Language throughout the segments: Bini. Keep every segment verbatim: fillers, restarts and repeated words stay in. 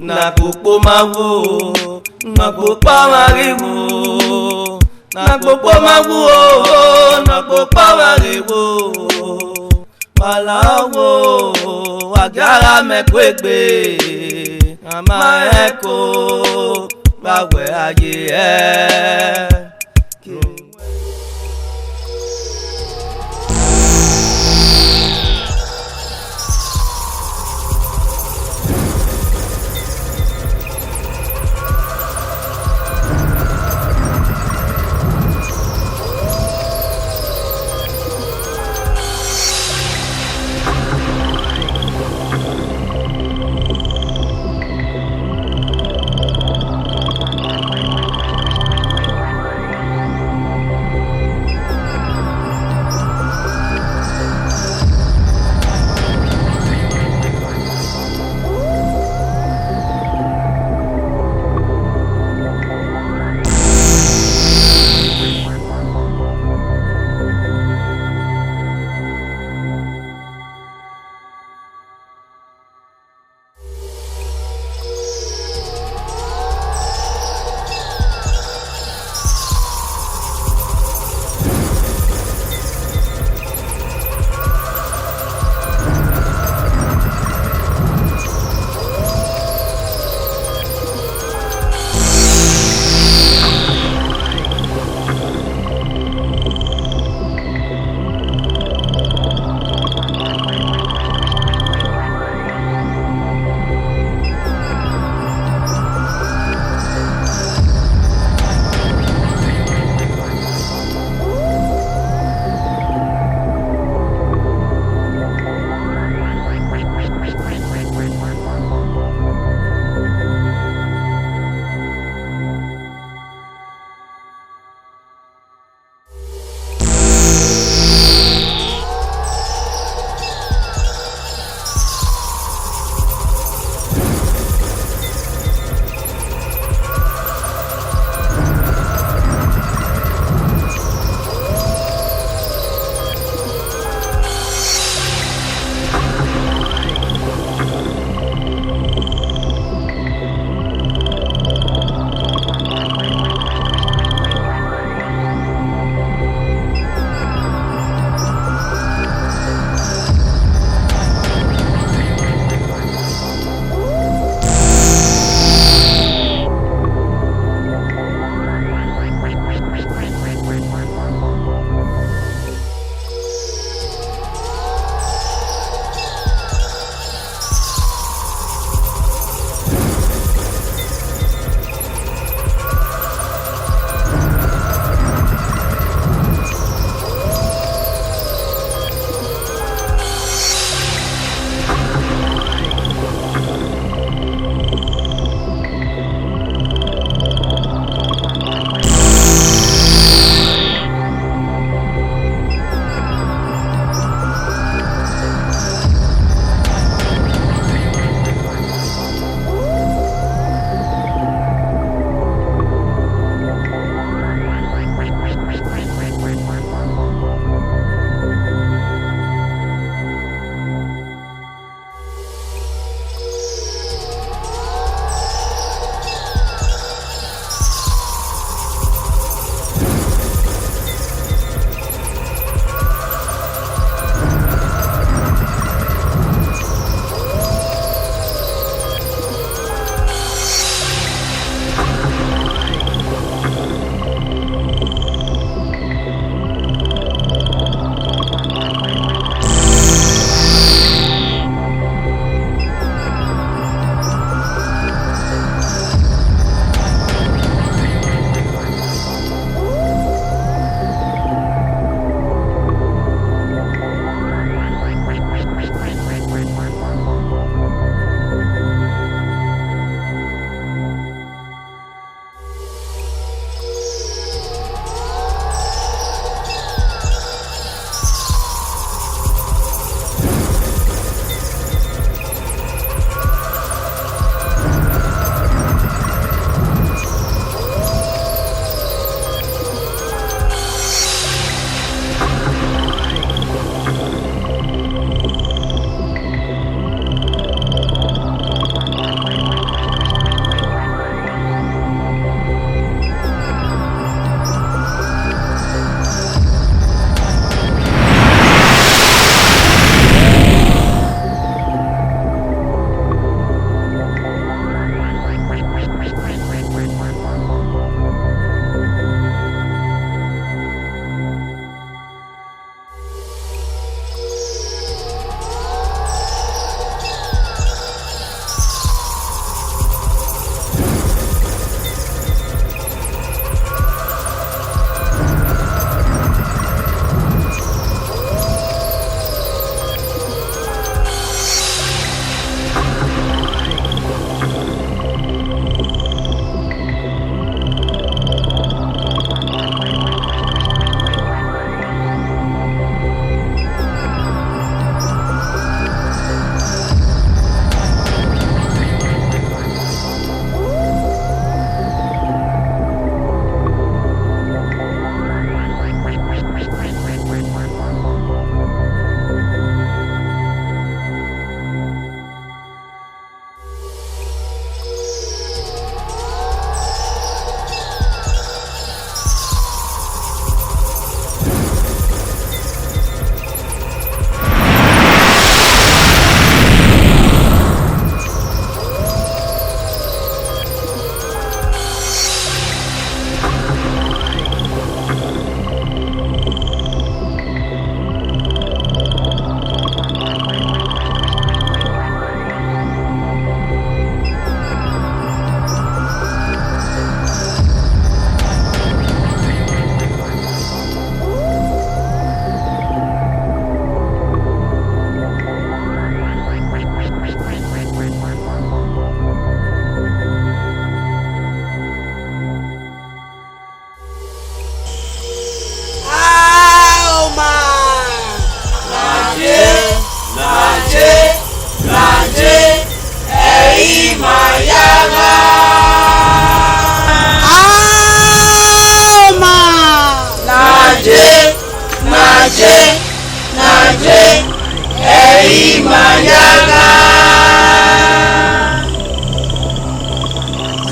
Ne agbokpo ma wu o, ne agbokpo ma ghi wu o, ne agbokpo ma wu o, ne agbokpo ma ghi wu o. Wa la wo, wa gia gha mẹ kuegbe, a ma rẹn ẹko, wa wẹ a ye ẹe.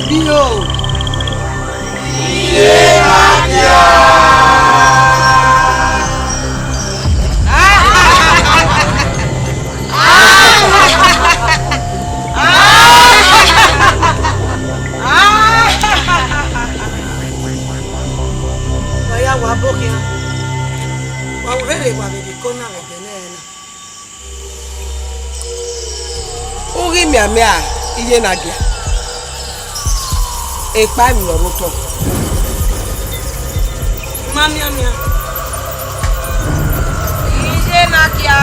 Iyo. Iye na dia. Wa ya wa bọ khian. Wa ru rherhe wa vbe iko na vbe ẹdẹ nẹ na. U ghi mianmian iye na gia, ekpa emwi ọre otọ. Ma mianmian. Iye na gia,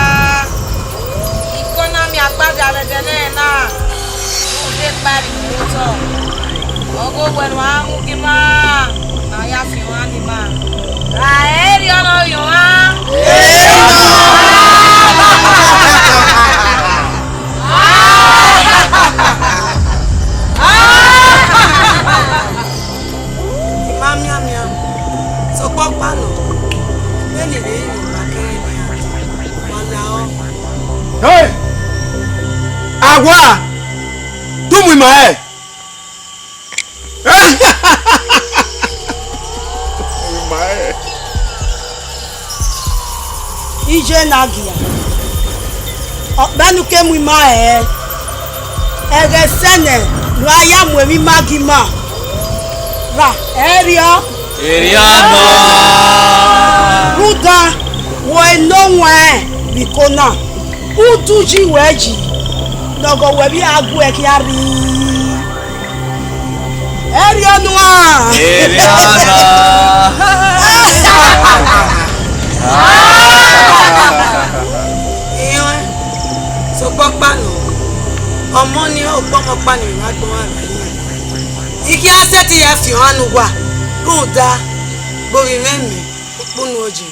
iko na miẹn agbada vbe ẹdẹ nẹ na, u de ekpa emwi ọre otọ. Ọghe owẹ ne a mu gie ima, ne a ya fian ohan ne ima. Ra ẹre ọ nọ yọ ohan. I ma mianmian, sokpan ọkpa nọ, vbene I vbe rinmwian kẹrẹ nian, wa lahọ. Hey! Awa! Te u mu ima rẹn? Iye na gia, ọkpẹn ne u ke mu ima rẹn, ẹghẹ sẹ nẹ ne u ra ya mu emwi ima gie ima. Ra, ẹre ọ? Erriọ nọ. Rhunmwuda, wẹ ne ọ wan vbe iko na, udu yi wẹ yi, ne ọghọ wẹ vbe a gu ẹe khian rri. Erriọ nuan. Erriọ nọ. Irẹn, sokpan ọkpa nọ, ọmọ ni ọkpọmọ ọkpa ni vbe agbọn vbe imẹ. I khian sẹtin ya fian ohan ne uwa, rhunmwuda, gbe ovbi mwẹ mẹ, ukpunu oye.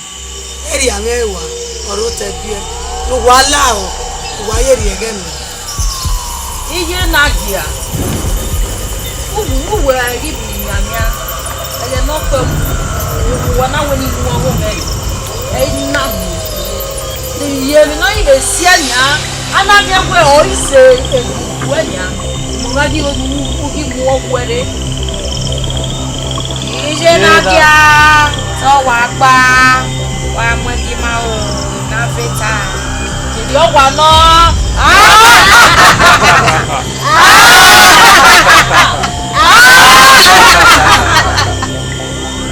Erriọ mwẹ rua, ọre otọ ẹgbẹe, ne uwa lahọ, uwa ye rhie ẹghẹ mẹ. Iye na gia, uwẹ ghi vbe mianmian, ẹghẹ ne ọ kpẹ mu, uwa na wẹ ne I mu ọghe mwẹ rre, ẹ i na mu. Ne I ye emwi ne ọ ghi vbe siẹ nian, a na miẹn wẹ ọ i sẹ emwi ne uwẹ nian, ne uwa ghi, u ghi mu ọghe uwẹ rre. Iye na gia, te ọ wa gba, wa mu ẹdẹ ima ro, na vbe ta. Erriọ wa nọ.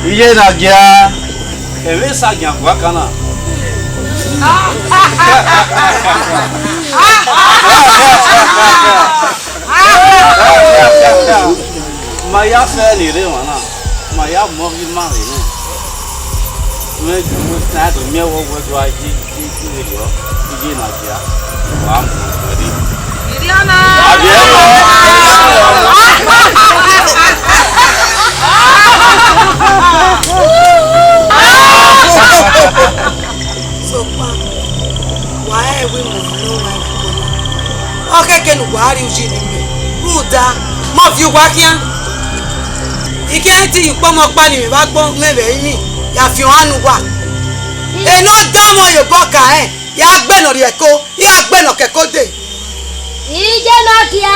Iye na gia, ẹmwẹ sa gian guan kan na. Ma ya fẹ ne erha emwa na, ma ya mu ọghe ima rre nẹ. Wẹ, wẹ, na do miẹn wẹ, wẹ do a ye, ye, ye vberriọ, iye na dia, wa mu wẹ rre. Iriana! A biẹ wẹ. Sokpan, wa rẹn ẹvbo imuẹn ne ọ wan vbe iko na. Ọ khẹke ne uwa rri uyi ne imẹ, rhunmwuda, mẹ ọ viọ uwa khian. I khian te iyẹn ukpọmọ ọkpa ne imẹ vbe agbọn mwẹ vbe ẹrinmwi ya fian ohan ne uwa. Ene ọ danmwẹ ye obọ ka rẹn, ya gbe ne ọ rhie ẹko, iran gbe ne ọ ke ẹko dee. Iye na gia,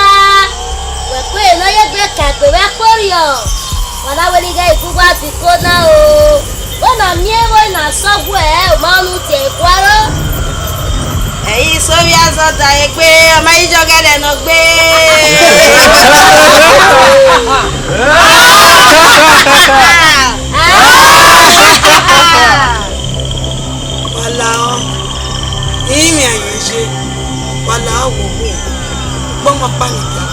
wẹ kue ne ọ ye egbe ka egbe vbe ẹkpo rriọ, wa na wẹ ne I ghẹ gu uwa vbe iko na o. Wẹ na miẹn ẹvbo na sẹ ọguẹ, u ma rẹn unu tie ẹguaro. Ẹ i sẹ ovbi azọda egbe, ọ ma i jọ gẹdẹ ne ọ gbe. Wa lahọ, I rinmwian ye iye, wa lahọ wẹ ohu, ukpọmọ ọkpa ni dia,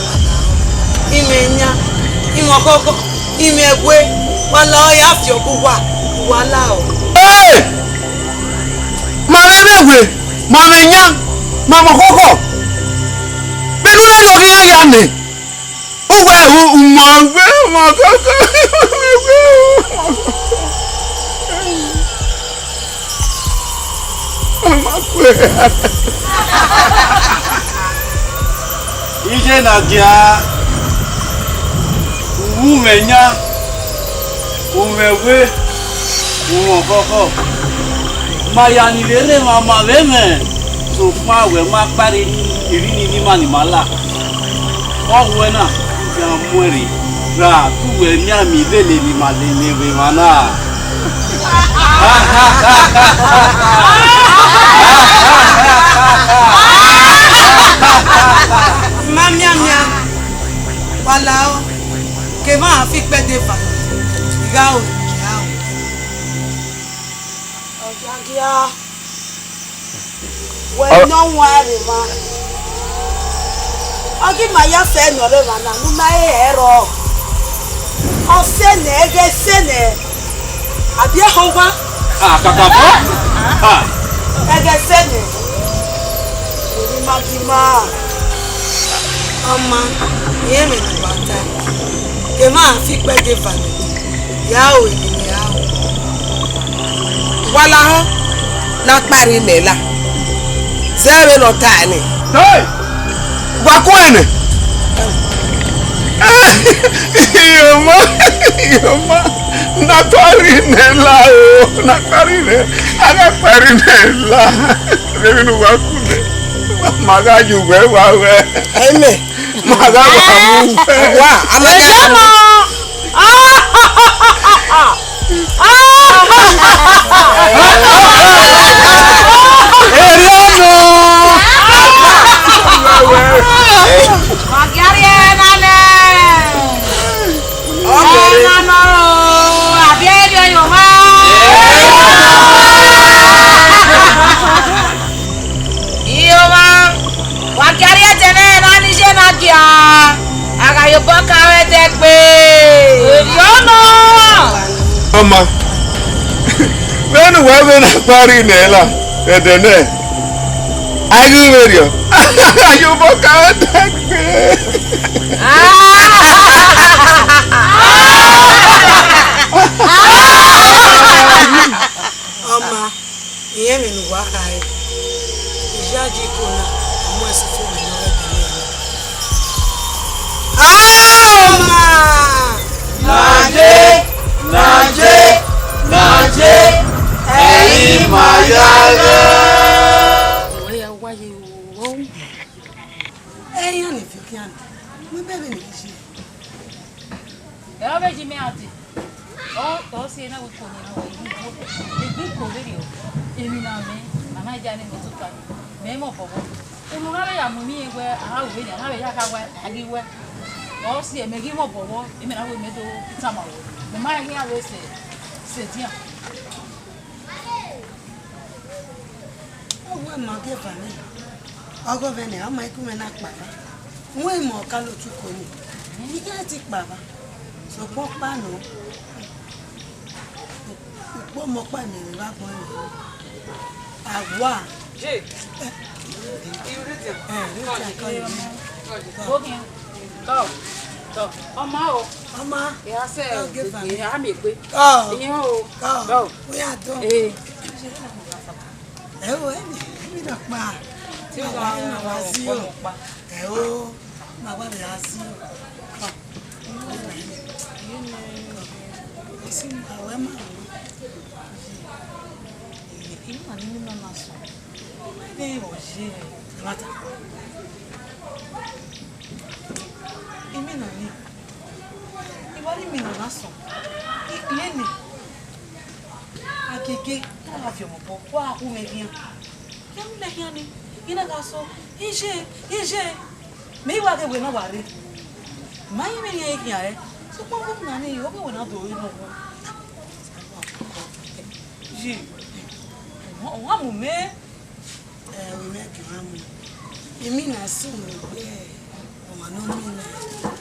wa lahọ. Imẹ yan, imẹ ọkhọkhọ, imẹ ẹwe, wa lahọ ya fi ọghe uwa, wa lahọ. Ee! Ma vbe ẹmwẹ ẹwe, ma vbe yan, ma mwẹ ọkhọkhọ. Vbene u rre ne ọ ghi ya ya nẹ. Uwẹ u, u ma gbe ọmọ koko, u ma gbe ọmọ koko. U ma kue. Iye na gia, u mwẹ yan, u mwẹ ẹwe, u mwẹ ọkhọkhọ. Ma ya ni vbe rre emwa ma vbe mwẹ, sokpan wẹ ma kpare ni, erha ni ima ni ma la. Ọ wẹ na, iran mu ẹre ra, te uwẹ mianmian lele ne ima lele vbe emwa na. Ma mianmian, wa lahọ, ke emwa fi ikpẹdẹ eva, I gha ru, I gha ru. Ọ ya gia. Wẹ ne ọ wan rre emwa. Ọ ghi ma ya fẹ ne ọ rre emwa na, ne u ma he hẹ rrọọ. Ọ sẹ nẹ, ẹghẹ sẹ nẹ. A biẹ ehọnwa. Ah, kakabọ. Ah. Ẹghẹ sẹ nẹ. Emwi ma ghi ma. Ọma, irẹn mwẹ ne uwa ta. Ke emwa fi ikpẹdẹ eva nẹ. Ya o, ya o. Wa lahọ, ne a kpa rre imẹ la. Zẹ vbene ọ ta nẹ. Hey! Wa ku ẹnẹ. Iye ọma, iye ọma, na kpa rre imẹ la o, na kpa rre imẹ, a na kpa rre imẹ la. Vbene uwa ku nẹ, ma gha ye uwẹ wa wẹ. Amen. Ma gha wa mu uwẹ. Wa, a ma gha mu. Eriọnọ. Wa gia rrie na nẹ. Eriọnọ, a biẹ eriọ ye owa. Iye owa, wa gia rrie ẹdẹ nẹ, na ni ye na gia. A gha ye obọ ka vbe ẹdẹ gbe. Eriọnọ. Ọma, vbene uwẹ vbe na kpa rre nẹ la, ẹdẹ nẹ, a ghi vberriọ. A ye obọ ka vbe ẹdẹ gbe. Ọma, irẹn mwẹ ne uwa khare, I ya ye iko na, ọ mu ẹse fo mwẹ ne ọ ghẹ dele ẹre. Aoma! Naje, naje, naje, ẹi ma ya ghẹ. Ọwẹ ya wa ye o. Ẹ iran ni viọ khian na, wẹ bẹghe ne I ye. Ẹ ọ vbe yi mẹ a dee. Ọ, ọ si na wẹ iko ni na wẹ egbe iko vberriọ. Emwi na mẹ, a ma ja ne mẹ tota. Mẹ mọ bọbọ. Unu na vbe ya mu emwi wẹ, a ru vbene, a na vbe ya kha wẹ, a ghi wẹ. Ọ si mẹ ghi mọ bọbọ, imẹ na wẹ mẹ do tama wẹ. Mẹ ma ghi a vbe sẹ, sẹ dian. Ọ wẹ ma gie eva nẹ, ọghọ mwẹ nẹ, ọ ma iku mwẹ na kpara. Wẹ ima ọkaolotu ko ni, I gha ti kpara, sokpan ọkpa nọ, ukpo ọmọ ọkpa miẹn vbe agbọn nẹ. Awa. Je. Eh, eh, eh, eh, eh, eh. Tọ, tọ, ọma o. Ọma. Ẹ a sẹ, ọ gẹ eva. Ẹ a miẹn egbe. Ọ. Iyan o. Ọ. Tọ. Wẹ a dọ. Ee. Ẹ o, ẹ mi, ẹ mi dọ kpa. Tí ó wà, ẹ ma wá sí o. Ẹ o, ma wá lè wá sí o. Ọ. Ẹ sì máa wẹ máa wọ. Ẹ, ẹ ma ní nínú ọ̀nà sọ. Ẹ ọ yẹ. Ẹ má ta. Imina ni, I wa rhie imina na sọn, I kpie nẹ, agege, ne a gha viọ mẹ obọ, wa hu mwẹ khian. Khian hu mwẹ khian ni, I na gha sọ, I ye, I ye, mẹ I wa ghe wẹ ne a wa rre. Ma rinmwian khian ẹre, sokpan ọghe na ni, ọ ghe wẹ ne a do re nọ. Ye, ọ wa mu mẹ. Ẹ, ovbi mwẹ gie ọmwa mu. Imina sunu egbe ọmwa ne ọ miẹn na.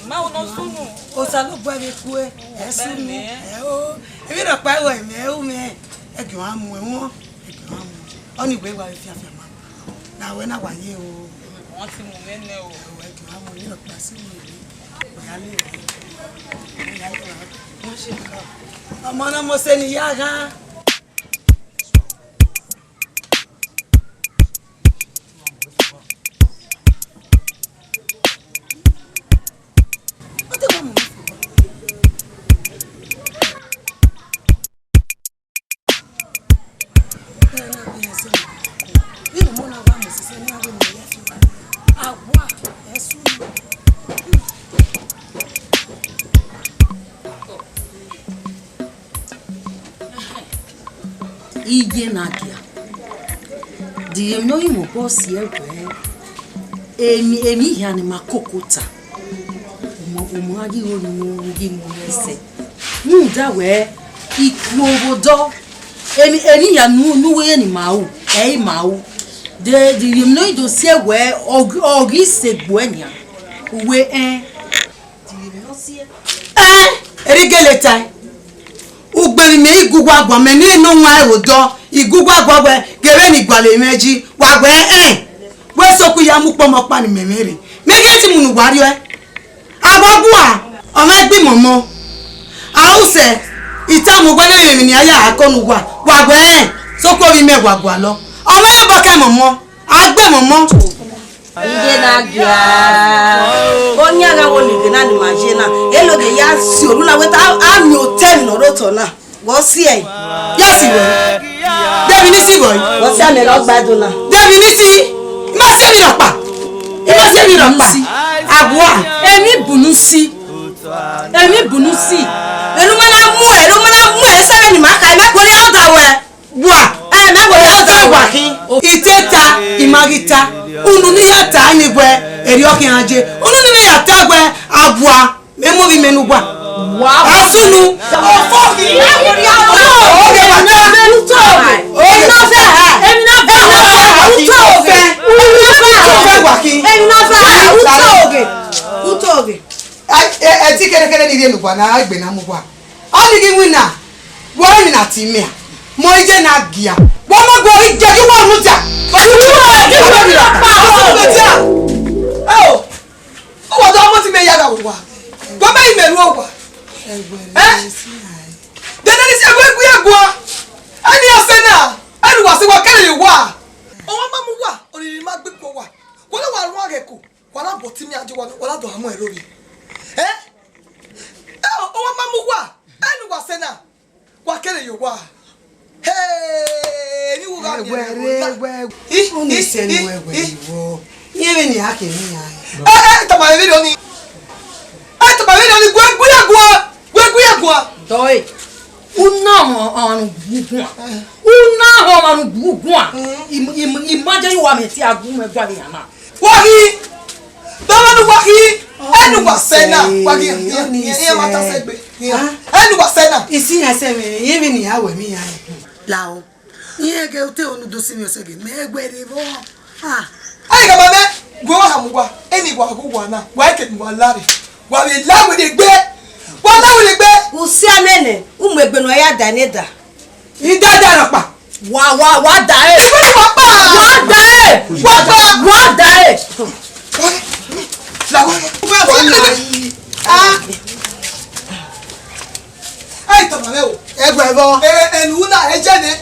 Ma unu sunu. Osanobua vbe kue, ẹ sunu, ẹ o. Emwi nọkpa ẹre mẹ, ẹ u mẹ. Ẹ gie ọmwa mu, ẹ wọn, ẹ gie ọmwa mu. Ọni wẹ wa vbe fiafia ma. Na wẹ na wa ye o. Wọ́n ti mú mi nẹ o. Ẹ wẹ gie ọmwa mu, emwi nọkpa sunu egbe. Ọ ya le o. Ọ ya le o. Wọ́n ṣe nǹkan. Ọmọ náà mo ṣe ni ìyá gan. Iye na gia. De emwi ne ọ ghi mwẹ obọ si ẹe wẹẹ, emwi, emwi hia ne ima koko ta, ọmọ, ọmọ gha ghi ro ne u ghi mu ẹsẹ. Rhunmwuda wẹẹ, ikhuo vbe odọ, emwi, emwi hia ne u, ne uwu ẹre ne ima ru, ẹ i ma ru. De, de emwi ne ọ ghi do si ẹe wẹẹ, ọ ghi, ọ ghi sẹ egbe uẹ nian, uwẹ ẹn. Ẹ, erha igele tae. Ugbẹn vbe imẹ i gu uwa guan, mẹ ne nọ wan ẹvbo dọ, I gu uwa guan wẹ, ghe vbene I gualọ mwẹ yi, wa wẹ ẹn, wẹ sokpan ya mu ukpọmọ ọkpa ne imẹ mwẹ rre. Mẹ ghẹ ti mu ne uwa rriọ ẹe. Avbe ọgua, ọ mwẹ gbe imọmọ. A ru sẹ, I tama uwa ne emwi ne a ya ko ne uwa, wa wẹ ẹn, sokpan ovbi mẹ wa gualọ. Ọ mwẹ obọ ke imọmọ, a gbe imọmọ. Iye na gia. Ọyan gha wo lele na ni ma ye na. Elo de ya si oru na wẹ ta a miẹn otọ emwi ne ọ rre otọ na. Wẹ ọ si ẹe. Ya si wẹ. De emwi ne I si wẹ. Wẹ ọ si amẹ ne ọ gba do na. De emwi ne I si. I ma si emwi rhọkpa. I ma si emwi rhọkpa. Abua. Emwi bunu si. Emwi bunu si. Enu ma na mu ẹ, enu ma na mu ẹ, sẹ vbene ima kha, ima kpọnmwẹ ọdọ wẹ. Wa, ẹ, mẹ wẹ ya ọdọ wa khin. I te ta, I ma ghi ta. Unu ne I ya ta ni wẹ, erriọ khian je. Unu ne I ya ta wẹ, abua, mẹ mu ovbi mẹ ne uwa. Wa, wa. Asunu. Ofo khin. Oge wa ta. Oge. Emwi na fẹ. Emwi na fẹ. Emwi na fẹ. Emwi na fẹ. Emwi na fẹ. Utọ oge. Utọ oge. Ẹ, ẹ, ẹ ti kẹrẹkẹrẹ ni rhie ne uwa na, egbe na mu uwa. Ọnii ghi winna, wẹ ọre emwi na tie mẹ a, mẹ ọ i ye na gia. Wẹ ọ ma gu ọre ije ghi wẹ unu dia. Ọ ghi wẹ unu dia. Ọ ghi wẹ unu dia. Ẹ o, ọ wa da ọmọ ti mẹ ya gha vbe owa. Wẹ ọ ma i mẹ ru owa. Ẹ? Dede ni si ẹvbo egui ẹguan. Ẹni ọse na, ẹni uwa sẹ wa kẹre ye owa. Ọ wa ma mu uwa, oriri ma gbe ikun owa. Wẹ ọ na wa ruan ghẹ ko. Wa na bọ ọtẹn mẹ ajo, wa na, wa na dọ hamọ ẹre ovbi. Ẹ? Ẹ, ọ wa ma mu uwa, ẹ ne uwa sẹ na, wa kere ye owa. Hey, ni wo gha miẹn ẹwẹ, ẹwẹ, ẹwẹ. Unu sẹ ne ẹwẹ, ẹwẹ, ẹwẹ. Iye vbene a kere iran. Ẹ, ẹ, tama vbe rọ ni. Ẹ, tama vbe rọ ni, gu ẹre, gu ẹre guan, gu ẹre guan. Dọe. U na ọmwa, ọmwa ne u gu guan. U na ọmwa ne u gu guan. I, i, I ma je ye uwa mẹ te a gu mwẹ guan vbe iran na. Wa ghi, baba ne wa ghi, ẹnu wa sẹ na, wa ghi, iran ma ta sẹ egbe, ẹnu wa sẹ na. Isi ya sẹ mwẹ, iye vbene iran wẹ mẹ iran. Lao, iran ghe ute unu do si mwẹ ọsẹ ghe, mẹ wẹ rre vbọ. Ah. Ayi ka ma mẹ, gu wa ha mu wa, eni wa gu wa na, wa ke mu wa lare, wa vbe la wẹ de gbe, wa la wẹ de gbe. Usia nene, u mu egbe ne ọ ya da ne da. I dada rhọkpa. Wa, wa, wa da e. Wa pa. Wa da e. Wa pa. Wa da e. La wa. Ah. Ai, tama mẹ o. Ẹgbẹ vọ? E, enu na, e jẹ nẹ.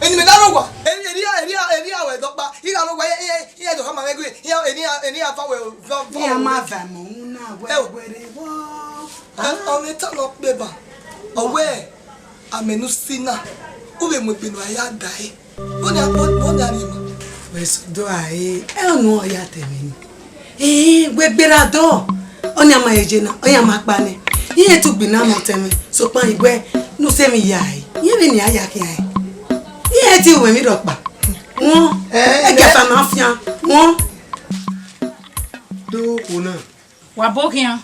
Eni mẹ na rọ wa. Eni, eni, eni, eni awẹ dọkpa. I gha rọ wa, e, e, e, e do hama mẹ gbe. Eni, eni afa wẹ vọ, vọ. Iran ma va mẹ unu na, wẹ, wẹ rre vọ. Ọ, ọ mẹ ta nọ kpe ba. Ọ wẹ, amẹ ne u si na, u vbe mu egbe ne uwa ya da ẹre. Vbọnia, vbọnia rhie ma. Wẹ sẹ odọ a re, ẹ ọnii ọ ya ta ẹmwẹ nii. Ee, wẹ gberra dọ. Ọnii a ma he je na, ọnii a ma kpa nẹ. Iran te ugbẹn na mẹ ọtẹn mwẹ, sokpan I wẹ ne u sẹ emwi ya ẹre. Iran vbene a ya khian ẹre. Iran te uwẹ emwi rhọkpa. Wọn, ẹgiafa ma fian, wọn. Do khuo na. Wa bo khian.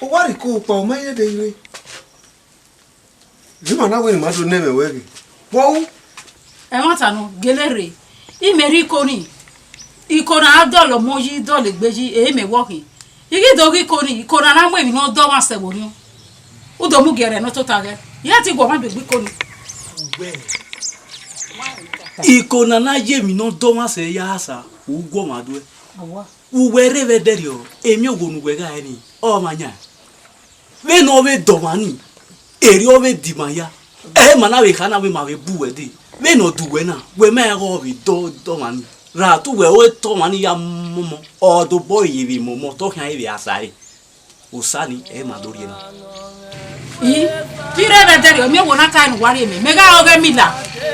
Ọ wa rhie iko kpa, ọ ma ye de ire. Vbe ima na wẹ ne ima do nẹ mwẹ wẹ ghe? Vbọ ru? Ẹmwata nọ, gele rre. Imẹ rhie iko nii. Iko na a dọlọ ọmọ yi, dọlọ egbe yi, e imẹ wọ khin. I ghi do ghe iko nii, iko na na mu emwi ne ọ dọ ọmwa sẹ vbe orhiọn. U do mu giẹrẹ ne ọ tota ghẹ. I ya te guọmwa do egbe iko nii. Iko na na ye emwi ne ọ dọ ọmwa sẹ ya sa, u guọmwa do ẹe. Uwẹ rre vbe ẹdẹrriọ, emiowo ne uwẹ gha re nii, ọ ma yan. Vbene ọ vbe dọmwa nii, erriọ vbe dima ya. Ẹ ma na vbe kha na wẹ ma vbe bu uwẹ dee. Vbene ọ du uwẹ na, wẹ ma rẹn ọghe ọ vbe dọ dọmwa nii. Ra te uwẹ ore te ọmwa nii ya mọmọ, ọ dobọ ye vbe mọmọ, te ọ khian vbe a sa ẹre. Osa nii, ẹ ma do rhie na. I, te I rre vbe ẹdẹrriọ, miẹn owo na ka ne uwa rhie mẹ, mẹ gha re ọghe Mila,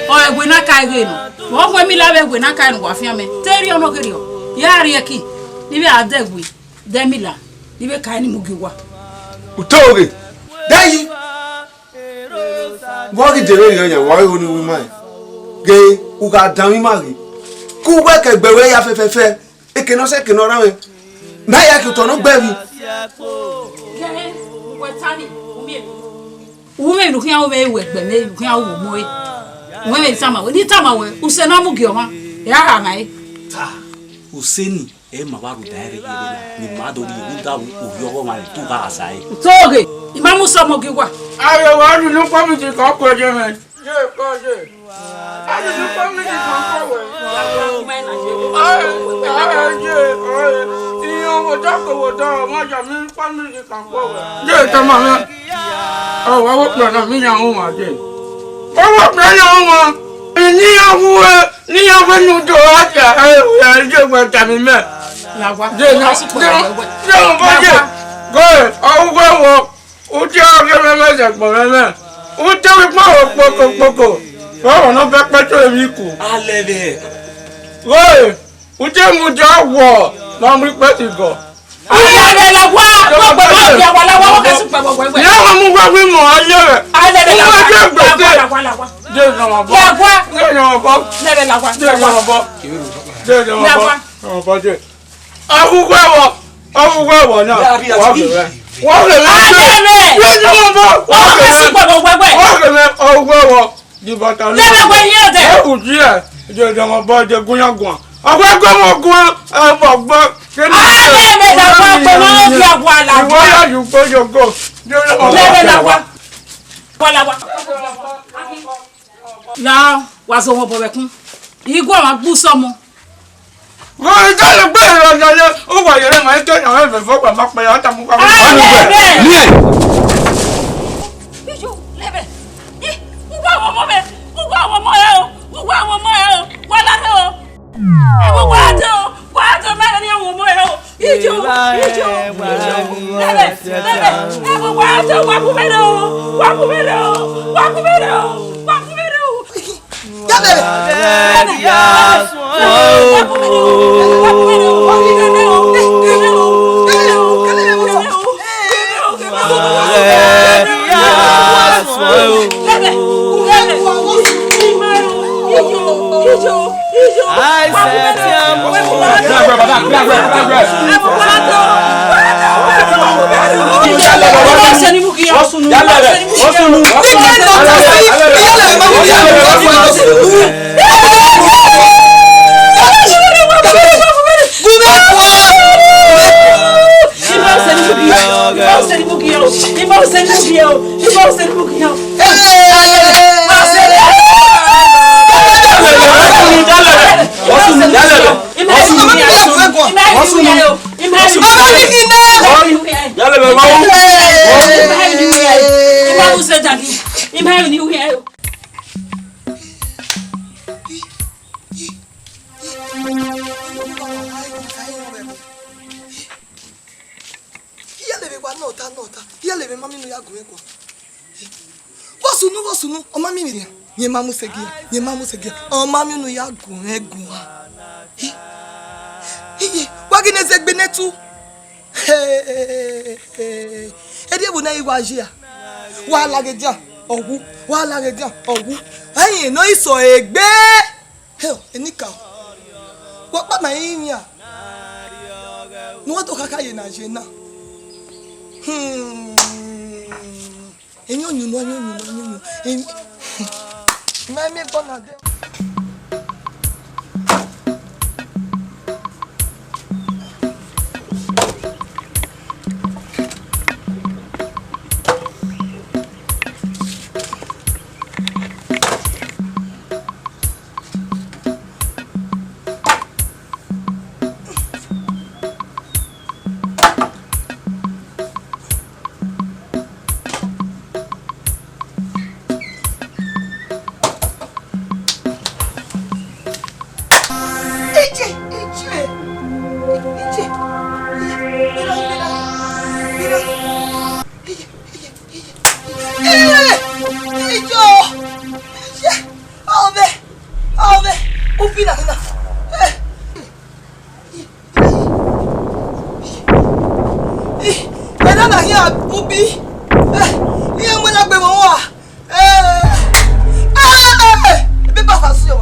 ọ ẹwe na ka ghe nọ. Vbe ọ hu Mila vbe ẹwe na ka ne uwa fian mẹ, te erriọ nọ ghe rriọ, I gha rrie ẹki, ne I vbe a dẹ ẹwe, dẹ Mila, ne I vbe ka ẹe ni mu gie uwa. Uto oghe, dẹ yi. Vbọ ghi dẹ vberriọ yan, wa ghe ne uwu ima ẹn. Ghe, u gha danmwẹ ima ghe. Ke uwẹ ke ẹgbẹ ruẹ ya fẹfẹfẹ, eke ne ọ sẹ eke ne ọ rhan mwẹ. Mẹ ya ke otọ ne ọ gbẹ vbi. Ghe, uwẹ ta ni, u miẹn. U mwẹ ne u khian ru mwẹ, u ẹgbẹ mwẹ, u khian ru mwẹ ọmọ ẹre. U mwẹ ne I tama wẹ, ne I tama wẹ, use ne ọ mu gie ọmwa, ẹ a gha mwa ẹre. Ta, use ni, ẹ ma vba rhunmwuda ẹre ye vbe na, ne ima do rhie rhunmwuda vbe ovbi ọghọ mwa ne te u gha sa ẹre. Toghe, I ma mu sẹ ọmọ gie uwa. Aye, wa ru ne ukpọmiti ka ọ kuẹ ye mwẹ. Ye, kọ ye. Aye, ne ukpọmiti ka ọ kuẹ wẹ. Aye, aye, aye, iran vbe odọ ke vbe odọ, ọmọ ya ne ukpọmiti ka ọ kuẹ wẹ. Ye, tama mwẹ. Ọ wa vbe okpia na, ne iran ru mwa dee. Ọ vbe okpia na ru mwa. Ne iran wu, ne iran wu ne u do gha ta, ẹ, ẹ, ẹ, je wẹ tama mẹ. La owa. Je na, je, je, je, je. Go, ọ wu wẹ wọ. U tie ọghe mwẹ, mwẹ zẹ gbọn mwẹ mwẹ. U tie vbe ikpọnrhọ kpokokpoko. Vbe ọmwa ne ọ bẹ kpẹto emwi ku. Alẹvbe. Ghe, u tie mudia wọ, ma mu ikpẹti gọ. Alẹvbe la owa, wẹ gbẹ ma dia wa la owa, wẹ kẹsu kpẹ wẹ wẹ. Ẹ wa mu wẹ wi mọ ayé rẹ. Alẹvbe la owa, la owa, la owa. Je nọ mwa bọ. La owa. Je nọ mwa bọ. Alẹvbe la owa. Je nọ mwa bọ. Je nọ mwa bọ. La owa. Nọ mwa bọ je. Ọghughẹ vbọ, ọghughẹ vbọ na. Wa ghe mwẹ. Wa ghe mwẹ. Alẹvbe. Wa ghe mwẹ. Wa ghe mwẹ, ọghughẹ vbọ. Di bata lo. Lẹvbe wẹ yẹn dẹ. Ẹ kù díẹ̀. Je, je mwa bọ, je gun yan guan. Ọghughẹ vbọ guan, ẹ bọ gbọ. Alẹvbe da wa gbọ ma, ọ dia wa la. Ìwọ ya ju kpo yo go. Je, je mwa bọ. Lẹvbe la owa. Wa la owa. La, wa zẹ ọmọ obọ vbe ẹkun. I guọmwa gbe usẹ ọmọ. Wẹ i gale gbe rẹ nẹ, u wa yere ma i ke yan ẹvẹvẹ, u wa ma kpẹ ya, ọ tama uwa. Alẹvbe! Miẹn! Ijo, lẹvbe. Ih, uwa wọ ọmọ mwẹ, uwa wọ ọmọ rẹ o, uwa wọ ọmọ rẹ o, wa la rẹ o. Ẹ wo wa dẹ o, wa dẹ o, ma rẹ ni wọ ọmọ rẹ o. Ijo, ijo, ijo. Lẹvbe, lẹvbe. Ẹ wo wa dẹ o, wa bu mwẹ rẹ o, wa bu mwẹ rẹ o, wa bu mwẹ rẹ o, wa bu mwẹ rẹ o. Iye levbe wa nọ ọta, nọ ọta. Iye levbe ma miẹn unu ya gu mwẹ guan. Vbọ sunu, vbọ sunu, ọ ma miẹn emwi rhia. Rẹn ma mu sẹ gie, rẹn ma mu sẹ gie. Ọ ma miẹn unu ya gu mwẹ guan. Iye, wa ghi ne zẹ egbe ne ẹtu. Erriọ vbene I wa ye a. Wa laghe dia, ọ wu. Wa laghe dia, ọ wu. Ẹyin ne ọ i sẹ egbe. Hell, enikaro. Wa kpa ma rinmwian. Ne uwa do khakha ye na ye na. Hmm. Emwi ọyunnu, emwi ọyunnu, emwi ọyunnu. Emwi, ma miẹn ẹbọ na dẹ. Iye, iye, iye, iye, iye, iye, iye, iye, iye, iye, iye, iye, ọvbe, ọvbe, u fi na na. Eh. Ih, ẹdẹ na khian ubi. Eh, iran mu ẹn na gbe mwẹ uwa. Eh, eh, eh, ebe ba fa si o.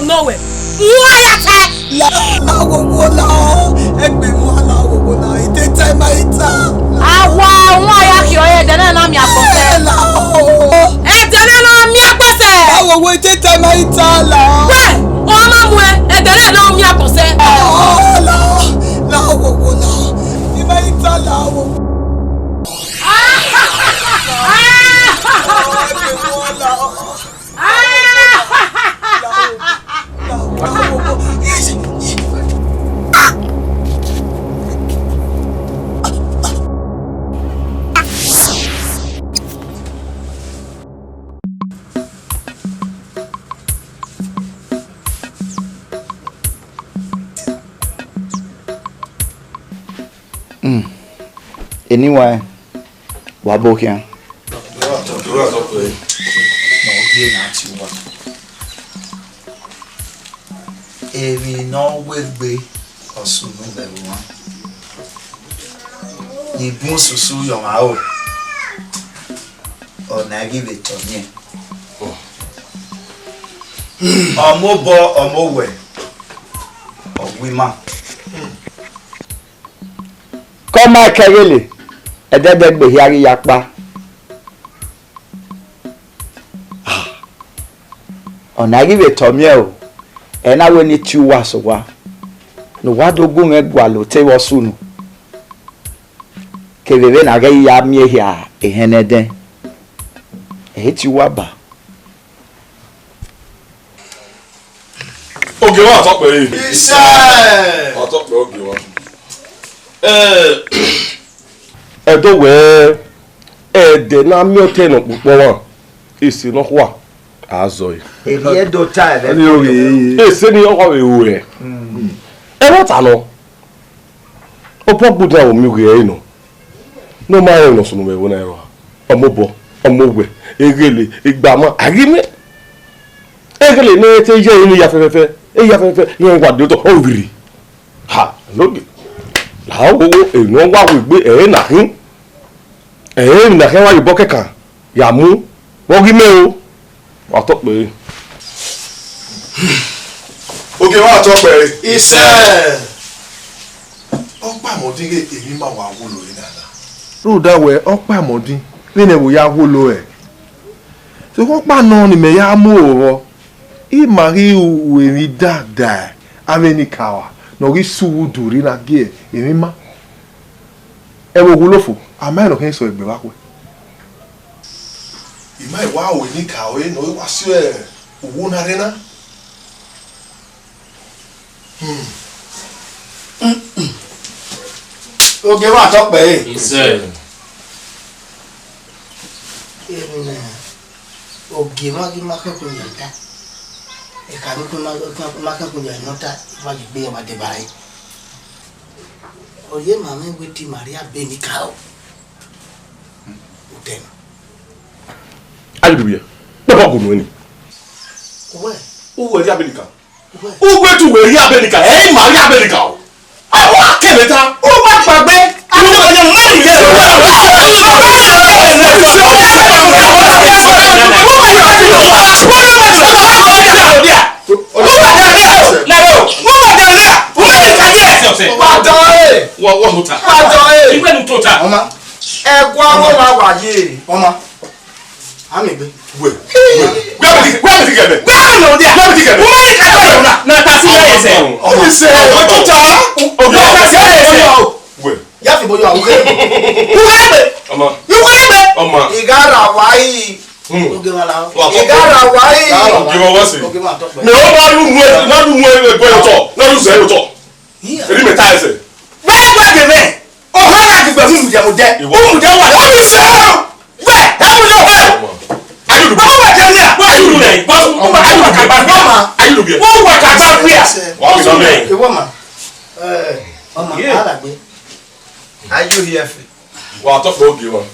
Nowhere. Who are you? La, la, wo, wo, la, egbe mu, la, wo, wo, la, ite ta ma ita. Awa, who are you? Ẹdẹ na na miẹn agbọn sẹ. La, o. Ẹdẹ na na miẹn agbọn sẹ. La, wo, wo, ite ta ma ita, la. Wẹ, ọ ma mu ẹ, ẹdẹ na na miẹn agbọn sẹ. La, la, wo, wo, la, ima ita, la, wo. Hmm. Eni wa, wa bo khian. Emwi ne ọ wegbe ọ sunu vbe ẹvbo mwa. Ne I bun susu ye ọmwa aro, ọna i ghi vbe tọ miẹn. Ọ mobọ, ọ mowẹ, ọ gu ima. Ke ọ ma kẹghele, ẹdẹdẹgbe hia ghi ya kpa. Ọna i ghi vbe tọ miẹn o, ẹ na wẹ ne I tie uwa sẹ owa, ne uwa do gu mwẹ gualọ otọ vbe ọ sunu, kevbe vbene a ghẹ ya miẹn ehia ehẹn ne ẹdẹn, ẹ i tie uwa ba. Ogie mwa, ọ tọ kpẹre. Isẹ. Ọ tọ kpẹre, ogie mwa. Eh, Ẹdo wẹẹ, ẹdẹ ne a miẹn otọ ne ọ kpokpọ ọmwa, ese nọkhua a zọ ẹre. Erriẹ do ta ẹvbo. Ọni oghe. Ese ni ọ wa vbe ru ẹre. Ẹmwata nọ, obọ gbuda vbe miẹn oghe ẹre nọ, ne ọ ma rẹn ne ọ sunu vbe ẹvbo na ẹre. Ọ mobọ, ọ mowẹ, eghele, igbama, a ghi miẹn. Eghele ne ẹ te ye ẹre ni ya fẹfẹfẹ, e ya fẹfẹfẹ, iran wa de otọ, ọ vbirri. Ha, nogie. La wo wo, emwi ne ọ wa ru egbe, ẹre na khin. Ẹre emwi na khian wa ye obọ kẹkan ya mu, vbe ọ ghi mẹ o. Wa tọ kpẹre. Ogie mwa, ọ tọ kpẹre. Isẹ. Ọkpa mẹ ọdin ghe emwi ma wa wolo ẹre na na. Rhunmwuda wẹẹ, ọkpa mẹ ọdin vbene ẹvbo ya wolo ẹre. Sokpan ọkpa nọ ne imẹ ya mu oro vbọ, ima ghi ru emwi dada avbe enikaro ne ọ ghi sẹ uwu udu rre na gie emwi ma. Ẹvbo Oghulofo, a ma rẹn ne ọ khian sẹ egbe vbe akhuẹ. Ima i wa ru enikaro ne ọ wa si uwu na rre na. Hmm. Ogie mwa tọ kpẹre. Isẹ. Emwi ne ogie mwa ghi ma khian kun ya ta. Eka ne kun ma, ma khian kun ya nọ ta, wa ye egbe ya wa deba ẹre. Ọ ye ma mwẹ wẹ te ima rhie abe enikaro. Utẹn. Ayi dubiẹ, kpẹkọ gunu ni. Uwẹ. Uwẹ rhie abe enikaro. Uwẹ. Uwẹ tu wẹ rhie abe enikaro, ẹ i ma rhie abe enikaro. Ọ wa kẹmwẹ ta. Uwẹ gbagbe. Uwẹ gbagbe, ma rhie abe enikaro. Wa dọ ẹre. Wa, wa mu ta. Wa dọ ẹre. Iwẹ nu tota. Ọma. Ẹguaghoma wa ye. Ọma. Ami gbe. Wẹ, wẹ, wẹ mi ti, wẹ mi ti gẹbẹ. Wẹ mi nọ dia. Wẹ mi ti gẹbẹ. Wẹ mi ti gẹbẹ. Na ta si ya ẹsẹ. Ọmọ sẹ. Ọmọ tota. Na ta si ya ẹsẹ. Wẹ. Ya fi boyo awu ke. Uwe be. Ọmọ. Uwe be. Ọmọ. Igara wa yi. Hmm. Oge wa la. Wa tọ. Igara wa yi. Oge wa wa se. Oge wa tọ. Me o ma lu mu e, ma lu mu e gbe otọ. Na lu se otọ. Eri mẹ ta ẹsẹ. Bẹ́ẹ̀ bá dé bẹ́ẹ̀, ọ̀hán náà ti gbẹ̀fún mùjẹ̀mùjẹ. Ìwọ. Ó mùjẹ̀ wà lórí iṣẹ́. Wẹ̀, ẹ mú lọ. Ayélujára. Báwo wà jẹ́ ní à? Ayélujára. Báwo wà jẹ́ ní à? Ayélujára. Báwo wà jẹ́ ní à? Ayélujára. Báwo wà jẹ́ ní à? Wà á fi sọ́nà ẹ̀. Ìwọ mà. Ẹ, ọmọ, yeah. Alàgbé. Are you here for? Wà á tọ́ pé ó gé wọn.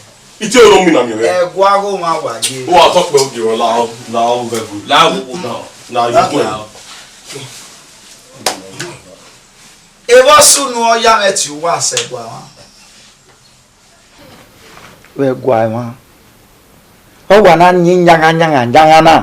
Ìtí òun ló mú ìnàmì rẹ. Ẹ gbọ́ àgọ́ máa wà yé. Wà á tọ́ pé ó gé wọn láwọn, láwọn bẹ̀rù. Láwọn kò náà. Láwọn kò náà. Evba sunu ọ ya mwẹ tie uwa sẹ ẹguae mwa. Vbe ẹguae mwa, ọ wa na yin yanghan yanghan yanghan na.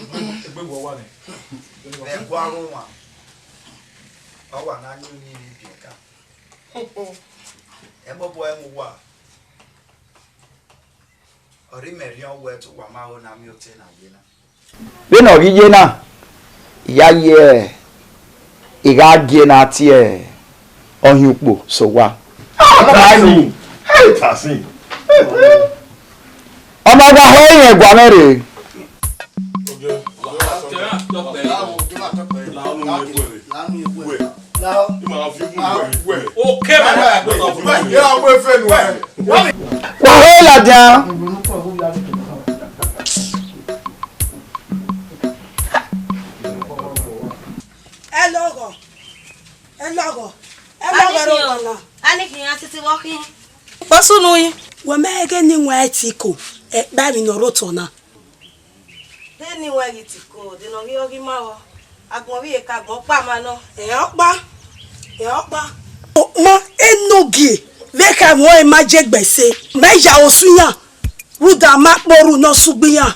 Egbe wọ wa nẹ. Vbe ẹguae ọmwa, ọ wa na yin uyinmwẹ ibiẹka. Ẹbọbọ ẹmwẹ uwa, ọ rhie imẹ rhiọn wẹ te uwa ma ho ne a miẹn otọ na ye na. Vbene ọ ghi ye na, I ya ye, I gha gie ne a tie ọhiẹn ukpo sẹ owa. Tasin. Hey, Tasin. Ọ ma gha hẹ irẹn gua mwẹ rre. Wa hẹ ladian. Ẹ lọghọ, ẹ lọghọ, ẹ lọghọ ẹre ọmọ na. Ani khian titi vbe ọ khin. Kpọsunu yi. Wẹ mẹ ghẹ ne iwẹn ẹtiko, ẹkpa emwi ne ọ rre otọ na. De ne iwẹn ghi tiko, de ne ọ ghi ọ ghi ma vbọ. Agbọn vbe iyeke agbọn ọkpa ma nọ. Ẹ ọkpa, ẹ ọkpa. Ma enogie, vbe khama ọnrẹn ma je gbe ẹse, mẹ ya osu iran, rhunmwuda ma kpe orhu ne ọ sẹ ugbo iran.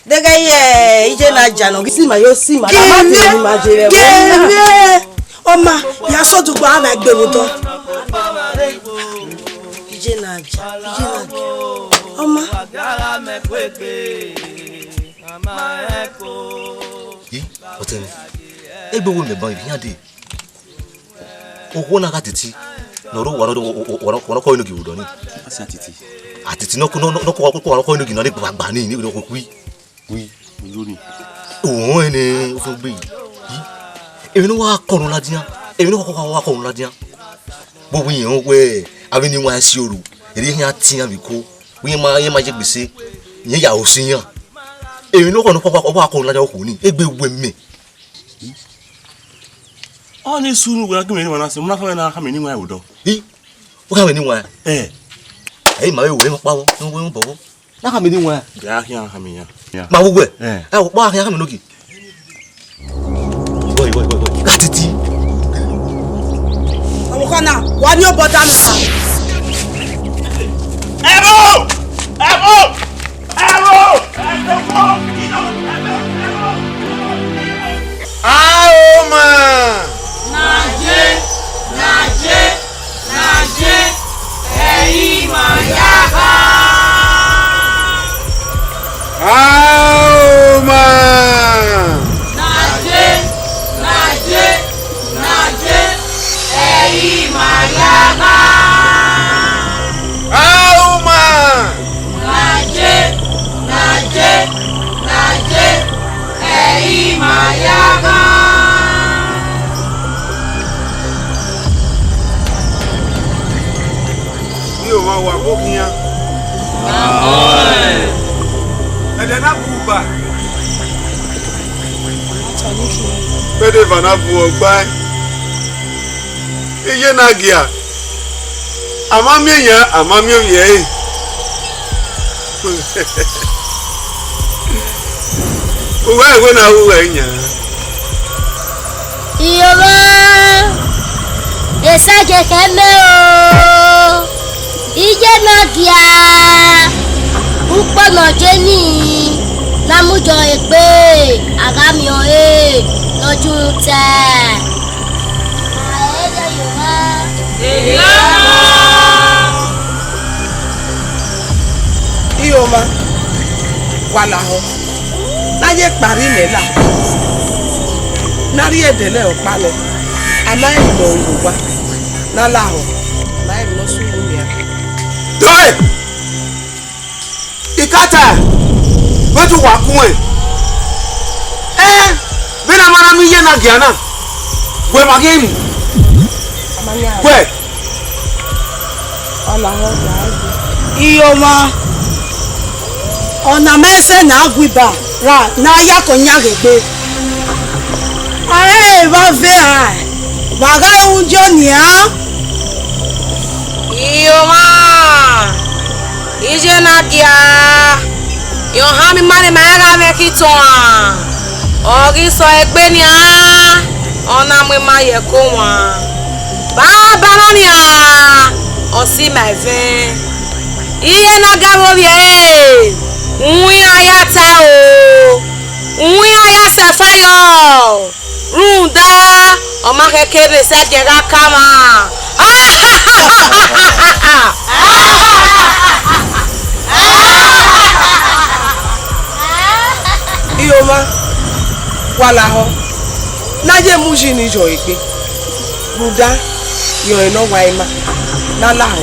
Deghẹ ye iye na ja nọ, ghi si ma yo si ma, da ma tie ni ma je vbe ẹvbo. Kẹmẹ, ọma, ya sẹ odugbo avbe egbe vbe odọ. Iye na ja, iye na ja. Ọma. Yi, ọtẹn mwẹ, egbe wo mẹ ban iran dee. Okhuo na gha titi, ne ọ rre owa ne ọ kọ inogie vbe odọ ni. A sẹ atiti. Atiti ne ọ kọ, ne ọ kọ, ne ọ kọ inogie nọ, ne gba gba ni, ni vbe okhui. Wi, wi yo ni. Owẹ ne ofo gbe yi. Emwi ne wa kọ nọ ladian, emwi ne wa kọ nọ ladian. Vbe wẹ irẹn wẹ avbe eni wa si oru, erriọ iran tian vbe iko, wẹ irẹn ma, irẹn ma ye gbese, irẹn ya ho si iran. Emwi ne ọ kọ nọ, ọ wa kọ nọ ladian okhuo ni, egbe wẹ mẹ. Ọni sunu wẹ na gbe mwẹ ne iwan na sẹ, mu na khama na khama eni iwan vbe odọ. Hi, u khama eni iwan? Ẹ. Ẹ i ma vbe wẹ ọkpa vbọ, ne wẹ bọvbọ. Na khama eni iwan. Ya khian khama iran. Ma vbe wẹ. Ẹ. Ẹ, ọkpa khian khama enogie. Iwọ, iwọ, iwọ, iwọ. Gha titi. Ọmọkọ na, wa ni obọ danu sa. Ẹvbo! Ẹvbo! Ẹvbo! Ẹvbo! Aoma! Naje, naje, naje, ẹi ma ya gha. Aoma! Naje, naje, naje, ẹi ma ya gha. Aoma! Naje, naje, na I ma ya ghan. Iye mwa, wa koko iran. Ẹdẹ na bu ugba. Vbene eva na bu ọgba ẹn, iye na gia, a ma miẹn yan, a ma miẹn ovbi ẹre. Uwẹ ẹvbo na ru uwẹ yan. Iyomwa, esagiẹn khẹ mẹ o, iye na gia, ukpo ne ọ je nii, ne a mu yọ egbe, a gha miẹn ọre ne ọ ju rhunmwuda. Iyomwa, wa lahọ, ne a ye kpa rri nẹ la, ne a rhie ẹdẹlẹ ọkpa nẹ, a ma rẹn emwi ne ọ ru vbe owa, ne a lahọ, a ma rẹn emwi ne ọ sunu nian. Dọe! Ikata, vbe te uwa kun ẹn? Ẹn, vbene a ma na miẹn iye na gia na, wẹ ma ghi ru? Wẹ? Iyomwa, ọna ma sẹ ne a gu iba ra ne a ya ko yan ghe egbe. A rẹn evba ve ra, wa gha ru jo nian. Iyomwa, iye na gia, rẹn ohan miẹn ima ne ima rẹn gha mwẹ khian tuan, ọ ghi sẹ egbe nian, ọ na mu ima ye ẹko wan. Banbanna nian, ọ si ima ẹvẹn. Iye na gia vbe ovbi ẹre, uhunmwu iran ya ta o, uhunmwu iran ya sẹ fan yọ. Rhunmwuda, ọ ma khẹke ne esagiẹn gha ka mwa. Iyomwa, wa lahọ, ne a ye mu uyi ni yọ egbe, rhunmwuda, rẹn ọre ne ọ wa ima, ne a lahọ.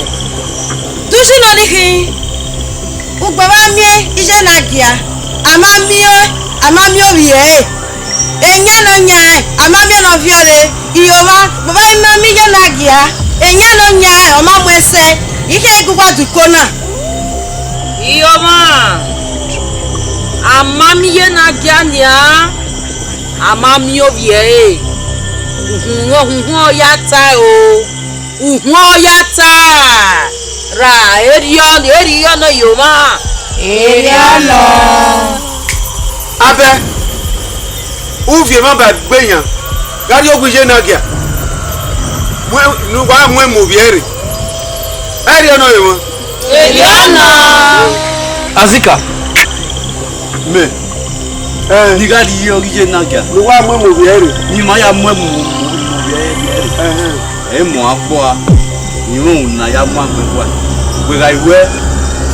Te uyi nọ ni khin, ugbẹn wa miẹn iye na gia, a ma miẹn, a ma miẹn ovbi ẹre. Eyan ne ọ yan ẹn, a ma miẹn ne ọ viọ rre. Iyomwa, ugbẹn wa ma miẹn iye na gia, eyan ne ọ yan ẹn, ọ ma mu ẹn sẹ, I khian ghi gu uwa do iko na. Iyomwa, a ma miẹn iye na gia nian, a ma miẹn ovbi ẹre, uhunmwu, uhunmwu ọ ya tae o, uhunmwu ọ ya ta, ra erriọ, erriọ nọ Iyomwa. Erriọ nọ. Abẹ, uvie ma ba egbe yan, gha rrie owa iye na gia, mu, ne uwa mu emu ovbi ẹre rre. Erriọ nọ Iyomwa. Erriọ nọ. Azika. Mẹ. Ẹn. Ne I gha rrie ọghe iye na gia. Ne uwa mu emu ovbi ẹre rre. Ne ima ya mu emu ovbi ẹre rre. Ẹhẹn. Ẹ i mu a kpọ a, irẹn unu ne a ya mu a gbe wa. Wẹ gha wẹ,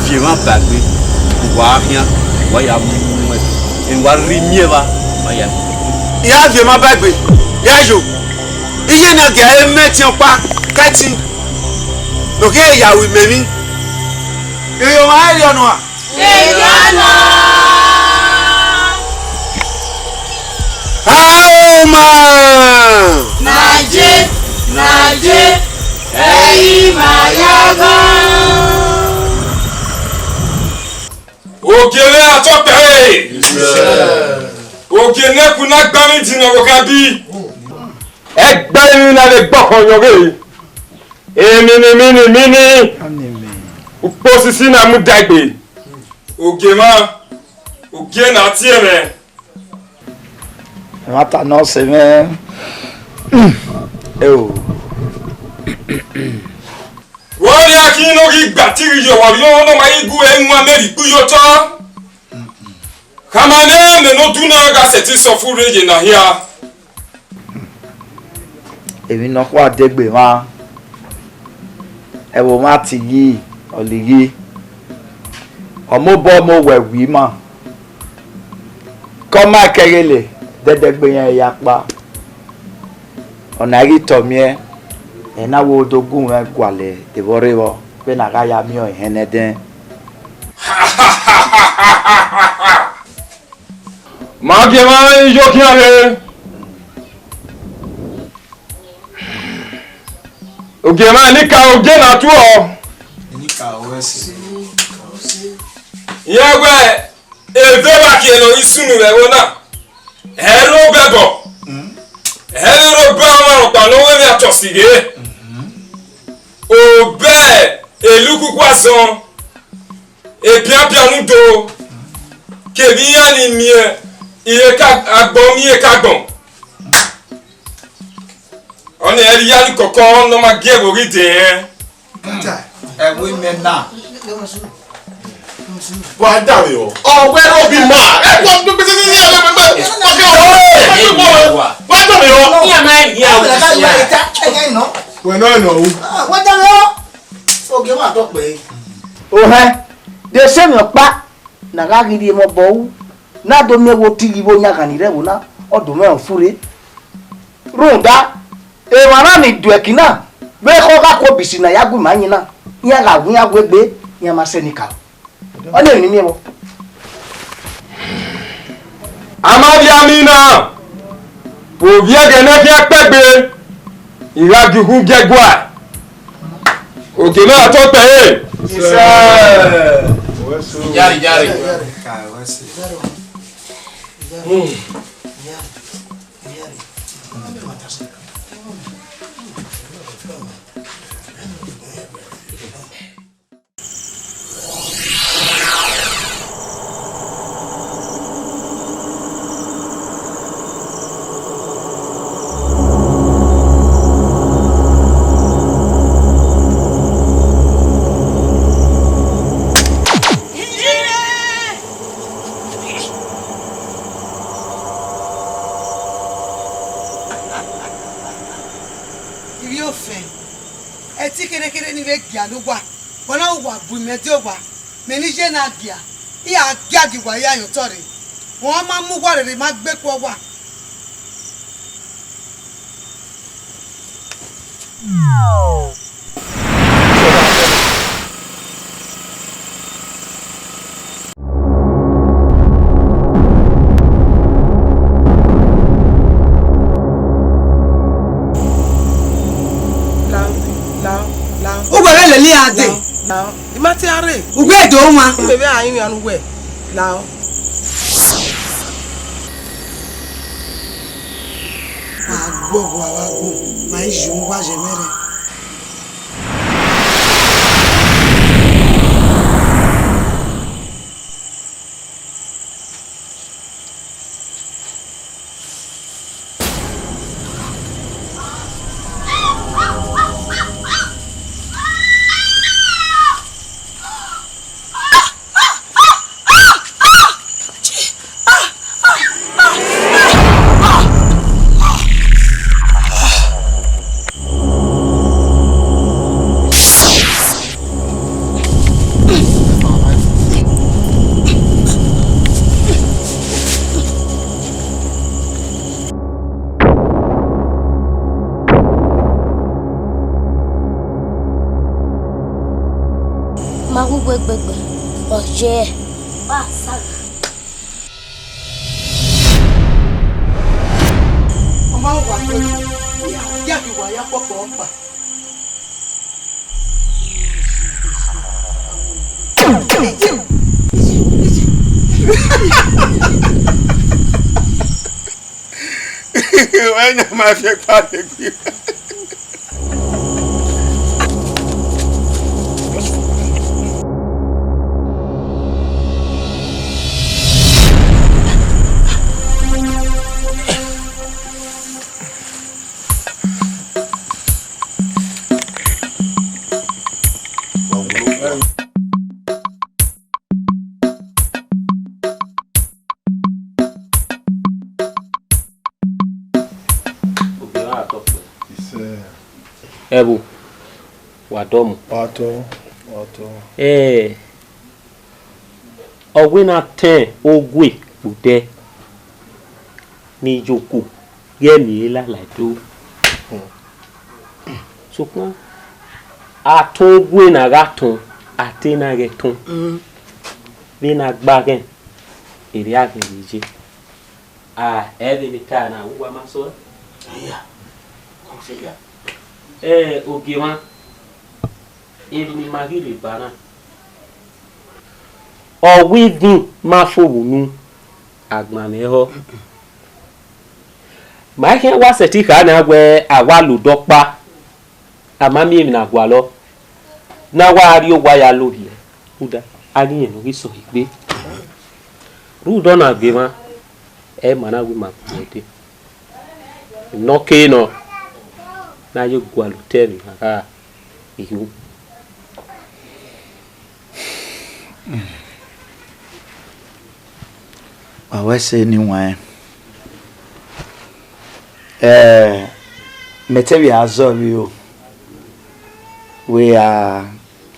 viọ emwa ba egbe, uwa khian, uwa ya mu ẹn. Emwi uwa rhirhi miẹn evba, uwa ya mu. I ra viọ emwa ba egbe, ya yo. Iye na gia ẹre mẹ ẹtin ọkpa, ke ẹtin ne ọ khian ya ru imẹ emwi. Iyomwa, erriọ nọ a? Erriọ nọ. Aoma! Naje, naje, ẹ i ma ya ghan. Ogie mwẹ a tọ kpẹre. Ogie ne ẹkun na gba mwẹ idin ne ọvbokhan bi. Ẹgbẹe emwi na vbe gbe ọkhọ yọn ghe. Emini, mini, mini. Ukpo osisi na mudia egbe. Ogie mwa, ogie na tie mwẹ. Ẹmwata ne ọ sẹ mwẹ. Eo. Vbọrriọ khin ne ọ ghi gba tighi ye ọmwa rriọ ne ọ ma ghi gu ẹre wan mẹ rhie ikpu ye otọ. Khama nẹ mẹ ne odun na gha sẹtin sẹ ọfurre ye na hia. Emwi nọkhua degbe mwa, ẹvbo mwa tighi, ọ lighi, ọ mobọ mu owẹ wi ima, ke ọ ma kẹghele, dẹdẹgbe iran ya kpa. Ọna i ghi tọ miẹn, ẹ na wo do gu mwẹ gualọ evbọrre vbọ, vbene a gha ya miẹn ọnrẹn nẹdẹn. Ma gie emwa iyọkhian rre. Ogie emwa enikaro, ogie na tuọ. Enikaro ẹse. Iran wẹ, eve vba khian ne ọ ghi sunu vbe ẹvbo na. Ẹ i rre obọ ẹbọ. Ẹ i rre obọ ọmwa rhọkpa ne ọ wẹ emwi atọ si ghe. Obọ elukuku azọn, ebianbian udo, kevbe iran ni miẹn iyeke agbọn miẹn iyeke agbọn. Ọnii ẹre iyalikọkọ ne ọ ma gie ẹvbo ghi dee rẹn. Ẹvbo imẹ na. Wa dàbí ọ. Ọwẹ́ ló bí ma. Ẹ kọ́ tó gbèsè ní ìyá rẹ̀ pẹ̀pẹ̀. Ọkẹ́ ọ̀rọ̀ rẹ̀. Wa dàbí ọ. Iran ma yin awusa. Wẹ nọ nọ wu. Wa dàbí ọ. Ogie wa dọ pẹ. Ohẹn, de sẹ emwi ọkpa na gha ghi rhie mwẹ obọ ru, na do miẹn wẹ otighi vbe oyan ghan ni rre ẹvbo na, ọ do mwẹ ọfure. Rhunmwuda, emwa na ni du ẹki na, vbe ekhọe gha ku obọ isi ne a ya gu ima yin na, iran gha wu iran wu egbe, iran ma sẹ enikaro. Ọnii emwi ne I miẹn vbọ. A ma vbe a miẹn na, ovbi ẹghẹ ne ẹ khian kpẹgbe, I gha gie ukhun gie ẹguae. Ogie na tọ kpẹre. Iyare, iyare. Ivbi ofẹn, ẹtin kherhe kherhe ne I vbe gia ne uwa, wa na uwa bu imẹ die owa, mẹ ne I ye na gia, I gha gia gie uwa ya yan otọ rre, wa ma mu uwa rere ma gbe ku owa. Lao, lao, lao. Uwẹ ghẹ lele iran dee. Lao, lao. I ma te a rre. Uwẹ do wan. Mẹ vbe a rinmwian ne uwẹ. Lao. Wa gbe ọgua, wa gbe, ma i yu uwa ye mwẹ rre. Ma gu wẹ gbẹgbẹ, ọ ye. Ba sa gha. Ọ ma wa gbe, ya, ya ghi wa ya kpọkpọ ọkpa. Wẹ yan ma fi ẹkpa rre gbe. Ẹvbo, wa dọmọ. Wa tọ, wa tọ. Ẹ, ọ wẹ na tẹn ogue vbe odẹ ne iyoko ghẹ miẹn lala do. Sokpan, atọn ogue na gha tọn, a te na ghẹ tọn. Vbene a gba ghẹ, erriọ a ghẹ ye. A, ẹ vbe ne I ta na, uwa ma sẹ ọe. Iya, ọ sẹ ya. Ẹ, Ogiemwa, emwi ne ima ghi rre ba na, ọ wẹ ivin ma fo vbe unu, agbọn mwẹ họ. Ma i khian wa sẹtin kha na wẹ a wa la odọ ọkpa, a ma miẹn emwi ne a gualọ, ne a wa rrie owa ya lovbiẹ, rhunmwuda a ghi rẹn ne ọ ghi sẹ ọre egbe. Rhunmwuda ọna, Ogiemwa, ẹ ma na wẹ ima gu ẹre dee. Nọ ke nọ, ne a ye gualọ otọ ẹmwẹ gha gha ru. Wa wẹ ẹse ne I wan ẹn. Ẹ, mẹ te vbe a zọ vbe iro, wẹ a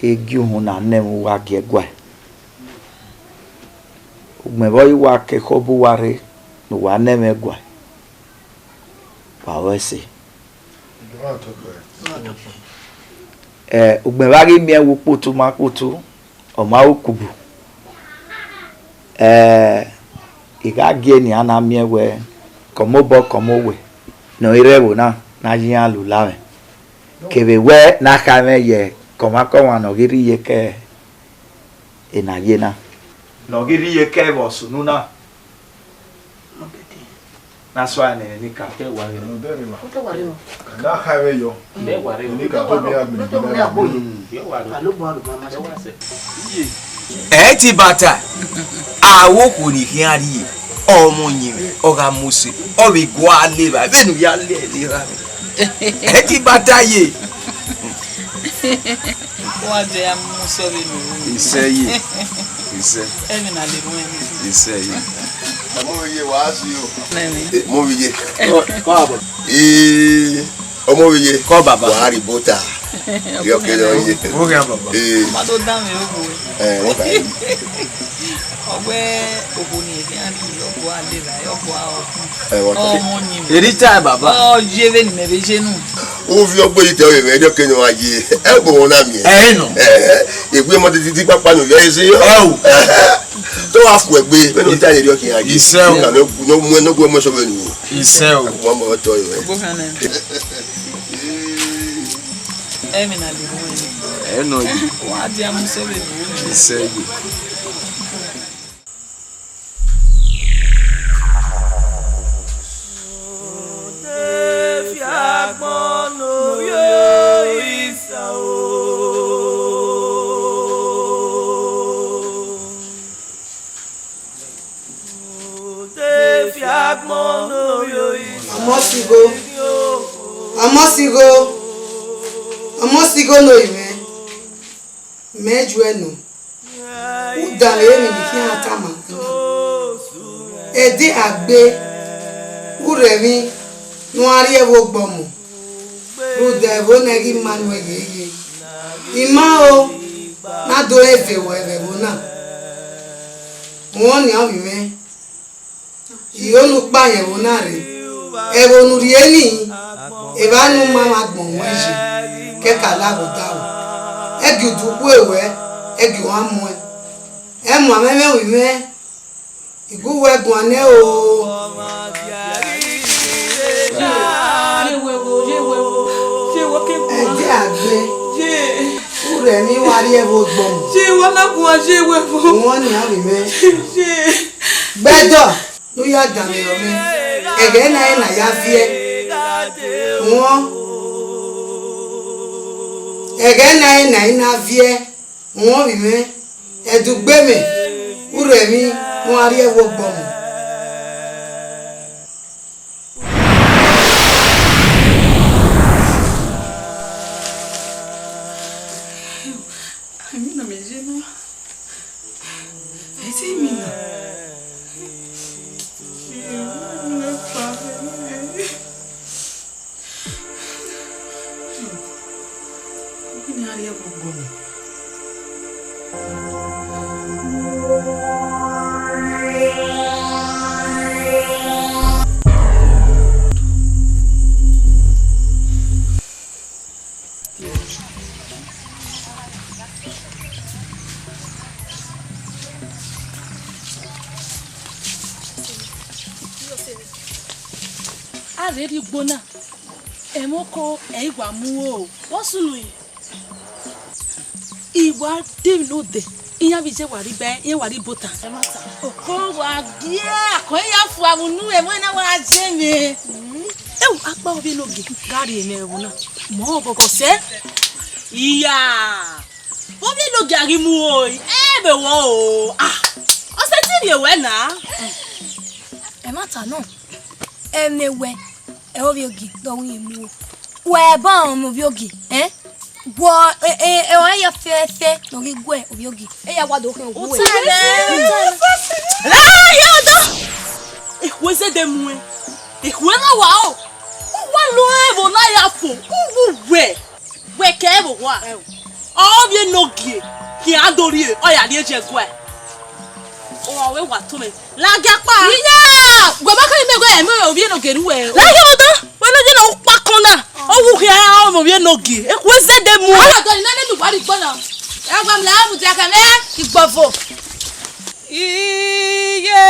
i gie uhunmwu na ne ẹmwẹ uwa gie guae. Ugbẹn vbe ọ i wa ke ekhọe bu uwa rre ne uwa ne ẹmwẹ guae, wa wẹ ẹse. Ẹ, ugbẹn vbe a ghi miẹn wẹ ukpotu ma kpotu, ọ ma ru ukubu. Ẹ, I gha gie nian na miẹn wẹ, kọmọ obọ kọmọ owẹ ne ọ i rre ẹvbo na, ne a ya iran la ula mwẹ. Kevbe wẹ ne a kha mwẹ ye kọmwakọmwa ne ọ ghi rhie iyeke ena ye na. Ne ọ ghi rhie iyeke vbe ọ sunu na. Na suẹn nene nika. Ke wa rre. Ọdẹ rre ma. Ọdẹ wa rre ma. Ka na kha mwẹ yọ. Ke wa rre. Nika to mi agbọn. Ke wa rre. Alo bo alo ma ma. Ẹ ti bata, a wo okhuo ni khian rrie, ọmọ yin mwẹ, ọ gha mose, ọ vbe gua leva, vbene u ya lele ra. Ẹ ti bata ye. Wa dẹ ya mu sọ vbe unu. Isẹ ye. Isẹ. Ẹmwẹ na le ru ẹmwẹ. Isẹ ye. Ọmọ vbe ye wa si o. Nẹni. Ọmọ vbe ye. Kọ, kọ abọ. Ee, ọmọ vbe ye. Kọ baba. Wa ri bota. Yọ kẹlẹ ọ ye. Wo gha baba. Ee. Ma do dan mi obo. Ẹ, wọ́n kà í. Ọgbẹ obo ni ẹgbẹ a ni ọgbọ a lera, ọgbọ a ọkun. Ẹ, wọ́n kà í. Ọmọ yin mwẹ. Eri ta baba. Ọ ye vbene imẹ vbe ye nu. Ovbi ọgbe yi te ọvbe mwẹ, erriọ ke ne ọ gha ye. Ẹ, obo wọn na miẹn. Ẹ, ẹ nọ. Ẹ, egbe ọmọ titi kpakpa ne ovbi ẹre ye. Ẹ o. Te ọ gha fu ẹgbe, vbene ọ ta ye erriọ ke a ye. Isẹ o. Ka ne ọ, ne ọ mu, ne ọ gu ọmọ sọ vbe nu. Isẹ o. Ọmọ ọtọ yọ. Ẹmwẹ na le ru ẹmwẹ. Ẹ nọ yi. Wa dia mu sẹ vbe ru. Isẹ yi. Ode fi agbọn ne ovbi Orisa o. Ode fi agbọn ne ovbi Orisa. Ọmọ sigho, ọmọ sigho, ọmọ sigho ne orinmwẹ, mẹ ju ẹe nọ. U danmwehọ emwi ne I khian tama na. Ẹdẹ a gbe, u rre emwi ne u a rrie ẹvbo gbe ọmọ, rhunmwuda ẹvbo na i ghi ma nuẹn yeye. I ma o, ne a do re ve ruẹ vbe ẹvbo na. Rẹn ọniẹn ovbi mwẹ. I ho ne u kpa ye ẹvbo na rre, ẹvbo ne u rhie nii, evba ne u ma mwẹ agbọn ruẹn ye, ke ka la vbe odaro. Ẹgie udu khuẹ ruẹ, ẹgie u gha muẹn. Ẹ mu amwẹ mwẹ ru mwẹ, I gu uwẹ guan nẹ o. Ẹdẹ a gbe, u rre emwi wa rrie ẹvbo gbe ọmọ. Ye wa na guan ye wẹ vbo. Rẹn ọniẹn ovbi mwẹ. Ye. Gbẹdọ ne u ya danmwehọ mwẹ, ẹghẹ na ẹre ne a ya viẹ, rẹn. Ẹghẹ na ẹre ne a i na viẹ, rẹn ovbi mwẹ. Ẹdẹ u gbe mwẹ, u rre emwi ne u a rrie ẹvbo gbe ọmọ. Emwi na mẹ ye na. Ẹ i te emwi na. Emwi ne a rrie ẹvbo gbe ọmọ. A vbe rhie ugbo na, ẹmwẹ oko ẹ i wa mu o. Vbọ sunu? I wa de emwi ne odẹ, iran vbe iye wa rhie iba, iran wa rhie iba ota. Oko wa gie akọn ya fua vbe unu, ẹmwẹ na wa je mwẹ. Ewu, akpa ovbi enogie gha rhie mwẹ ẹvbo na. Mọ ọghọghọ sẹ. Iya. Ovbi enogie a ghi mu o, ẹ vbe wọ o. Ah, ọ sẹtin rhie wẹ na. Ẹmwata nọ, ẹmwẹ wẹ, ẹ ovbi ogie, dọ wu ye mu o. Wẹ ba ọmọ ovbi ogie, ẹ? Wọ, ẹ, ẹ, ẹ, ọ ya fẹfẹ ne ọ ghi gu ovbi ogie. E ya wa do khian wu. Utẹlẹ. Ẹ, ya ọdọ. Ekhue zẹdẹ muẹn. Ekhue na wa o. U wa lo ẹvbo na ya fo. U wu wẹ. Wẹ kẹ vbe owa. Ovbi enogie. Khian do rhie, ọ ya rhie je guẹ. Ọ wa wẹ wa to mẹ. Ladian kpa. Iya! Wẹ ma kẹ mẹ wẹ, mẹ ovbi enogie ru wẹ. Ladian ọdọ, wẹ ne ọ ye na ukpa kọn na. Ọ wu khian ra ọmọ ovbi enogie. Ekhue zẹdẹ mu. Awa dọ ni nene nu wa rhie ugbo na. Ẹ gba mi la mu dia kẹ mẹ igbọvo. Iye.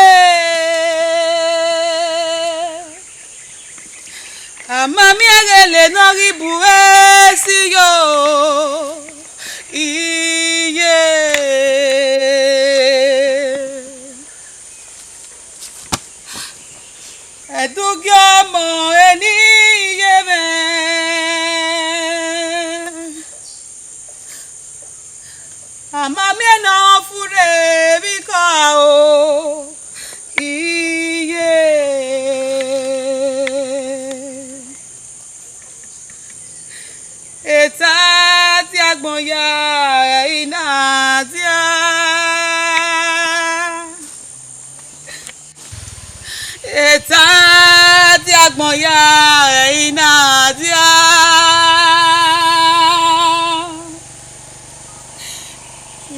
A ma miẹn eghele ne ọ ghi bu esi yo. Iye. Ẹdugie ọmọ eni iye mwẹ. A ma miẹn ne ọ furre vbe ikọ o, iye. Eta dia agbọn ya, ẹre I na dia. Eta dia agbọn ya, ẹre I na dia.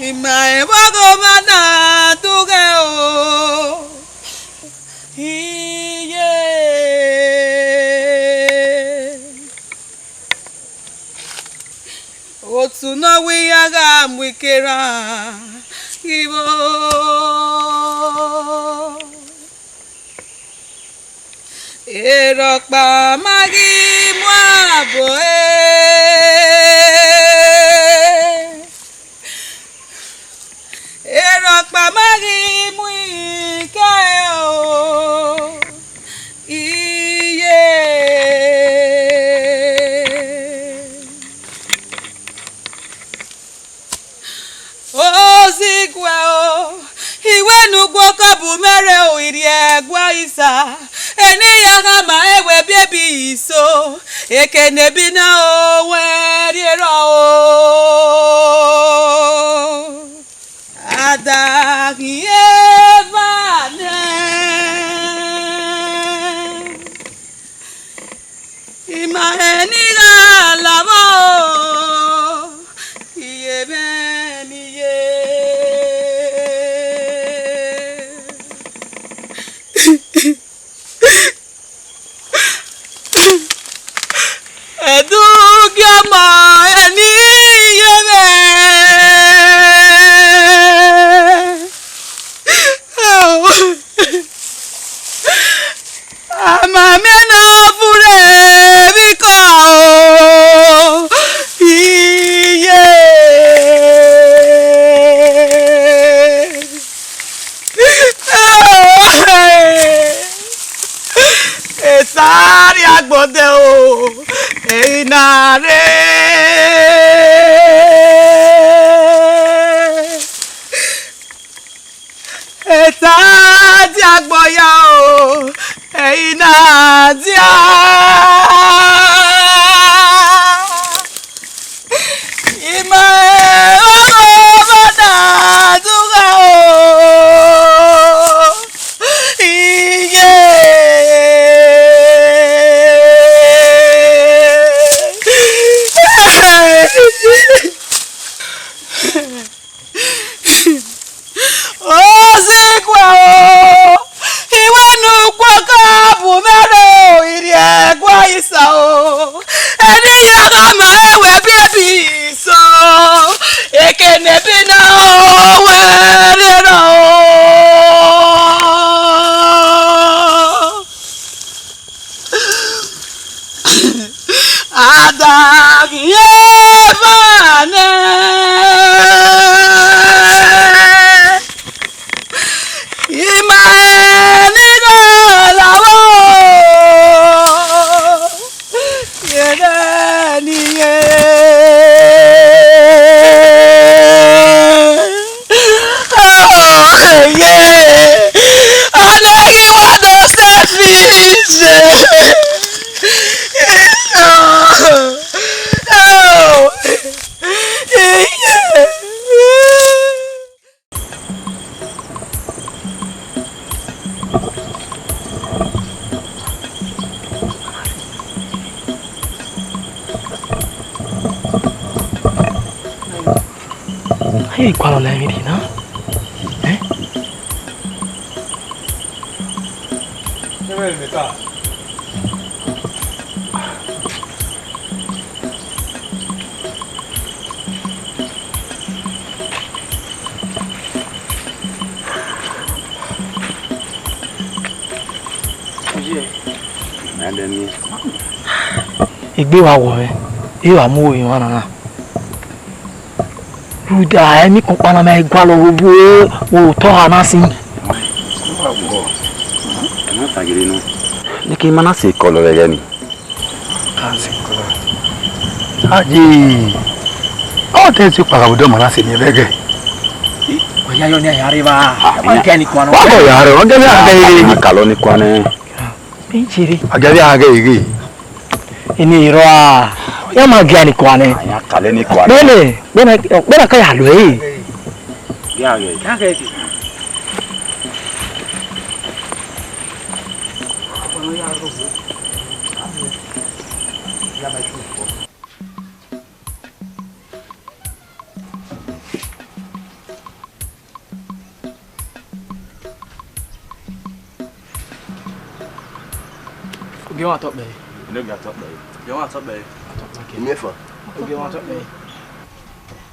I ma rẹn vbe ọghomwa na dughe o. Iye. Otu ne ọ wẹ iran gha mu ike ra ghi vbo. Erọkpa ma ghi mu abo ẹre. Erọkpa ma ghi mu ike o, iye. Oziguẹ o, I wẹ ne u gbe okọ bu mwẹ rre o, irhiẹgua isa. Eni ya khama ẹwẹ ebiebi iso, eke ne ebi na o, wẹ rhie rrọọ o. A da ghi eva nẹ, I ma rẹn ne I gha lavbọ, iye mwẹ ne I ye. Ẹdugie ọmọ eni iye mwẹ. A ma miẹn ne ọ furre vbe ikọ o, iye. Eta dia agbọn ya o, ẹre I na rre. Eta dia agbọn ya o, ẹre I na dia. I ma rẹn ọghomwa na dughe o, iye. Oziguẹ o, I wẹ ne u gbe Ẹ i gualọ la emwi rhie na. Eh? Egbe wa wọ mwẹ, I wa mu orinmwi na na. Rhunmwuda emwi kọnkpa na ma i gualọ vbe otọ ọha na sin. Neke ima na sẹ kọlọ vbe ẹghẹ nii. Aye, ọ te si kpagha vbe odọ ma na sẹ miẹn vbe ẹghẹ. Ọ ya yọ ne a ya rre evba. Wa gọ ya rre, wa gẹ ne a gẹ. A kalọ ni kua nẹ. Ijere. A gẹ vbe a gẹ ighe. Eni rọ a, ya ma gia ni kua nẹ. A ya kalẹ ni kua nẹ. Bẹnẹ, bẹnẹ, bẹnẹ ka ya lo ẹre. Ya gẹ, ya gẹ. Ogie mwa tọ kpẹre. Enogie a tọ kpẹre. Ogie mwa tọ kpẹre. Emiẹfan. Ogie mwa tọ kpẹre.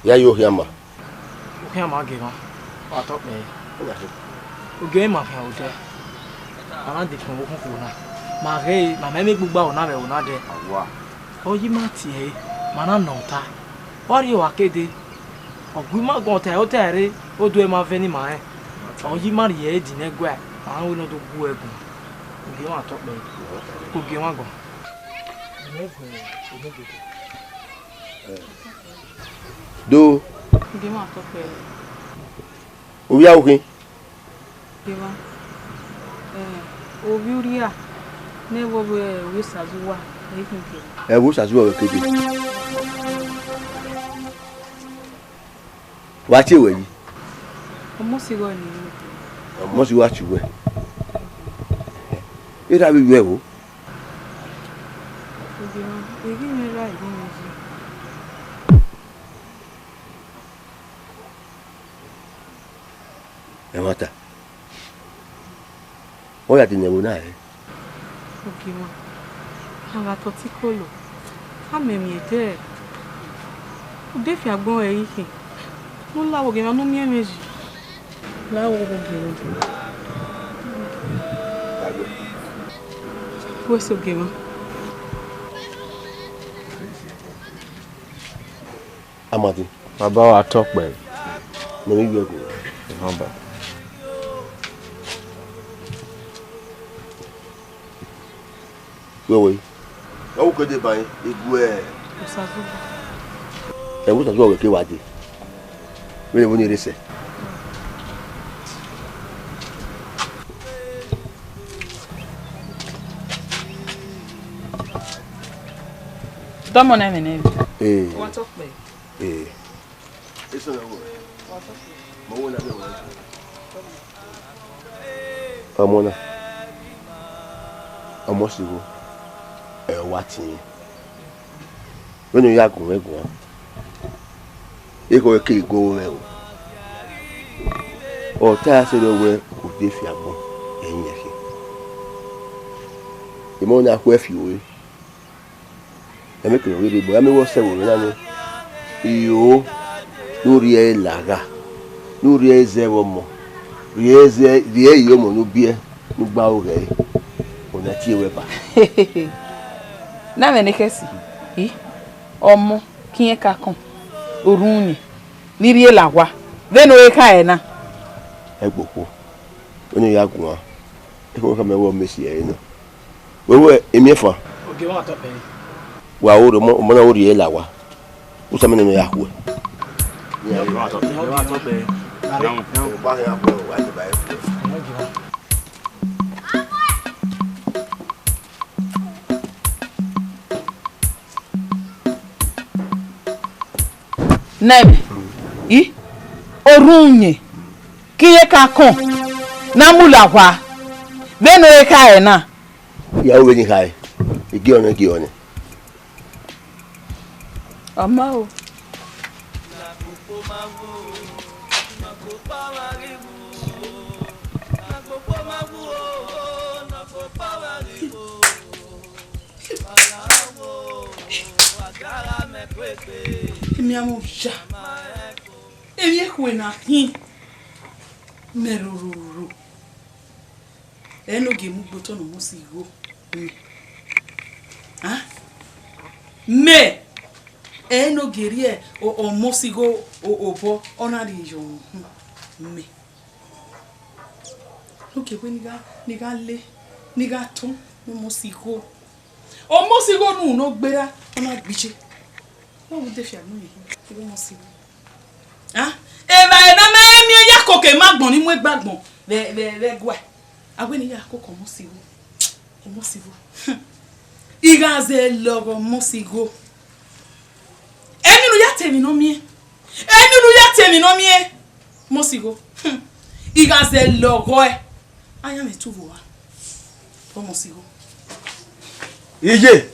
Ya yo khian ma. Okhian ma gie mwa, wa tọ kpẹre. Ogie ma khian odẹ. A na dekun vbe okhunkhu na. Ma ghe, ma mẹ emwi gbugba ẹvbo na vbe ẹvbo na dẹ. Ọ yi ma tie ẹre, ma na nọ ọta. Wa rhie wa kede. Ọ gu ima guan ọta, ọta ẹre, o do ma vẹ ne ima rẹn. Ọ yi ima rhie ẹre dinẹguẹ, ma rẹn wẹ ne ọ do gu ẹre guan. Ogie mwa tọ kpẹre. Ogie mwa guan. Do. Ogie mwa tọ kpẹre. Ovbi aro khin? Ogie mwa. Eh, ovbi urria, ne ẹvbo vbe ovbi Osazuwa, ẹ i khin ke. Ẹvbo Osazuwa vbe kede. Wa tie wẹ yi? Ọmọ si gọ ni. Ọmọ si wa tie wẹ. Erha vbe yu ẹvbo. Ogie mwa, eghi mwẹ ra, eghi mwẹ yi. Ẹmwata, ọ ya dene ẹvbo na rẹ. Ogie mwa, a gha tọ ọtẹn ikolo, a mẹ miẹn ẹdẹ, ude fian agbọn ẹre i khin, ne u la vbe ogie mwa ne u miẹn mwẹ yi. La vbe ogie mwa. Wẹ sẹ ogie mwa. Amadi. Baba wa tọ kpẹre. Mẹ ne I yu ẹre gu. Ẹmwẹ ọba. Wẹ wẹ. Ọ wu kede ba ẹ, I gu ẹ. Osazuwa. Ẹ, Osazuwa wẹ ke wa dee. Vbene ẹvbo ni rre sẹ. Dọmọ ne ẹmwẹ nẹ. Ee. Wa tọ kpẹre. Ee. Ọmọ na, ọmọ siro, ẹ wa tin. Vbene u ya gun mwẹ guan, ekhọe ke I gu mwẹ o. Ọ ta sẹrriọ wẹ ude fian agbọn, ẹ i yan khin. Emọ na khuẹ fi ore. Ẹmwẹ kene ọ ghi rre, but a miẹn wẹ ọ sẹ vbe mwẹ na nẹ, iro, ne u rhie ẹre la gha, ne u rhie ẹre zẹ vbe ọmọ, rhie ẹre zẹ, rhie ẹre ye ọmọ ne u biẹ, ne u gbe aro ghẹ ẹre, ọna tie ruẹ ba. Ne a mwẹ ne khẹsi, i, ọmọ ke irẹn ka kọn, orhunmwuyẹn, ne I rhie la owa, vbene ọ re khare na. Ẹgbokhuo, vbene u ya guan, ekhọe khama wẹ ọ miẹn si ẹre nọ. Wẹ wẹ, emiẹfan. Ogie mwa tọ kpẹre. Wa ru ọmọ, ọmọ na ru rhie la owa. Usamẹ ne ọ ya khuẹ. Ogie mwa tọ kpẹre. Ogie mwa. Nẹmwẹ, i, orhunmwuyẹn, ke irẹn ka kọn, ne a mu la owa, vbene ọ re khare na. Ya ru vbene I khare, I gie ọnrẹn, I gie ọnrẹn. Ọ ma o. Emianmwẹ oya, emwi ekhue na khin, mẹ rororo. Ẹ ne ogie mu gbe otọ ne ọ mu si igho. Mẹ, a? Mẹ, ẹ ne ogie rhie ọ, ọ mu si igho o-, obọ, ọ na rhie yọ uhunmwu. Mẹ. Ogie wẹ ne I gha, ne I gha le, ne I gha tọn, ne ọ mu si igho. Ọ mu si igho ne unu nọ gberra, ọ na gbe iye. Wẹ vbe ude fi agbọn ye, igho ọ mu si igho. A? Evbare ne a ma miẹn ya koko ima agbọn ni mu egbe agbọn vbe, vbe, vbe ẹguae. A wẹ ne I ya koko ọ mu si igho. Ọ mu si igho. I gha zẹ lọghọ ọ mu si igho. Emwi ne u ya te emwi ne ọ miẹn. Emwi ne u ya te emwi ne ọ miẹn. Ọ mu si igho. I gha zẹ lọghọ ẹ. Ayan mwẹ tu vbe owa. Ọ mu si igho. Iye.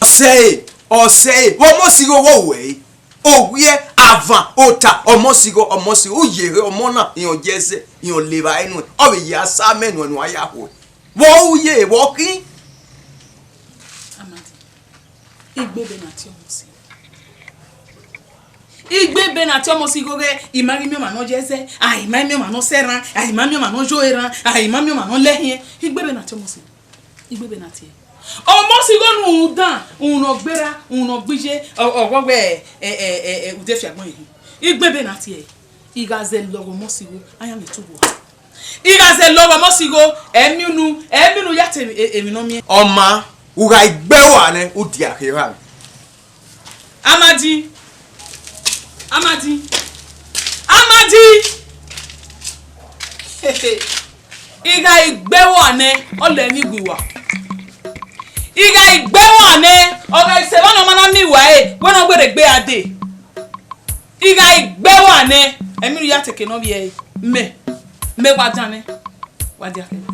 Ọ sẹe, ọ sẹe. Vbe ọ mu si igho, vbe ọ wẹ ẹre. Ovbiẹ, avan, ota, ọ mu si igho, ọ mu si igho. U ye ehe ọmọ na, irẹn ọ ye ẹzẹ, irẹn ọ le evbare nuẹn. Ọ vbe ye asa mẹ nuẹn ne uwa ya ho. Vbe u ye, vbe ọ khin? Amadi, igbebe na tie ọ mu si. Igbebe na tie ọ mu si igho ghẹ, I ma ghi miẹn ọmwa ne ọ ye ẹzẹ, a, I ma miẹn ọmwa ne ọ sẹ erhan, a, I ma miẹn ọmwa ne ọ yo erhan, a, I ma miẹn ọmwa ne ọ lẹ ẹhiẹn. Igbebe na tie ọ mu si. Igbebe na tie. Ọ mu si igho ne unu dan, unu nọ gberra, unu nọ gbe iye, ọ, ọ wẹ wẹ, ẹ, ẹ, ẹ, ẹ, ude fi agbọn ye. Igbebe na tie. I gha zẹ lọghọ ọ mu si igho, ayan mwẹ tu vbe owa. I gha zẹ lọghọ ọ mu si igho, emwi unu, emwi unu ya te emwi, emwi ne ọ miẹn. Ọ ma, u gha gbe uwa nẹ, u dia kherha. Amadi. Amadi. Amadi. I gha gbe uwa nẹ, ọ lẹ emwi gbe uwa. I gha gbe uwa nẹ, ọ gha sẹ evba ne ọ ma na miẹn uwa ẹre, wẹ ne ọ wẹ rre egbe a dee. I gha gbe uwa nẹ, emwi unu ya te eke ne ọ vbiẹ ẹre, mẹ, mẹ wa dan nẹ, wa dia kherha.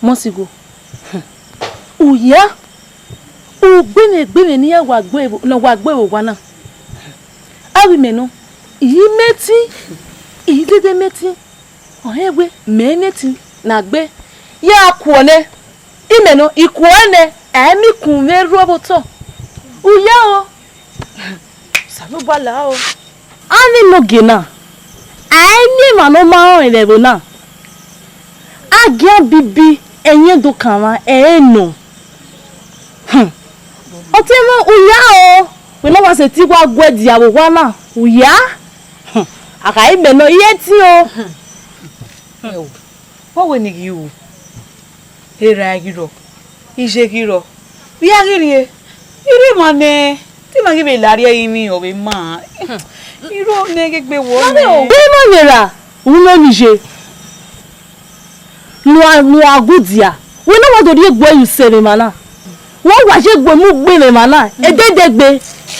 Mọsigho, u ya, ugbẹmwẹ ugbẹmwẹ ne iran wa gbe vbe, ne ọ wa gbe vbe owa na. Avbe imẹ nọ, I i mẹ ẹtin, I i dede mẹ ẹtin, ọ rẹn wẹ mẹ i mẹ ẹtin ne a gbe, ya kuọ nẹ, imẹ nọ, I kuọ nẹ, ẹ i miẹn ikun mwẹ rrọọ vbe otọ. U ya o, Osanobua la o. Avbe enogie na, a i miẹn emwa ne ọ ma rọnrẹn vbe ẹvbo na. A gian bibi, ẹyẹn do kanmwa, ẹ i re nọ. Hmm. Ọtẹn mwẹ, u ya o, wẹ ne ọ wa sẹtin wa gu ẹdia vbe owa na, u ya. Hmm. A kha i mẹ nọ, I i ẹtin o. Ẹ o, vbọ wẹ ne I ghi ru? Erha ghi rrọọ, iye ghi rrọọ, vbe a ghi rrie, I rre emwa nẹ, te ima ghi vbe la rrie ẹrinmwi ọ vbe ma. I rro nẹ ghe egbe wọ nẹ. Vbe ima vbe ra, u mwẹ ne iye. Ne uwa, ne uwa gu dia, wẹ ne ọ wa do rhie egbe ẹre usẹ vbe emwa na. Wẹ ọ wa ye egbe mu gbe vbe emwa na, ẹdẹdẹgbe.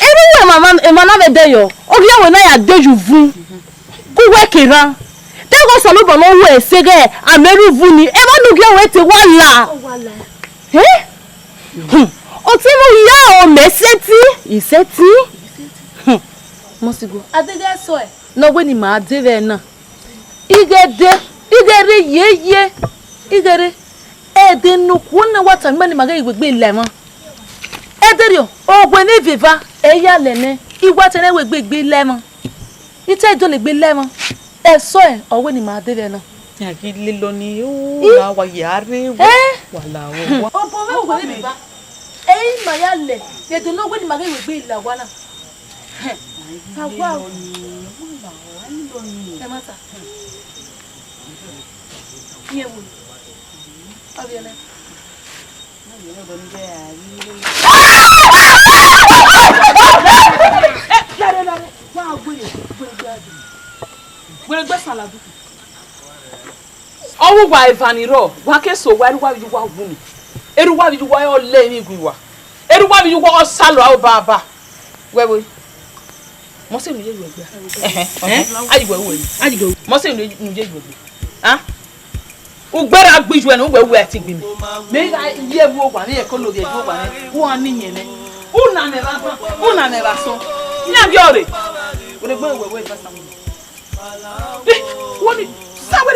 Erha uwẹ emwa, emwa na vbe ẹdẹ yọ, ọ ghi ya wẹ ne a ya de ye uvun. Ku uwẹ ke erhan. Deghẹ Osanobua ne ọ ru ẹse ghẹ amẹ rre uvun ni, emwa ne u gie ruẹ te wa la. Ẹ? Hmm. Ọtẹn mwẹ, u ya o, mẹ sẹtin, I sẹtin. Hmm. Mọsigho. A dede sẹ ọe. Ne ọ wẹ ne ima de vbe ẹna. I ghẹ de, I ghẹ rre yeye, I ghẹ rre. Ẹdẹ ne okhuo na wa tama ima ne ima ghẹ ghi wegbe la emwa. Ẹdẹrriọ, owe ne eva eva, ẹ ya lẹ nẹ, I wa tama ẹn wegbe gbe la emwa. I te dọlegbe la emwa. Ẹsọe ọ wẹ ne ima de vbe ẹna. Ya ghi lele ọnii, u, I, ma wa ya rre, ẹ? Wa la owa. Obọ mwẹ, owe ne eva eva, ẹ i ma ya lẹ, ẹdẹ ne ọ wẹ ne ima ghẹ wegbe la owa na. Hẹn. Awa o. Ẹ ma ta. Iye wo. Ọ vbiẹ nẹ. Wẹrẹ gbe sala duku. Ọ wu uwa eva ni rrọọ, wa ke so uwa, erha uwa vbe iye uwa wu ni. Erha uwa vbe iye uwa ọ lẹ emwi gbe uwa. Erha uwa vbe iye uwa ọ salọ aro baba. Wẹ vbe. Mose nu ye yu egbe. Ẹhẹn, ẹhẹn. A yi wẹ ru ẹre. A yi wẹ ru. Mose nu, nu ye yu egbe. Ah? Ugbẹrẹ a gbe iyuẹ ne uwẹ, uwẹ a ti gbe mẹ. Mẹ gha ye vbe owa, mẹ ye ko lo vbe owa nẹ. U a ni yẹn nẹ. U na mẹ vbe agbọn, u na mẹ vbe asọn. Iran gie ọre. Wẹ gbe wẹ wẹ ba sa mu. Eh, wani sa wẹ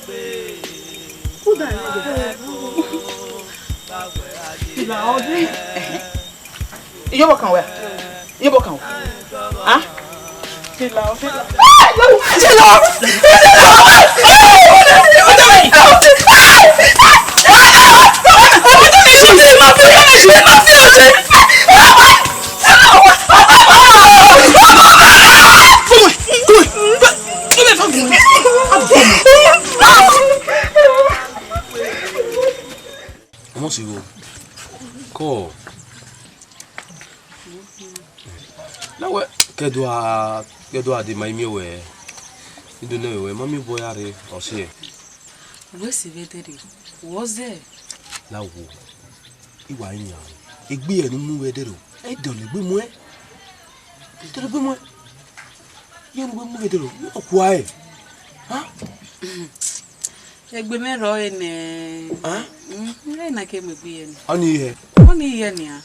gbe. Uda. Ila odi. Iyobọ kan wẹ. Iyobọ kan wẹ. Ah? Ila odi. Ọmọ siro, kọ. Na wẹ, kẹdua, kẹdua de ma imiẹn wẹ, ido nẹ wẹ, ma miẹn obọ ya rre, ọ si. Wẹ si vbe dẹrriọ, wẹ ọ zẹ. Na wo, I wa yan, egbe ẹre ne u mu vbe dẹrriọ, ẹ dọlegbe muẹn, dọlegbe muẹn, iye ne u mu vbe dẹrriọ, ọ kua ẹre. Ha? Egbe mwẹ rrọọ ẹre nẹ. Ah? Mm, ẹ na ke mu egbe ẹre nẹ. Ọnii hẹ? Ọnii hẹ nian.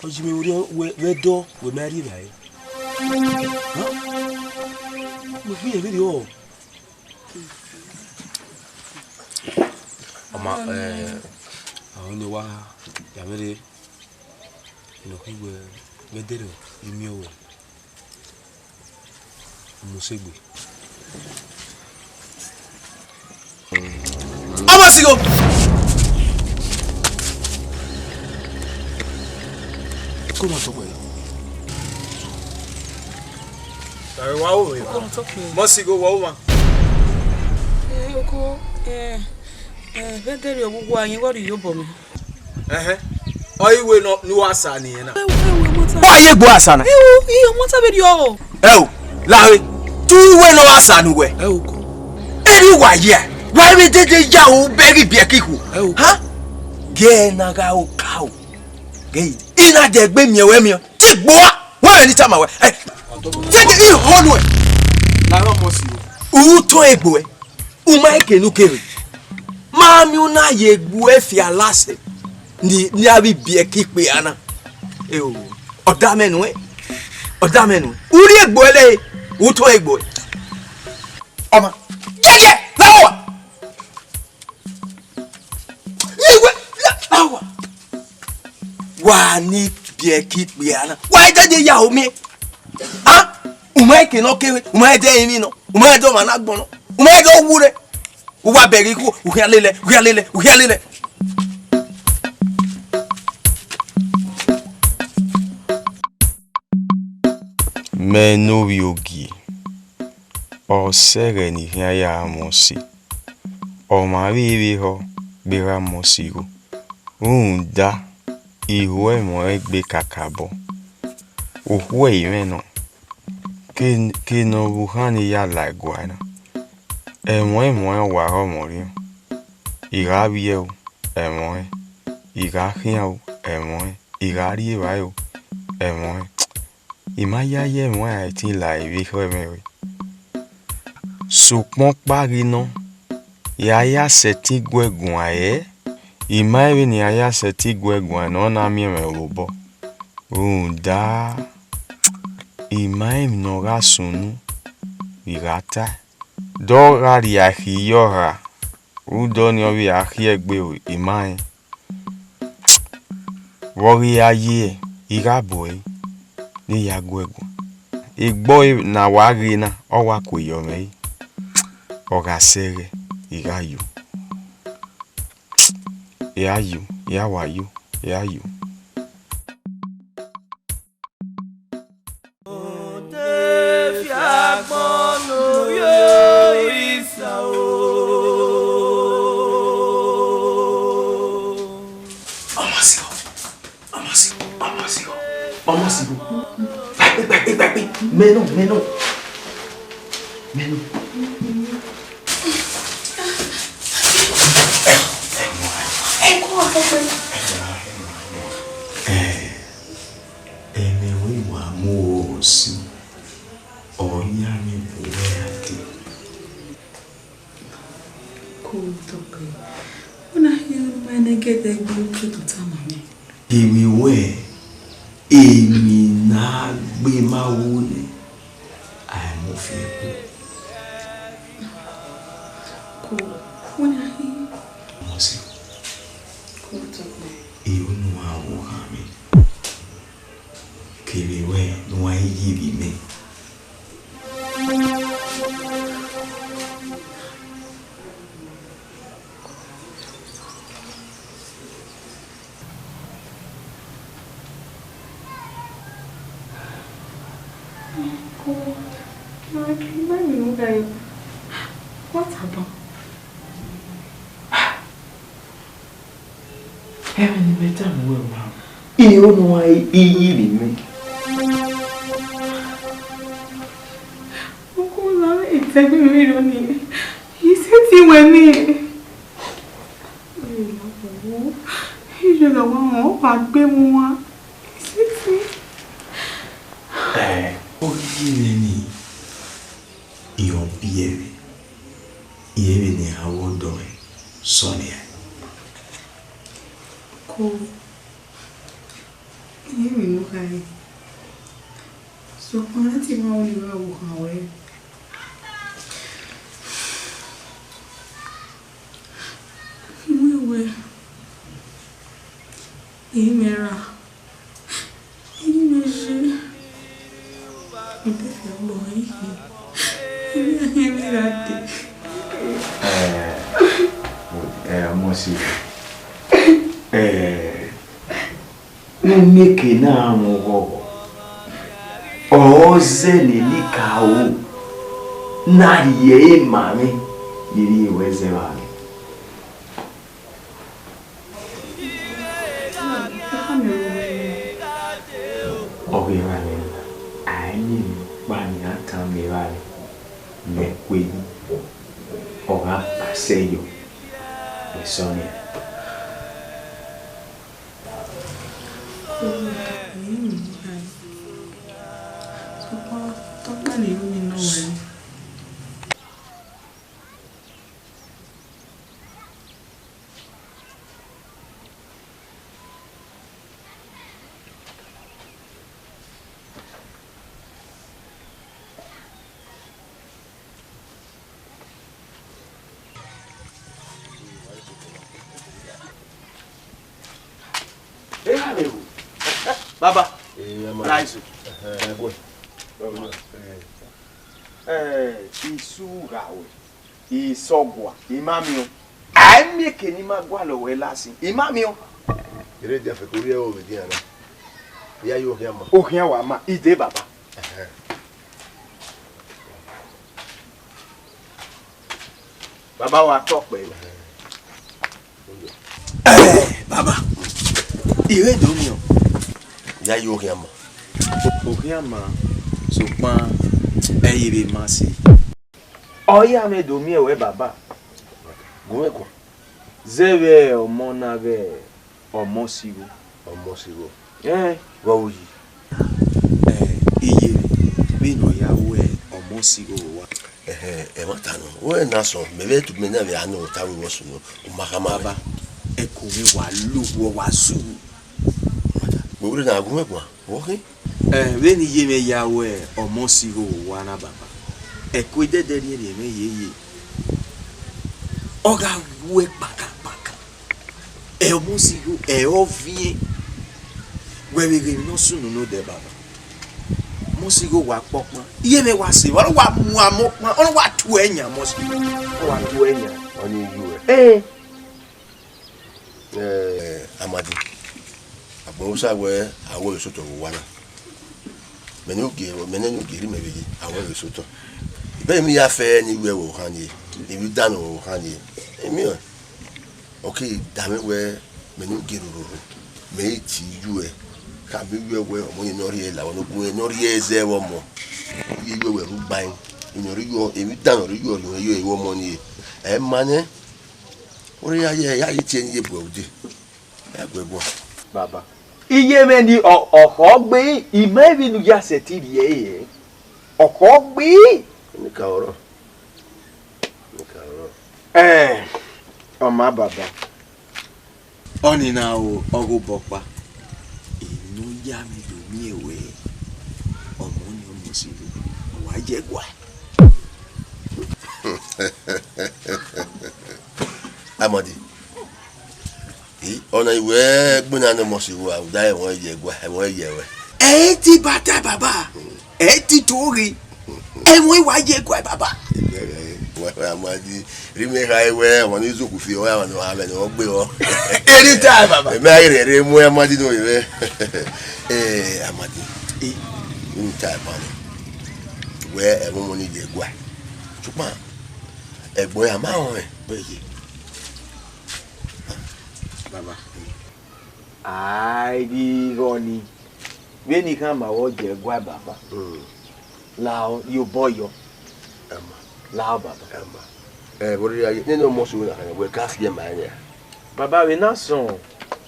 Ọ yi mwẹ orhiọn wẹ, wẹ dọ, wẹ ma rri evbare. Huh? Wẹ ghi rẹn vberriọ. Ọ ma, eh, ahọn ne wa ya mwẹ rre, ne ọ khin wẹ, wẹ dẹrriọ, I miẹn ruẹ. Mu sẹ egbe. Ọmọ sigho. Ko ma tọkpẹ. Tare wa wo. Ọmọ sigho wa wo ma. Eh, oko, eh, eh, vbe deri oghughu a, yin wẹ rhie iyobọ mwẹ. Ẹhẹn. Ọ i wẹ ne, ne u wa sa nẹ na. Ẹwu, ẹwu, ọmọta. Wa ye gbe asa na. Ẹwu, iye ọmọta vbe rriọ. Ẹwu, lahọ, tu wẹ ne ọ wa sa ne uwẹ. Ẹwu ko. Eri wa ye, wa vbe dede ya o bẹghi biẹ ke ikhuo. Ẹwu. Ha? Gẹ na gha o ka o. Gẹ i na dẹ egbe miẹn wẹ miẹn. Te gboa, wẹ vbe ni tama wẹ. Ẹ, te i họn nuẹ. Na rọ mọ si o. U tọn egbe. U ma ke ne u kere. Ma miẹn u na ye egbe ẹ fia lasẹ. Ni, ni a vbe biẹ ke ikpia na. Eo, ọ da mẹ nuẹn. Ọ da mẹ nuẹn. U rhie egbe ẹre, u tọn egbe. Ọma. Yẹgẹ, la wa. Iwe, la, la wa. Wa ni biẹ ke ikpia na. Wa i dede ya ho miẹn. Ah, u ma ke nọ kere, u ma dẹ emwi nọ, u ma dẹ ọmwa na gbọn nọ, u ma dẹ owu rre. U wa bẹghe igho, u khian lele, u khian lele, u khian lele. Mẹ ne ovbi ogie, ọ sẹ ẹghẹ ne I khian ya mọ si, ọ ma vbe vbe họ gberra mọ si igho. Rhunmwuda, I ho ẹmwẹ ọnrẹn gbe kakabọ. Okhuo ẹre I mwẹ nọ, ke, ke ne ọ vbe okhan ne I ya la ẹguae na. Ẹmwẹ ọnrẹn, ẹmwẹ ọnrẹn wa rhọ mwẹ orhiọn. I gha vbiẹ o, ẹmwẹ ọnrẹn. I gha khian o, ẹmwẹ ọnrẹn. I gha rri evbare o, ẹmwẹ ọnrẹn. I ma yayi ẹmwẹ ọnrẹn, a i te la vbe ehọ ẹmwẹ ruẹ. Sokpan ọkpa ghi nọ, I ra ya sẹtin gu ẹre guan ẹre, I ma rẹn vbene I ra ya sẹtin gu ẹre guan ne ọ na miẹn mwẹ vbe obọ. Rhunmwuda, I ma rẹn emwi ne ọ gha sunu vbe I gha tae. Dọ gha rhie akhi yọ ra, rhunmwuda ọnii ọ vbe a khiẹ egbe ru, I ma rẹn. Vbe ọ ghi ra ye, I gha bu ẹre ne I ya gu ẹre guan. Egbe ọre ne a wa ghe na, ọ wa ku eyọ mwẹ re. Ọ gha sẹ ẹghẹ, I gha yo. I gha yo, I gha wa yo, I gha yo. Ọmọ sigho, ọmọ sigho, ọmọ sigho, ọmọ sigho. Gbàgbé, gbàgbé, gbàgbé. Mẹ nọ, mẹ nọ. Mẹ nọ. Ẹ kú ọ̀fọ̀ pẹ̀lú. Ẹ, ẹmwẹ wẹ wa mu oro si, ọ ya mwẹ bu wẹ a dee. Ko tọkẹ, u na khian ma nẹ gẹdẹgbe, u ke do tama mwẹ. Emwi wẹ, emwi ne a gbe ma wo nẹ, Ko, ko na hi. Mose. Ko tọ pẹ. Iro ne uwa wo khan mwẹ. Kevbe wẹ ne uwa i ye vbe imẹ. What about? Ẹmwẹ ne imẹ tama uwẹ ọmwa, iro ne uwa i ye vbe imẹ. Ọgua la, etẹn gbe mwẹ rọ ni, I sẹtin wẹ ni. Iyọla wa wọn, ọ wa gbe mu wa. I sẹtin. Ẹ, ọ ghi ye mwẹ ni, I ọ biẹ vbe, I vbe ne a vbe ọdọ ẹre, Sonia. Ko, I vbe ne u khare. Sokpan a te ma ho ne I gha ru khan ruẹ. Wẹ wẹ, I mwẹ ra, I mwẹ ye, I de fi agbọn hẹ ikhin, I mwẹ hẹ mwẹ ra dee. Ẹ, ẹ, ọmọ si. Ẹ, ne u mieke na mwẹ ọghọghọ, ọ zẹ ne enikaro na rhie ẹre ma mwẹ, ne I rhie ruẹ zẹ vbe mwẹ. Ọ ghi ra mwẹ na, a i miẹn emwi ọkpa ne iran tama evba mwẹ, mẹ kue yi, ọ gha ba sẹ yọ, wẹ sẹ ọnii. Sokpan, tọkpa ne I ru ni nọ ruẹ. Baba, nice. Eh, isu gha ruẹ. I sẹ ọgua, I ma miẹn ọẹn. A i miẹn eke ne I ma gualọ ruẹ last, I ma miẹn ọẹn. Erha dia fẹko rhie ẹvbo vbe edian na. I ya ye okhian ma. Okhian wa ma, I dee baba. Ẹhẹn. Baba wa tọ kpẹ. Ẹhẹn. Eh, baba, I re do miẹn ọẹn. I ya ye okhian ma. Okhian ma, sokpan ẹ i re vbe ma sẹ. Ọ ya mwẹ do miẹn ruẹ baba. Gu mwẹ guan. Zẹ vbe ọmọ na ghe Ọmọsigho. Ọmọsigho. Ẹn. Vbe ọ ru yi? Eh, iye vbe ne ọ ya ru Ọmọsigho vbe owa. Ẹhẹn, ẹmwata nọ. Wẹ na sọn, mẹ vbe tobọ mẹ na vbe a nọ ta vbe sunu, u ma khama. Baba, ẹko mwẹ wa lo, wa zu. Wẹ wẹ na gu mwẹ guan, vbe ọ khin? Eh, vbene iye mwẹ ya ru Ọmọsigho vbe owa na baba, ẹko ẹdẹdẹ rhiẹnrhiẹn mwẹ yeye. Ọ gha ru ẹre kpankan kpankan. Ẹ Ọmọsigho, ẹ ọ viẹn. Wẹ vbe ghe emwi ne ọ sunu nodẹ baba. Ọmọsigho wa kpọkpan. Iye mwẹ wa sẹ, ọ wa mu amọ kpan, ọ wa tu ẹyan Ọmọsigho. Ọ wa tu ẹyan. Ọni yu ẹ. Eh. Eh, Amadi, agbọn Hausa wẹ a wẹ vbe sotọ vbe owa na. Mẹ ne u gie, mẹ ne u gie rhie mẹ vbe ye, a wẹ vbe sotọ. Ibẹ emwi ya fẹ ne I wẹ vbe ohan nie, emwi dan nọ vbe ohan nie. Emi ọ, ọ keghi da mwẹ wẹ mẹ ne u gie rororo, mẹ i tie yu ẹ, ka mẹ yu ẹ wẹ ọmọ ne ọ rhie la, ọ ne ọ gu ne ọ rhie zẹ vbe ọmọ. I yu ẹ wẹ rhugbaẹn, emwi ọ rhie yọ, emwi dan ọ rhie yọ, ọ rhie yọ vbe ọmọ nie. Ẹ ma nẹ. Ore ya ye, ya ye tie ne iye bu ẹre ude. Ya gu ẹre guan. Baba. Iye mwẹ ni ọ, ọ khọ gbe, I ma emwi ne u ya sẹtin rhie ẹre. Ọ khọ gbe. Nika ọrọ. Nika ọrọ. Eh, ọ ma baba. Ọnii na o, ọ ghe obọ ọkpa. Eno ya mwẹ do miẹn wẹ, ọmọ ni Ọmọsigho, ọ wa ye ẹguae. Amadi, I, ọna I wẹ gbena ne ọmọ si vbe uwa, uda ẹmwẹ ye ẹguae, ẹmwẹ ye ẹruẹ. Ẹ i ti bata, baba, ẹ i ti tuo ghi, ẹmwẹ wa ye ẹguae, baba. Amadi, rhie mẹ kha wẹ ọmwa ni zuku fi ọre, ọmwa ne ọ gbe ọ. Anytime, baba. Mẹ a ghi rhie mu Amadi ne ovbi mwẹ. Eh, Amadi, I, I ta ẹban nẹ, wẹ ẹmwẹ ọmọ ni ye ẹguae. Sokpan ẹgbọn ya ma rọnmwẹ, wẹ ye. Baba, a i ghi rọ ni, vbene I khama wẹ ọ ye ẹguae, baba. Lao, ye obọ yọ. Ẹma. Lao, baba. Ẹma. Ẹ, vbọrriọ, nene ọmọ sẹ na, wẹ ka fiẹ ma ẹre. Baba, vbe na sọn,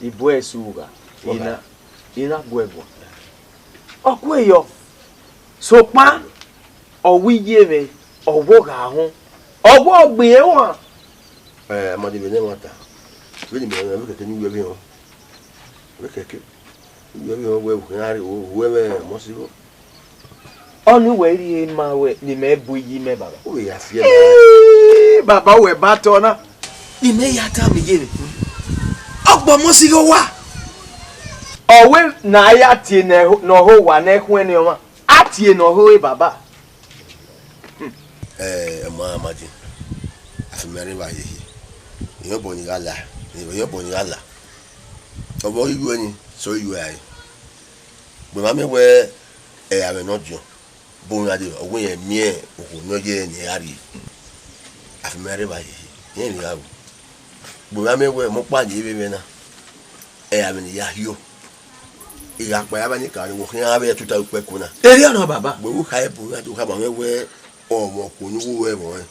I bu ẹre sẹ ugha, I na, I na gu ẹre guan. Ọ kue yọ. Sokpan, ọ wẹ iye mwẹ, ọ wẹ ogha họn, ọ wẹ ọgbẹn ẹre wan. Ẹ, Amadi, vbe ne ẹmwata, vbene imẹ rẹn, vbe kẹkẹ ne I ru ẹmwẹ họn. Vbe kẹkẹ, I ru ẹmwẹ họn wẹ, u khian rre, u ru ẹmwẹ ọmọ sẹ igho. Ọnii wẹ rhie ma wẹ ne imẹ bu iyi mẹ, baba. U vbe ya fiẹ ma. Ee, baba, wẹ ba tọ na. Imẹ ya tama iye mwẹ. Ọgbọ ọmọ sẹ igho wa. Ọ wẹ ne a ya tie ne ọ ho owa ne ẹkhuẹn ne ọmwa. A tie ne ọ ho ẹre, baba. Ẹ, ọmọ Amadi, a fi mẹ rre evba hiehiere. Iyobọ ni gha la, iyobọ ni gha la. Ọ vbe ọ ghi yu ẹre ni, sẹ ọ ghi yu ẹre rae. Gbe ma miẹn wẹ ẹ, avbe ne ọ diọn, bu iran dee, ọ wẹ irẹn miẹn okhuo ne ọ ye ẹre ne a rrie. A fi mẹ rre evba hiehiere, irẹn ni gha ru. Gbe ma miẹn wẹ, mẹ ọkpa ye vbe mwẹ na, ẹ, avbe ne I ya hio. I gha kpa avbe ni ka ni wo khian avbe ẹtuta ukpẹ ẹko na. Erriọ nọ, baba. Wẹ u kha bu iran dee, u khama mwẹ wẹ, ọmọ okhuo ne u ru ẹmwẹ ọnrẹn.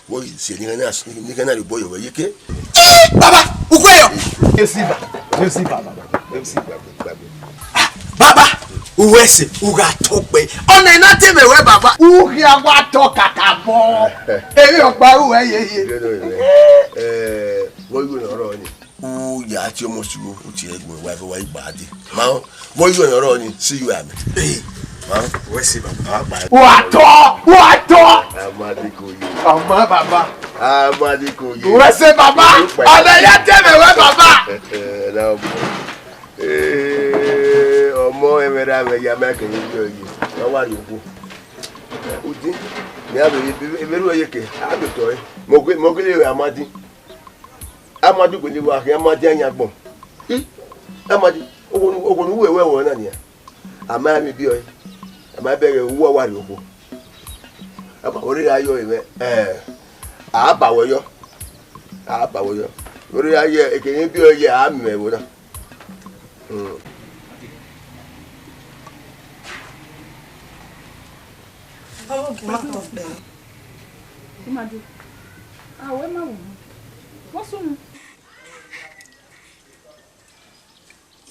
Wẹ ghi si ẹre ne I ghẹ na, ne I ghẹ na rhie obọ yọ wẹ ye ke. Ee, baba, u kue yọ. Esi ba, esi ba, baba, esi ba. Baba, u ru ẹse, u gha tọ kpẹ. Ọna I na te mwẹ wẹ, baba. U khian wa tọ kakabọ. Emwi ọkpa ru wẹ yeye. Ẹ, wẹ yu ne ọrọ ni. U ya tie ọmọ sẹ igho, u tie ẹre gu wa, wa gba dee. Ma, vbọ yu ne ọrọ ni, see you amẹ. Ee, ma, wẹ sẹ, baba. Wa tọ, wa tọ. Amadi ko ye. Ọmọ, baba. Amadi ko ye. Wẹ sẹ, baba. Ọna ya te mwẹ wẹ, baba. Ẹ, na ọmọ. Ee, ọmọ ẹmwẹ ra mwẹ ya ma kẹ ye ye. Wa wa rhie okhuo. Udi, mẹ a vbe, vbe, vbe ru ẹre ye ke, a vbe tọ ẹre. Mẹ ọ gele, mẹ ọ gele re Amadi. Amadi ugbẹn ne I wa khian, Amadi ayangbọn. Amadi, okhuo ne, okhuo ne u ru ẹmwẹ na nian. A ma emwi biẹ ọre. A ma bẹghe uwu a wa rhie okhuo. A ma, ọre a yọ ẹre mwẹ, ẹ, a ba wẹ yọ. A ba wẹ yọ. Ọre a ye, eke ne I biẹ ọre ye, a miẹn ẹvbo na. Hmm. Ọ ghi ma tọ kpẹ. Imadu. A wẹ ma wu. Wọ́n sún mi.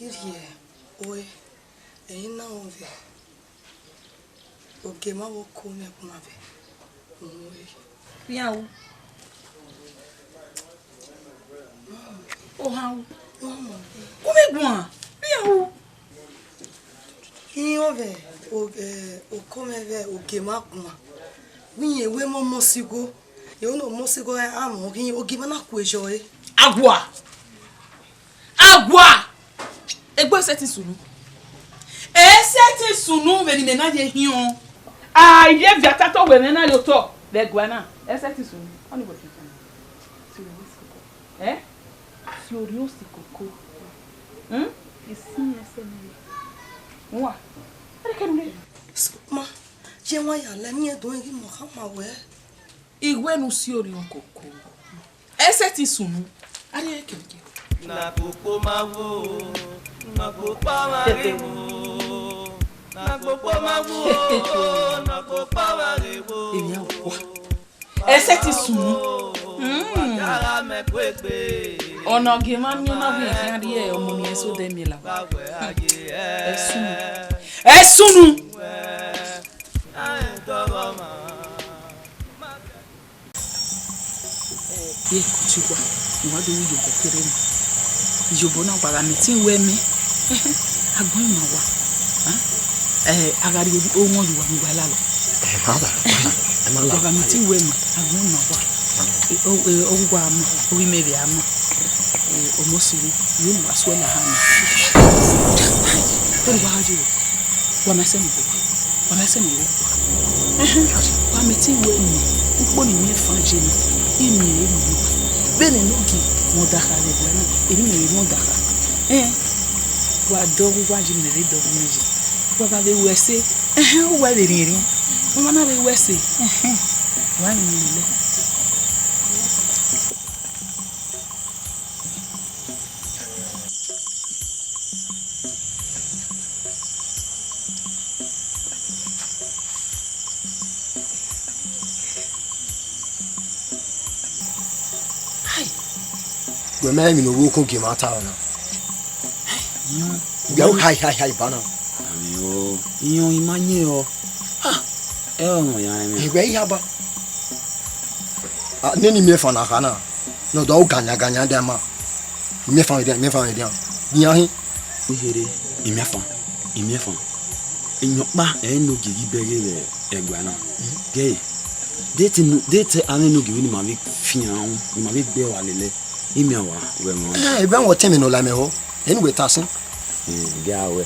Irhiẹ, ue, ẹre I na rẹn vbe ogie ma vbe oko mwẹ ẹkun na vbe uhunmwu ẹre. Iran ru. Ohan ru. Gu mwẹ guan. Iran ru. Irẹn vbe o-, eh, oko mwẹ vbe ogie ma guan. Vbe irẹn wẹ mọ ọmọ sẹ igho. Irẹn ne ọmọ sẹ igho, a mwẹ ghi ogie ma na ku ezọ ẹre. Agua! Agua! Egbe ẹsẹ te sunu. Ẹsẹ te sunu vbene imẹ na ye hiọn. A ye viọ atatọ wẹ mwẹ na ye otọ vbe ẹguae na. Ẹsẹ te sunu. Ọni wẹ fi kan. Ti orhiọn si koko. Ẹ? Ti orhiọn si koko. Hmm? Isin ẹsẹ ne. Wa. Ere kenu re. Ma, ye wa ya lẹ, mi ẹdun ghi mọ khama wẹ. Iwẹ ne u si orhiọn koko. Ẹsẹ te sunu. Arre kẹkẹ. Na kpokpo ma wo, na kpokpo ma ghe wo, na kpokpo ma wo, na kpokpo ma ghe wo. Èmi á wá. Ẹsẹ te sunu. Mm. Ọna ọ gie ma miẹn na vbe ẹkhan rrie ọmọ ni ẹse odẹ miẹn la. Ẹ sunu. Ẹ sunu. Ye, otigua, ne uwa do ru iyobọ kere na. Iyobọ na wa gha mẹ, te wẹ mẹ. Agbọn ima wa. A? Eh, a gha rhie oghọn ye uwa ne uwa lalọ. Eh, baba. Wa gha miẹn ẹtin wẹ ma, agbọn ma wa. Owa ma, ovbi mẹ vbe a ma. Ọmọ siro, ivbi ne uwa suẹn lahọ nẹ. Te wa gha ye vbe? Wa ma sẹ ne uwa, wa ma sẹ ne uwa. Wa miẹn ẹtin wẹ ma, ukpo ne I miẹn fan ye na, I miẹn ẹre nọ. Vbene Enogie mwẹ ọdakha vbe ẹguae na, erriọ mẹ vbe mwẹ ọdakha. Wa dọghe uwa ye, mẹ vbe dọghe mwẹ ye. Wa gha vbe ru ẹse, ẹhẹn, uwa vbe rhiẹnrhiẹn. Wa ma na vbe ru ẹse, ẹhẹn, wa rhiẹnrhiẹn lele. Wẹ ma rẹn emwi ne ovbi okun gie ma ta na. Iyọn. Wẹ u hai hai hai ba na. Ami o, iyọn ima yẹn ọ. Ha! Ẹ ọ wọn ya ẹmwẹ. Ẹgbẹ iya ba. Ah, nene imiẹfan na kha na. Ne ọ do ru ganyan ganyan dia ma. Imiẹfan dia, imiẹfan dia. Iyan hin. Ikherhe, imiẹfan, imiẹfan. Iyọkpa ẹre ne ogie ghi bẹghe vbe ẹguae na. Gẹe, de te inu, de te amwẹ ne ogie vbe ne ima vbe fian ru, ne ima vbe gbe ẹre lele, imiẹn wa vbe ẹmwẹ. Eh, ebe wọn tẹn mẹ ne ọ la mẹ họ. Enu wẹ ta sin? Eh, gẹe a wẹ.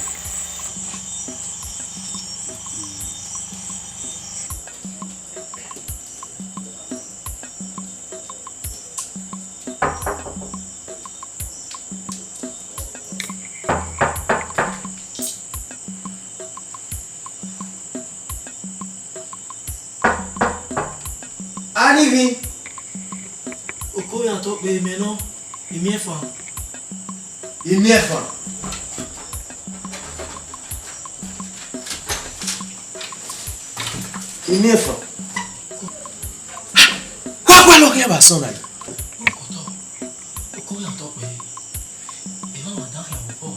Anivbi, okoriantọ kpẹre mẹ nọ, imiẹfan. Imiẹfan. Imiẹfan. Wa gualọ khian vbe asọn na. Okotọ, okoriantọ kpẹre, emwa ma dan khian vbe obọ.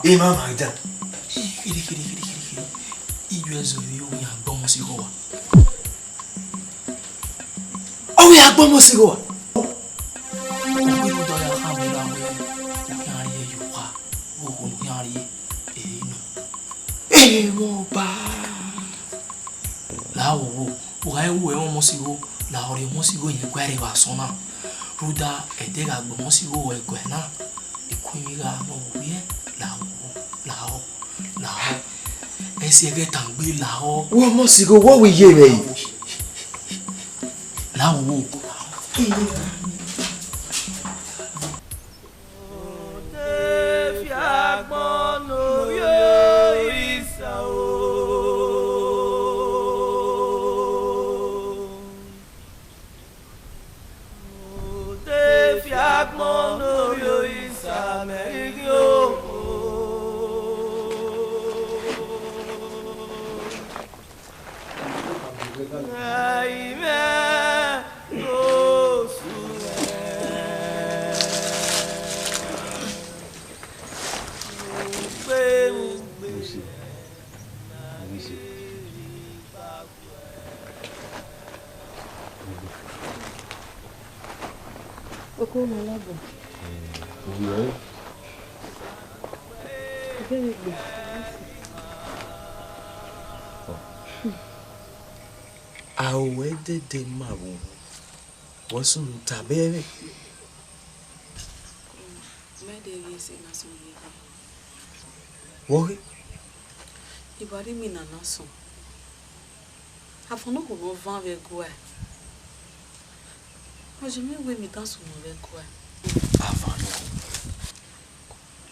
Emwa ma dan. Khere, khere, khere, khere, khere. Iye ẹzọ vbe owian gbọmọ si igho wa. Ọ wẹ a gbọmọ si igho wa. Ọ wẹ ne ọ ya kha wẹ ra wẹ, u khian rhie ye owa, oghogho ne u khian rhie, ẹ i nọ. Emọ ba. La wo wo, u gha ru ẹmwẹ ọmọ si igho, la ọ rhie ọmọ si igho yẹn guare vbe asọn na. Rhunmwuda ẹdẹ gha gbe ọmọ si igho ruẹ guẹ na, eku emwi gha nọ vbe ovbiẹ, la wo, la ọ. Lahọ. Ẹsiẹghẹ tangbe lahọ. Wẹ ọmọ sigho, wẹ ọ wẹ iye mwẹ yi. Lahọ wo. Mo te fi agbọn ne ovbi Orisa mẹ ghi ghi o. Ai mwẹ, Osu mwẹ. Ugbe, ugbe. Oko ma labọ. Ovbi ẹre. Ẹgbẹre egbe. A ru ẹdẹdẹ ma vbo, wẹ sunu tama ẹmwẹ. Mẹ de ghi ẹse na sunu ye egbe. Wẹ ọghe? Iba rre imina na sunu. Avọnọkhuo ne ọ van vbe ẹguae, ọ ye mwẹ wẹ emwi dan sunu vbe ẹguae. Avọnọkhuo?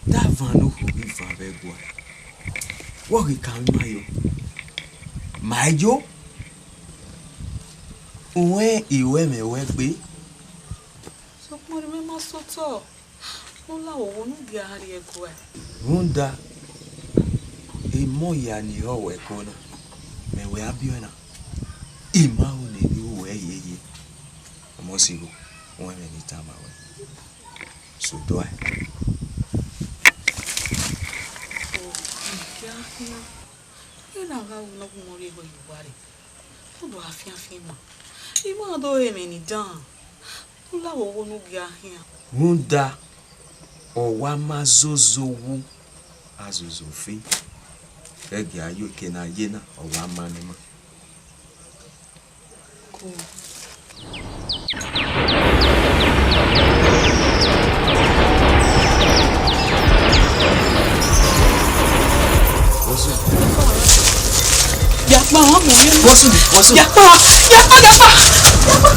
De avọnọkhuo ghi van vbe ẹguae? Wẹ ọghe ka mwẹ ima yo? Ma yo. Uwẹ i ru ẹmwẹ ruẹ gbe. Sokpan ọre imẹ ma sẹ otọ. U la wo wo ne u gia rrie ẹguae. Rhunmwuda, emọ hia ni rrọọ wẹ ẹko na, mẹ wẹ a biẹ ọe na. I ma ru ne emwi ru wẹ yeye. Ọmọ sigho, wẹ ẹmwẹ ne I tama wẹ. Sẹ odua. Ena gha ru ne ọ gu mwẹ rrie ẹguae ye uwa rre. Ọ do gha fian fian ima. I ma do re emwi ni dan. U la wo wo ne u gia khian. Rhunmwuda, ọ wa ma zozo wu, a zozo fe. Ẹghẹ a yo eke ne a ye na, ọ wa ma ne ima. Ya kpa, wa mu mi. What's in? What's in? Ya kpa, ya kpa, ya kpa, ya kpa.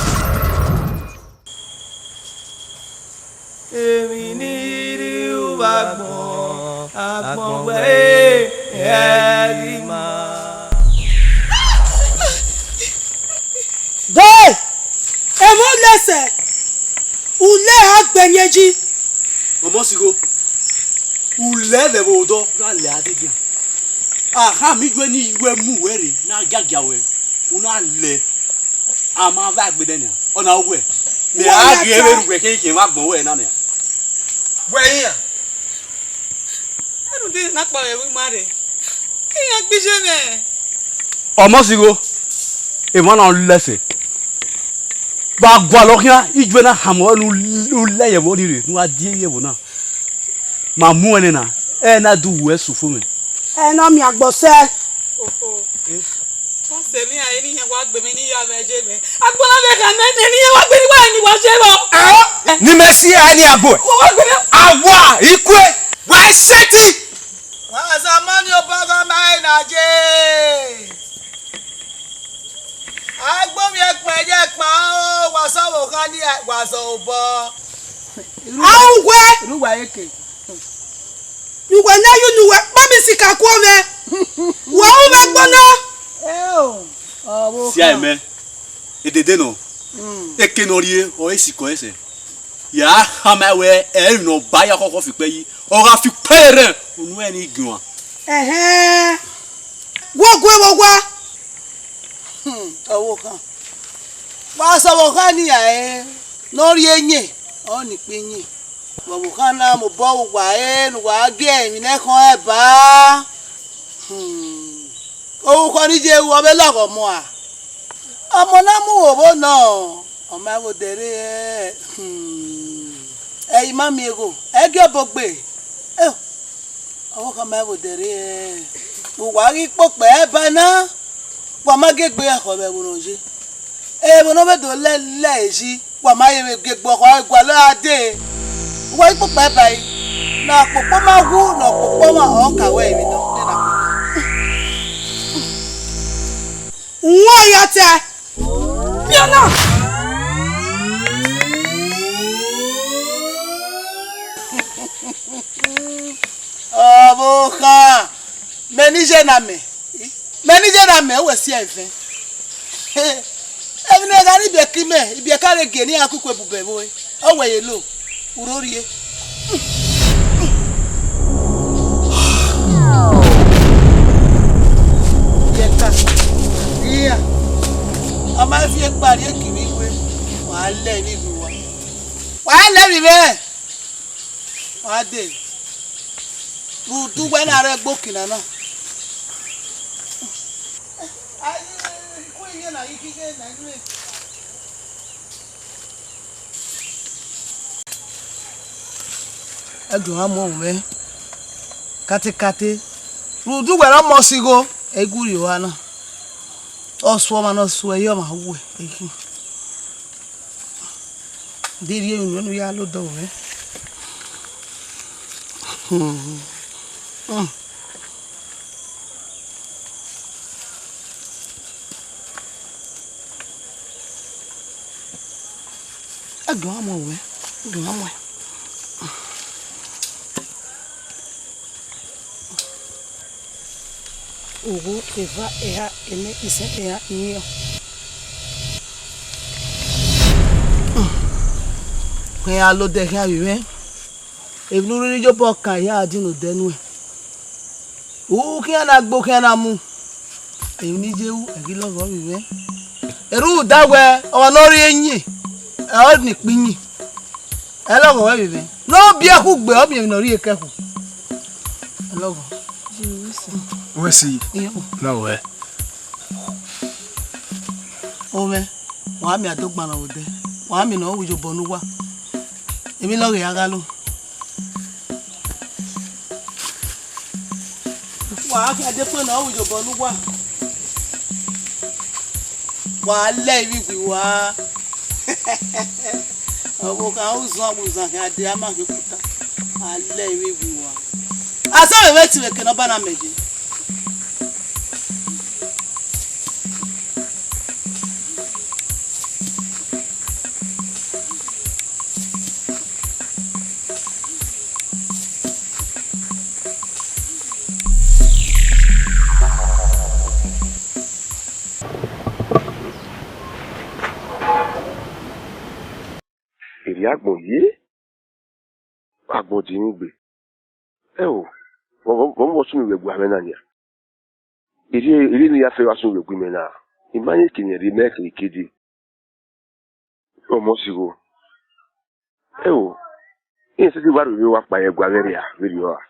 Emwi ne I rri uvọ agbọn, agbọn wẹ ẹre ẹre ima. Dee, emọ lẹsẹ, ulẹ a gbẹn yẹn yi. Ọmọ sigho, ulẹ vbe ẹvbo odọ gha lẹ a dede. Ahan, mi ju ẹre ne I yu ẹre mu wẹ rre, ne a giagia wẹ, u na lẹ, a ma vbe agbede nian, ọ na wẹ, mẹ a ghi vbe ru wẹ khian, khian vbe agbọn wẹ na nian. Wẹ iran. Ẹnu de na kpa vbe ẹvbo ima rre. Iran gbe iye mwẹ. Ọmọ sigho, emwa na lẹsẹ. Vbe a gualọ khian, I ju ẹre na hamọ ne u lẹ ye ẹvbo ni rre, ne u gha die ye ẹvbo na. Ma mu ẹnẹ na, ẹ na du wẹ sufo mwẹ. Ẹ na miẹn agbọn sẹ. Oho. Wa sẹ emwi iran, eni iran wa gbe mwẹ ne I ya vbe ye mwẹ. Agbọn na vbe kha mẹ, eni iran wa gbe ne I wa, eni wa ye vbọ. Ni mẹ si a ni agbo. Wa wa gbe mwẹ. Awa, ikue, wa sẹtin. Wa sa ma ni obọ gha ma ẹre na ye. Agbọn mwẹ kpẹn ye kpao, wa sẹ ọvbokhan ni, wa sẹ obọ. Ahunmwu wẹ. Ru wa ye ke. Ne uwẹ ne yu ne uwẹ kpa mi sika kuọ mwẹ. Wa ru mwẹ gbọna. Ẹ o, ọvbokhan. Sia mẹ, edede nọ, eke ne ọ rrie ọre sikọ ẹsẹ. Ya khama wẹ ẹ i re emwi ne ọ ba ya khọkhọ fi ikpẹ yi, ọ gha fi ikpẹ rẹn, unu ẹre ni giọan. Ẹhẹn, gu oguẹ vbe owa. Hmm, ọvbokhan. Wa sẹ ọvbokhan ne iran ẹre ne ọ rrie eyin, ọ ni ikpe eyin. Vbe ọvbokhan na mobọ vbe uwa ẹre ne uwa gie emwi ne ẹkhọn ẹba. Hmm. Orukhọ ni ye ru ọ vbe lọghọ ọmọ a? Ọmọ na mu vbe obọ nọ, ọ ma vbe odẹ rre, hmm, ẹ i ma miẹn egho, ẹ i gie obọ gbe. Eh, ọvbokhan ma vbe odẹ rre, uwa ghi kpokpo ẹba na, wa ma gie egbe ẹkhọ vbe ẹvbo ne ọ ye. Ẹvbo ne ọ vbe do lẹlẹ yi, wa ma ye vbe gie egbe ọkhọ gualọ ra dee. Uwa ghi kpokpo ẹba yi, ne ọkpokpo ma wu, ne ọkpokpo ma họn ka wẹ emwi nọ, nena kpokpo. Uwẹ ya tẹ. Fiona! Ọvbokhan, mẹ ne I ye na mẹ, mẹ ne I ye na mẹ, wẹ si ẹvẹn. Emwi ne gha ne ibiẹka imẹ, ibiẹka rre gie ne iran kuku ebubẹ vbe ore, ọ wẹ ye lo, u roro rrie. Ibiẹka, iran, a ma fi ekpa rrie kivbi iwe, wa lẹ emwi vbe uwa. Wa lẹ emwi mwẹ, wa dee, rhunmwuda uwẹ na rre ẹgbe okinna na. Ẹdẹ ọmwa mu mwẹ katekate, rhunmwuda uwẹ ọre ọmọ sẹ igho, ẹ i gu rrie owa na. Ọ suẹ ọmwa ne ọ suẹ, ẹ i re ọmwa uwẹ, ẹ i khin. De rhie emwi ne u ya lodọ mwẹ. Hmm. Hmm. Ẹdẹ ọmwa mu mwẹ, ẹdẹ ọmwa mu mwẹ. Ogho, eva, eha, enẹ, isẹn, eha, ihiọn. Khian ya lodẹ khian vbe mwẹ. Emwi ne u rhirhi ye obọ kan, I ya din ne odẹ nuẹn. U khian na gbe, u khian na mu. Emwi ne I ye ru, ẹ ghi lọghọ vbe mwẹ. Rhunmwuda wẹ, ọmwa ne ọ rrie eyin, ọ ni ikpe iyin. Ẹ lọghọ wẹ vbe mwẹ. Ne ọ biẹ khu gbe, ọ miẹn emwi ne ọ rhie ke khu. Ẹ lọghọ. Wẹ si. Iyo. Na wẹ. Omẹ, wa miẹn adogban na vbe odẹ. Wa miẹn ne ọ ru iyobọ ne uwa. Emwi lọghọ ya gha lo. Wa khian dekpe ne ọ ru iyobọ ne uwa. Wa lẹ ivbi gui wa. Ọvbokhan uzọn vbe uzan khian de ama khian okuta. Wa lẹ ivbi gui wa. Azọ vbe vbe te vbe ke ne ọ ba na mẹ ye. Erriọ agbọn ye, agbọn dinmwi gbe. Ẹo, vbọ, vbọ, vbọ sunu vbe ẹguae mwẹ na nian? Erriọ, erriọ ne I ya fe vbe a sunu vbe ẹguae mwẹ na, I ma rẹn eke ne rhie mẹ ke ke dee. Ọmọ sigho. Ẹo, irẹn sẹtin wa rhie wa kpa ẹguae mwẹ rria vberriọ ra?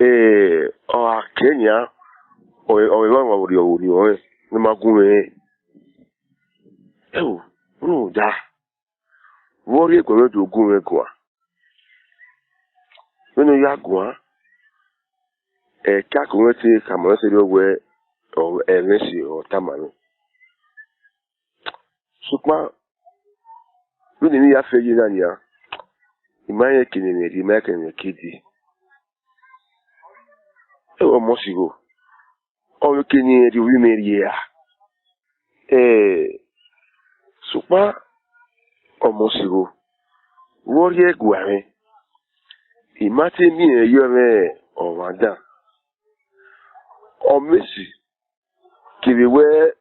Ee, ọ gha kẹ nian, ọ, ọ vbe ọmwa vbe orhiọn, vbe orhiọn rẹn ne ọ ma gu mwẹ rẹn. Ẹo, rhunmwuda, vbe ọ rhie ẹguae mwẹ do gu mwẹ guan? Vbene ọ ya guan, ẹkẹko mwẹ te khama mwẹ sẹrriọ wẹẹ, ọ, ẹmwẹ ẹse ọ tama mwẹ. Sokpan, vbene emwi ya fe ye na nian, I ma rẹn eke ne mwẹ rhie, I ma rẹn eke ne mwẹ ke dee. Ẹo, ọmọ sigho, ọ vbe eke ne irẹn rhie ovbi mwẹ rrie ra? Ẹẹ, sokpan, ọmọ sigho, vbe ọ rhie ẹguae mwẹ, I ma te miẹn irẹn yọ mwẹ ọmwa dan. Ọ mẹ esi kevbe wẹẹ,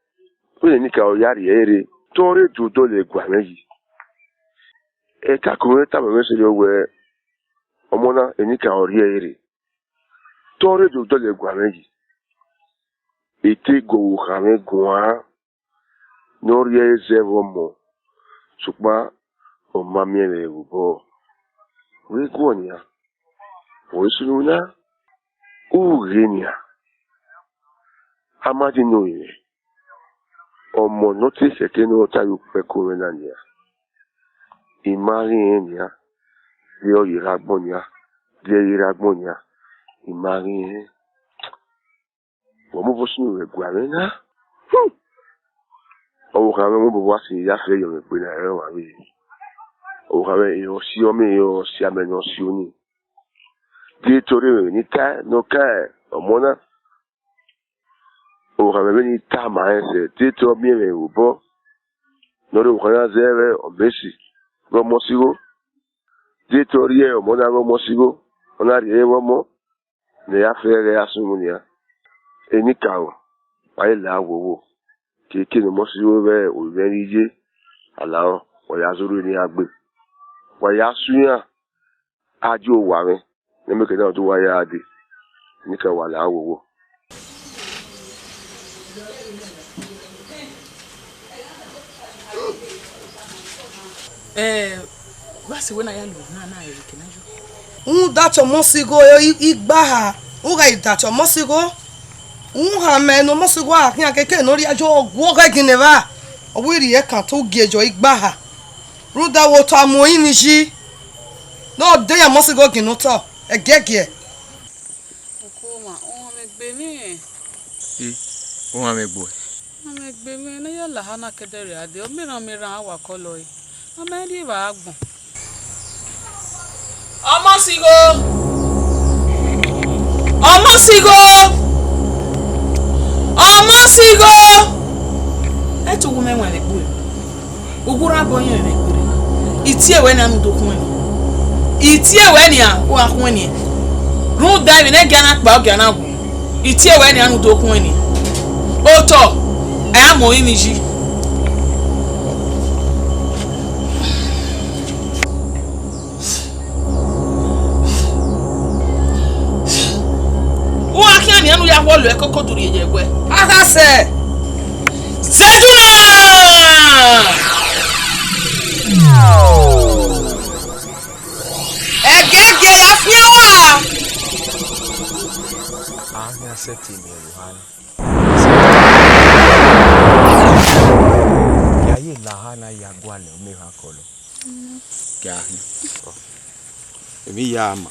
vbene enikaro ya rhie ẹre rre, te ọ rre do dọlọ ẹguae mwẹ yi. Ẹkẹko mwẹ tama mwẹ sẹrriọ wẹẹ, ọmọ na, enikaro rhie ẹre rre, te ọ rre do dọlọ ẹguae mwẹ yi. I te gu ọvbokhan mwẹ guan ne ọ rhie ẹre zẹ vbe ọmọ, sokpan ọ ma miẹn mwẹ vbe obọ. Vbe guọ nian, vbe sunu na, u ghe nian. A ma di ne orinmwẹ, ọmọ ne ọ te sẹ ke ne ọ ta ye ukpẹko mwẹ na nian, I ma ghi rẹn nian, de ọ ye rre agbọn nian, de ọ ye rre agbọn nian, I ma ghi rẹn. Wẹ mu vbe sunu vbe ẹguae mwẹ na? Hmm. Ọvbokhan mwẹ, mu vbe wa si ya fe yọ mwẹ egbe na, ẹre ọmwa vbe. Ọvbokhan mwẹ, ọ si ọ mẹ, ọ si amẹ ne ọ si unu. De te ọ rre mwẹ ne I tae ne ọ ka ọmọ na? Ọvbokhan mwẹ, vbene I tama rẹn sẹ, de te ọ miẹn mwẹ vbe obọ ne ọ rhie ọvbokhan na zẹ vbe ọ mẹ esi vbe ọmọ sigho? De te ọ rhie ọmọ na vbe ọmọ sigho, ọ na rhie ẹre vbe ọmọ? Ne ya fe ẹghẹ ya sunu nian. Enikaro, wa ye la wowo. Keke ne ọmọ sigho vbe ovbi mwẹ ni ye, a lahọ, wa ya zurhu eni iran gbe. Wa ya su iran, a die owa mwẹ, ne mẹ ke na do wa ya dee. Enikaro, wa la wowo. Eh, wa si wẹ ne a ya lu na, na ẹre ke na yo. Rhunmwuda te ọmọ sigho, i, igbaha, u gha i da te ọmọ sigho. U hama ẹre ne ọmọ sigho a khian keke ne ọ rhie ajo ọguọghọ ẹgin ne evba. Ọ wẹ rhie ẹkan te u gie yọ igbaha. Rhunmwuda wẹ otọ a mu orinmwi yi. Ne ọ de yan ọmọ sigho gin ne otọ, ẹgiẹgiẹ. Okhuo ọmwa, u hama egbe mwẹ. I, u hama egbe uẹ. Amẹ gbe mwẹ ne ya la ha na kẹdẹrriọ dee, ọ miẹn erhan miẹn erhan a wa kọlọ ẹre. A ma rhie evba agbọn. Ọmọ sigho! Ọmọ sigho! Ọmọ sigho! Ẹ te uwu mwẹ wẹn vbe gbe uẹ. Uwu rre abọ yẹn vbe gbe uẹ. I tie wẹ nian ne u do khuẹn nian. I tie wẹ nian, u gha khuẹn nian. Rhunmwuda emwi ne ẹgia na kpa, ọ gia na wu. I tie wẹ nian ne u do khuẹn nian. Otọ, a ya mu orinmwi yi. U gha khian nian ne u ya wọlọ ẹkoko durrie ye ẹguẹ. A kha sẹ. Zẹduna! Ẹgiẹgiẹ ya fian uwa. A khian sẹtin miẹn vbe oha na. Ya ye la oha na ya gualọ, ọ miẹn erhan kọlọ. Ghẹ a hin. Emwi ya ma.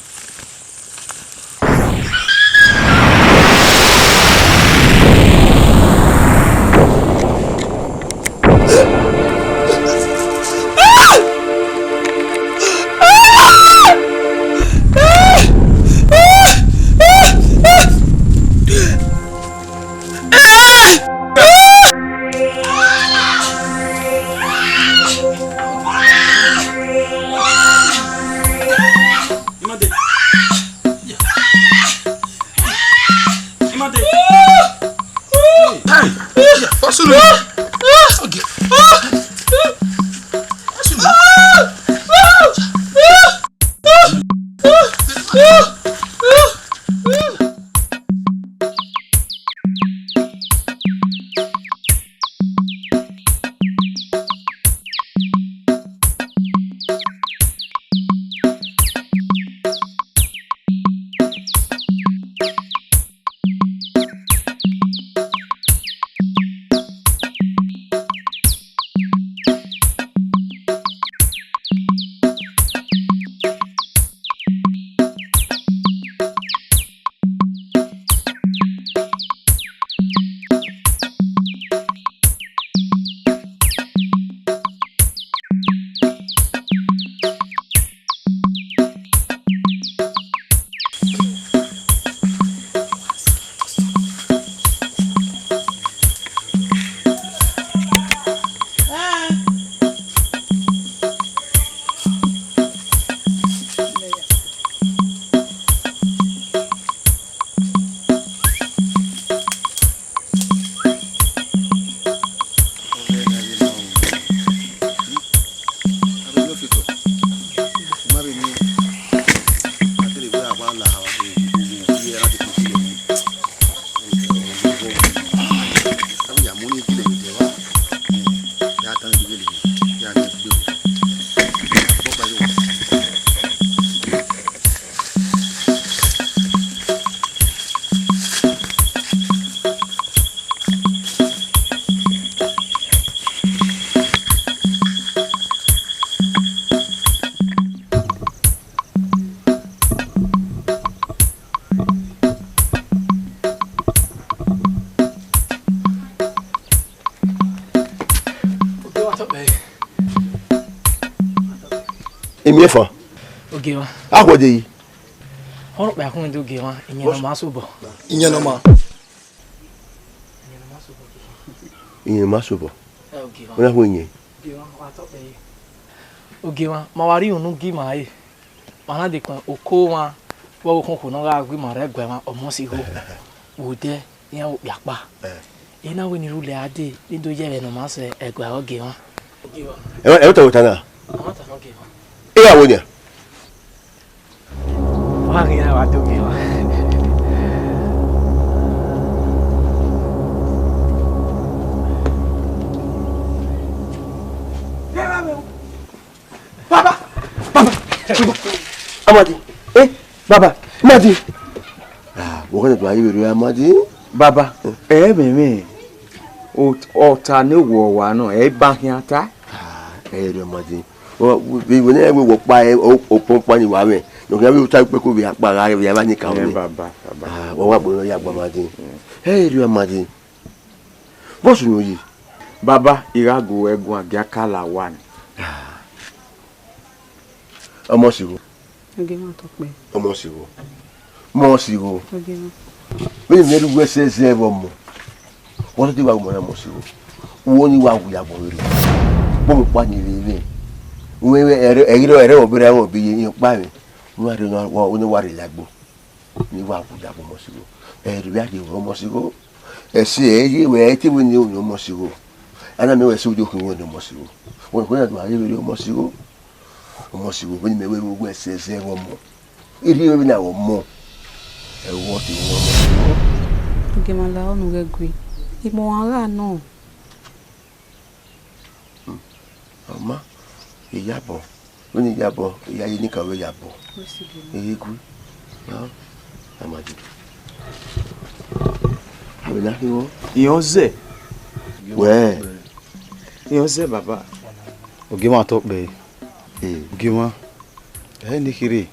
Emiẹfan. Ogie mwa. Akhuẹ de yi. Ọ rhọkpa ẹkhun do gie mwa, iyẹn ne ọ ma sobọ. Iyẹn ne ọ ma. Iyẹn ne ọ ma sobọ. Iyẹn ne ọ ma sobọ. Ẹ, ogie mwa. Ọ na hu iyẹn. Ogie mwa, wa tọ kpẹ ye. Ogie mwa, ma wa rhie unu gie ima re. Ma na dekun oko mwa, vbe ọvbokhan okhuo ne ọ gha gu ima rre ẹguae mwa, ọmọ si igho. Vbe odẹ, iran vbe okpia kpa. Eh. Ena wẹ ne I rhulẹ a dee, ne I do ye ẹmwẹ ne ọ ma sẹ ẹguae ọghe mwa. Ẹ, ẹ, ẹ, wẹ ta, wẹ ta na? Ọ ma ta nọ ghe mwa. Iran wo nia? Wa ghi ra wa do ghe mwa. Baba, baba, Amadi, eh, baba, Amadi. Ah, wẹ ọghe ne a do a ye vberriọ Amadi. Baba, ẹ mẹ mwẹ, ọta ne wọ wa nọ, ẹ ba khian ta. Ah, ẹ rẹ Amadi. Ọ, vbe wẹ ne ẹ wẹ wọ kpa, ẹ, o, opọn kpa ni wa mwẹ. Ne ọ khian vbe ota ukpẹko vbe akpa gha, vbe a vba ni ka. Ẹ, wẹ baba, baba. Ah, wa wa gbe ya gba Amadi. Ẹ rẹ Amadi. Vbọ sunu yi? Baba, I gha gu ẹguae gie a ka la owa ni. Ọmọ sigho. Ogie mwa tọ kpẹ. Ọmọ sigho. Ọmọ sigho. Ogie mwa. Vbene I miẹn uwẹ sẹ zẹ vbe ọmọ. Wọ́n ti wá ọmọ na ọmọ sigho. Uwo ni wa wu ya bọ rere. Bọ mo pa ni vbe vbe. Uwe ẹre ẹre ẹre ọbẹra ẹmwẹ ọbe ye kpa mwẹ. Uwa rre na wa, uwa rre lagbo. Ne I wa wu ya vbe ọmọ sigho. Ẹ rhie vbe a rhie vbe ọmọ sigho. Ẹse ẹ i ye wẹ ẹ i te wẹ ne I ru ọmọ sigho. A na miẹn wẹ ẹse ude okhuo wẹ ne ọmọ sigho. Wẹ ne a do a rhie vbe ọmọ sigho. Ọmọ sigho, vbene I miẹn wẹ ẹse zẹ vbe ọmọ. I rhie vbe na vbe ọmọ. Ẹ wọ te wẹ ọmọ sigho. Ogie mwa la ọnọ ghẹ gui. Imọ ọmwa gha nọ. Ọ ma, iyabọ, vbene iyabọ, I ya ye nika vbe iyabọ. Iyegui, Amadi. Avbe na khin vbọ? Iran zẹ. Wẹ. Iran zẹ, baba. Ogie mwa tọ kpẹ. Ogie mwa. Ẹ ne I kherhe.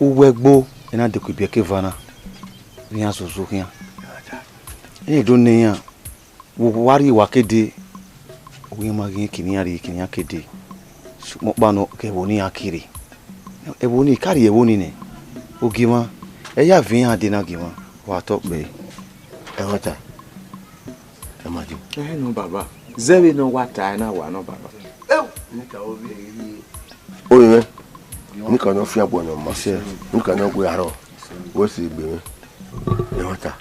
Uwu ẹgbo, ẹ na dekun ibiẹka eva na. Iran zozo khian. Ẹ do ne iran. Wo wa rrie wa kede, uwẹ ma ghi kini iran rrie kini iran kede, sokpan ọkpa nọ ke ẹvbo ne iran kere, ẹvbo ne I ka rrie ẹvbo ni nẹ, Ogie mwa, ẹ ya viọ iran dee na Ogie mwa, wa tọ kpẹ. Ẹmwata, Amadi. Ẹhẹn nọ baba, zẹ vbene ọ wa ta ẹre na wa nọ baba. Orinmwẹ, nika ne ọ fian gbe ọnọ ma, nika ne ọ gu arọ, wẹ si gbe mwẹ. Ẹmwata.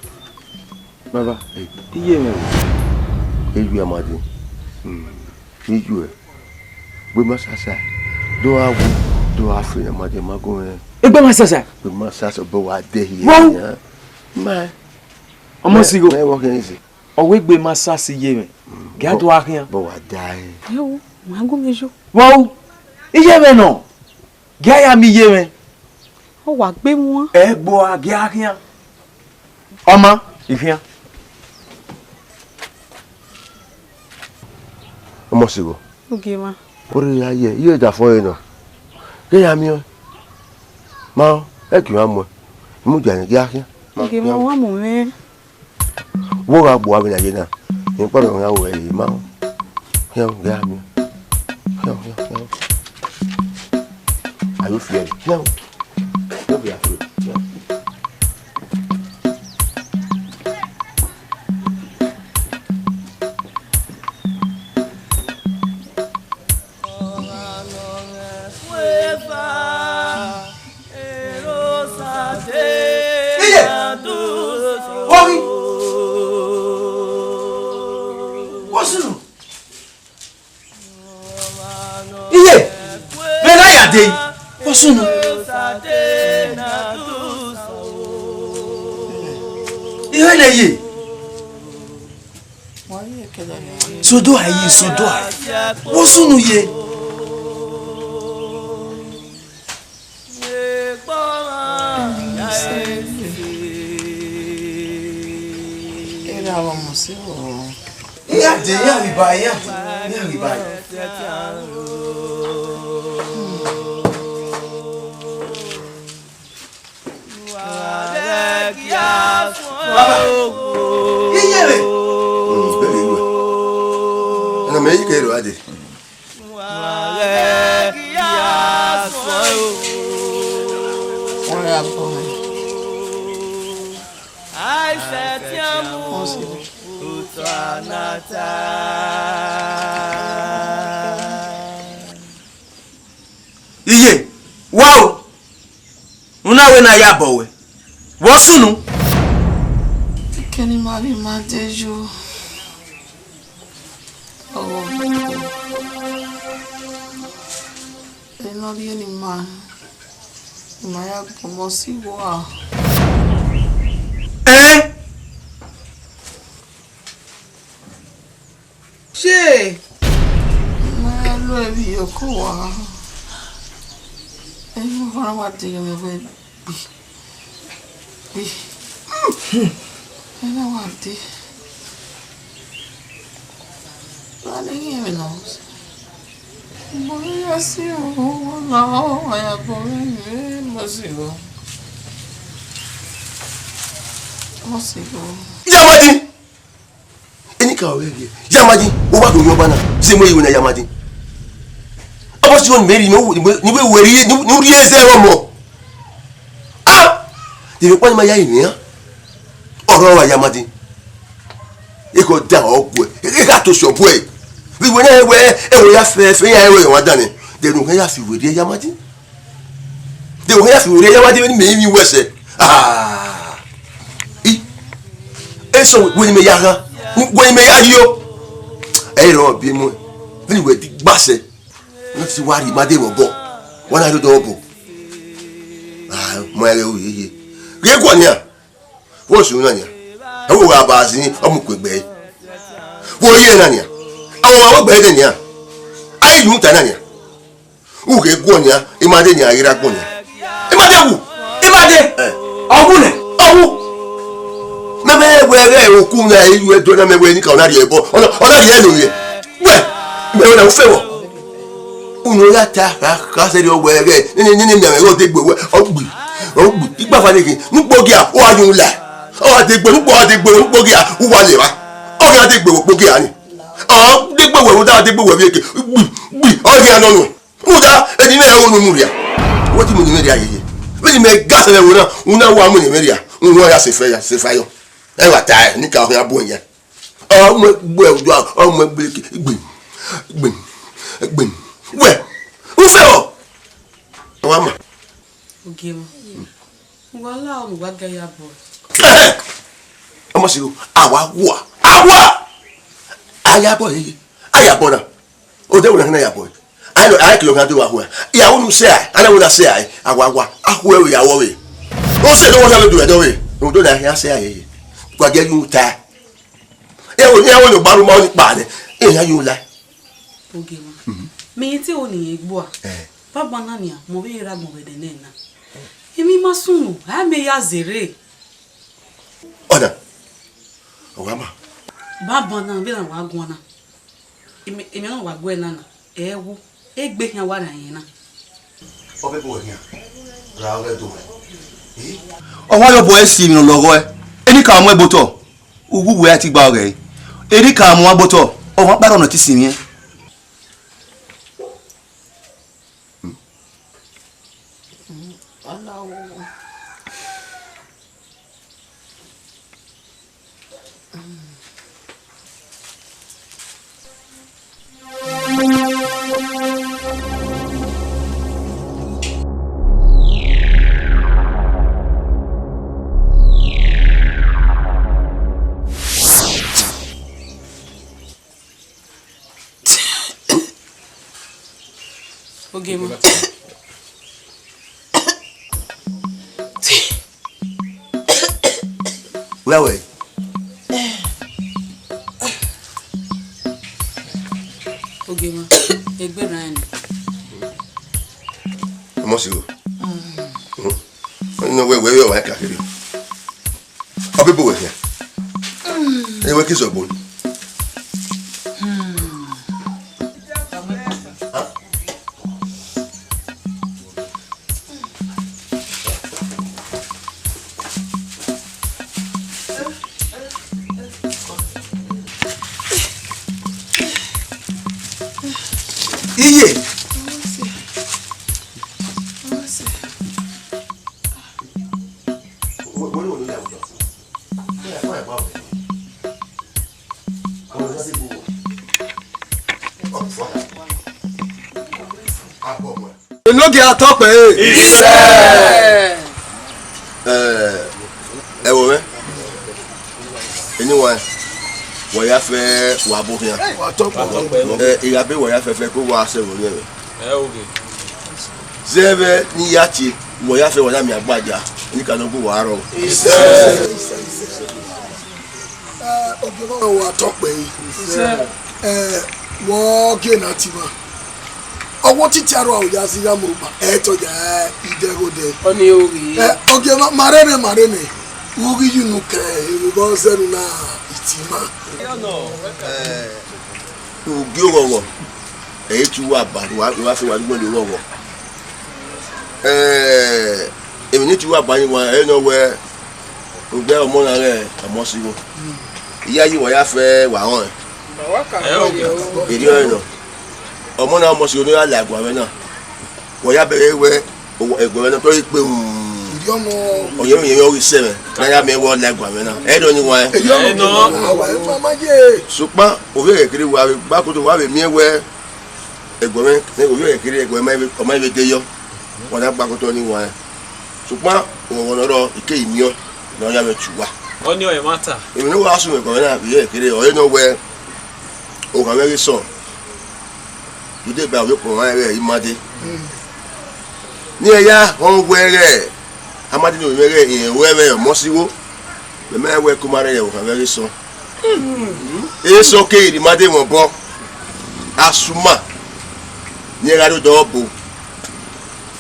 Baba, iye mwẹ o. Eyu Amadi. Iye, gbe ma sasa. Do a wu, do a fe Amadi ma gun. Egbe ma sasa. Gbe ma sasa, bọ wa de hie. Wow. Ma. Ọmọ sigho. Mẹ wọ kẹn si. Ọ wẹ egbe ma sasa iye mwẹ. Gie a do a khian. Bọ wa da ẹre. Yo, ma gun me yo. Wow. Iye mwẹ nọ. Gie a ya miẹn iye mwẹ. Ọ wa gbe mu. Ẹgbo a gie a khian. Ọma, I khian. Ọmọ sigho. Ogiemwa. Orre ya ye, iye da fọ ẹre nọ. Gie ya miẹn ọẹn. Ma, ẹ gie a muẹn. Imudia ne gie a khian. Ogiemwa, wa mu mwẹ. Wo gha gbuha vbe na ye na, ne kpọlọ gha wẹ ẹre ma. Khian, ghẹ a miẹn. Khian, khian, khian. Are you fearing? Khian. No be afraid. Khian. Iye! Ohi! Wosunu! Iye! Vbe na ya dee? Wosunu! Ihe ne ye! Sodo a ye, sodo a. Wosunu ye. Erha vbe ọmọ si vbo? Iran dee, iran ghi ba, iran dee, iran ghi ba. Baba, iye mwẹ. Ọna mẹ i ke ro a dee. Wọ́n ra bọ̀ ẹ́. Wọ́n sì lọ. Iye, wa o. Una wẹ ne a ya bọ wẹ. Vbọ sunu? Kẹkan ne ima vbe ima de yo. Ọghọ, ẹ ne ọ rhie ne ima, ima ya gbọmọ si vbe uwa. Ẹn? Ṣe ima ya lo ẹvbo iyọkọ uwa. Ẹ i mu ọmwa wa de ye mwẹ wẹ gbe. Gbe. Ẹ na wa de. Wa ne ghi ẹmwẹ na. Bọ ya si o, wa la o, wa ya bọ mwẹ, mọ si o. Mọ si o. Yamadi! Enikaro vbe ẹghẹ, Yamadi, u wa do yọ ọba na, zẹ mu ẹre ye na Yamadi. Ọba si wọn ni mẹ rhie, ne u wẹ rhie, ne u rhie zẹ ọmọ. Ah! Yevbe ọkpa ni ma ya rinmwian, ọrọre ọmwa Yamadi. Ekhọe da ọ guẹ, ekha to sẹ ọ buẹ. Vbe iwẹ na wẹ, ẹvbo ya fẹfẹ, iran ẹvbo ya ọmwa danmwẹ. Then u ya fi werriẹ Yamadi. De wẹ ya fi werriẹ ya wa de vbene mẹ i rinmwian uwẹ sẹ. Ah. I. Eso wẹ ne imẹ ya ghan. Wẹ ne imẹ ya rhio. Ẹ i rọ biẹ muẹn. Vbene wẹ di gba sẹ. Wẹ si wa rhie ima de vbe obọ. Wa na rhie odọ obọ. Ah, ma ghẹ ru yeye. Ghẹ guan nian. Wẹ sunu na nian. Ẹ wo gha ba zin ọmọ ukuegbe ẹre. Wo rhie na nian. Awọ ma wẹ gbe ẹre nian. A i yu ta na nian. U ghe guọ nian, ima de nian, a ghi ra gbọn nian. Ima de wu, ima de. Eh. Ọ wu nẹ, ọ wu. Mẹ mẹ wẹ ghẹ oku na e yu ẹdọ na mẹ wẹ ni ka ọ na rhie ẹbọ. Ọ na, ọ na rhie ẹre nọ rhie. Wẹ, mẹ wẹ na u fẹ wọ. Unu ya ta kha kha sẹrriọ wẹ ghẹ. Nene nene mẹ wẹ ọ degbe wẹ. Ọ gbi, ọ gbi. Igbafa ne ghi, nukpo gia, u wa yu la. Ọ wa degbe, nukpo wa degbe, nukpo gia, u wa lẹ vba. Ọ ghi a degbe wẹ okpo gia ni. Ọ degbe wẹ, u da degbe wẹ vbe eke. Gbi, gbi, ọ ghi a nọ nuẹn. Rhunmwuda, eni mwẹ unu mu rria. Wẹ te mu eni mwẹ rria yeye. Vbene imẹ ga sẹ vbe ẹvbo na, una wa mu eni mwẹ rria. Uhunmwu ya sefa ya, sefa yọ. Ẹ wa ta ẹre, ne I ka khian bu ẹre yan. Ọ mu ẹre gbe odua, ọ mu ẹre gbe eke, gbim, gbim, gbim. Wẹ, u fẹ họ? Ọ wa ma. Ogiemwa. Wa la ọmọ wa ga ya bọ. Ẹhẹ. Ọmọ siro, a wa wua, a wua. A ya bọ yeye. A ya bọ na. Odẹ wẹ na khin a ya bọ. A nọ, a kilo khan do wa hua. Ya unu sẹ a, a na wẹ na sẹ a, a wa wa. A hua ẹre ya wọ vbe. O sẹ do wọ ya vbe do ẹdọ vbe. Rhunmwuda ọna, a khian sẹ a yeye. Wa gie yu ta. Ẹ wo, ẹ wo ne ogbaru ma ọni kpa nẹ. Ẹ ya yu la. Ogiemwa. Mhm. Mẹ i te ho ne irẹn gbe ua. Eh. Banbanna nian, mẹ ọvbehe ra agbọn vbe ẹdẹnẹrẹ na. Emwi ma sunu, a mẹ ya zẹrẹ. Ọna, ọ wa ma. Banbanna vbe na wa guan na. Emwi, emwi na wa guẹ na na, ẹ wu, egbe khian wa rhan irẹn na. Ọ vbe bu wẹ khian, ra ọghẹ do wẹ. Eh? Ọ wa yọ bu ẹ si emwi ne ọ lọghọ ẹ. Eni ka mu ẹbotọ, uwu wẹ a ti gba ọghẹ. Eni ka mu agbotọ, ọ wa kparọ nọ ti sinmwi ẹn. Ogiemwa. Wẹ wẹ. Ogiemwa, egbe rran ni. Ọmọ si o. Mm. Ọni wẹ wẹ wẹ wa ka kiri. Ọ bẹ bu wẹ khian. Ẹ wẹ ke zọgbọ. Iye. Enogie a tọ kpẹre. Isẹ. Ẹ, ẹ wo mwẹ. Eni wa, wẹ ya fẹ wa bo khian. Wa tọ kpẹre. Ẹ, I gha be wẹ ya fẹ fẹ ko wa sẹ vbe orhiọn mwẹ. Ẹ, oke. Zẹ vbe ne I ya tie, wẹ ya fẹ wa na miẹn agbaja, eni ka nọ gu wa rrọọ. Isẹ. Ẹ, ogie mwẹ wa tọ kpẹre. Isẹ. Ẹ, wọ gie na tima. Ọwọ titi aro a ya zigha mu ba, ẹ tọ ya idẹghodẹ. Ọni oghi. Ẹ, ogie ma, ma rre nẹ, ma rre nẹ. Ughi yu nu kẹ, ebe ọ zẹ nu na itima. Ẹ, ugie oghọghọ, ẹ i tu wa ba, wa, wa fi wa dugbo ni oghọghọ. Ẹ, emwi ne I tu wa ba ni wa, ẹ nọ wẹ, Ugbẹn ọmọ na rẹn ọmọ siro. Iyayi wa ya fẹ wa rọnrẹn. Erriọ ẹre nọ. Ọmọ na ọmọ siro ne ọ ya la ẹguae mwẹ na. Wa ya bẹghe wẹ ẹguae mwẹ na tọ ghi kpe ru. Ọ yẹ mwẹ yẹn ọ ghi sẹ mwẹ. Ne a ya miẹn wẹ ọ la ẹguae mwẹ na. Ẹdọ ni wa ẹn. Sokpan ovbi ẹghẹ kherhe wa vbe gba koto wa vbe miẹn wẹ ẹguae mwẹ, ovbi ẹghẹ kherhe ẹguae mwẹ ọ ma vbe de yọ. Wa na gba koto ni wa ẹn. Sokpan ọghọghọ ne ọ rrọọ, I keghi miẹn ọẹn ne ọ ya mwẹ tie uwa. Ọni ọre ẹmwata. Emwi ne uwa sunu ẹguae mwẹ na vbe ẹghẹ kherhe ọre nọ wẹ, ohan mwẹ ghi sọn, u deba ovbi okpọn mwa rẹn vbe ima dee. Ne irẹn ya họn wẹ ghẹ, a ma dee ne ovbi mwẹ ghẹ irẹn ruẹ mwẹ ọmọ siro, mẹ ma rẹn wẹ ke u ma rẹn rẹn ohan mwẹ ghi sọn. Esọ keghi rhie ima dee mwẹ obọ, a suma ne irẹn gha rrie odẹ ọbo.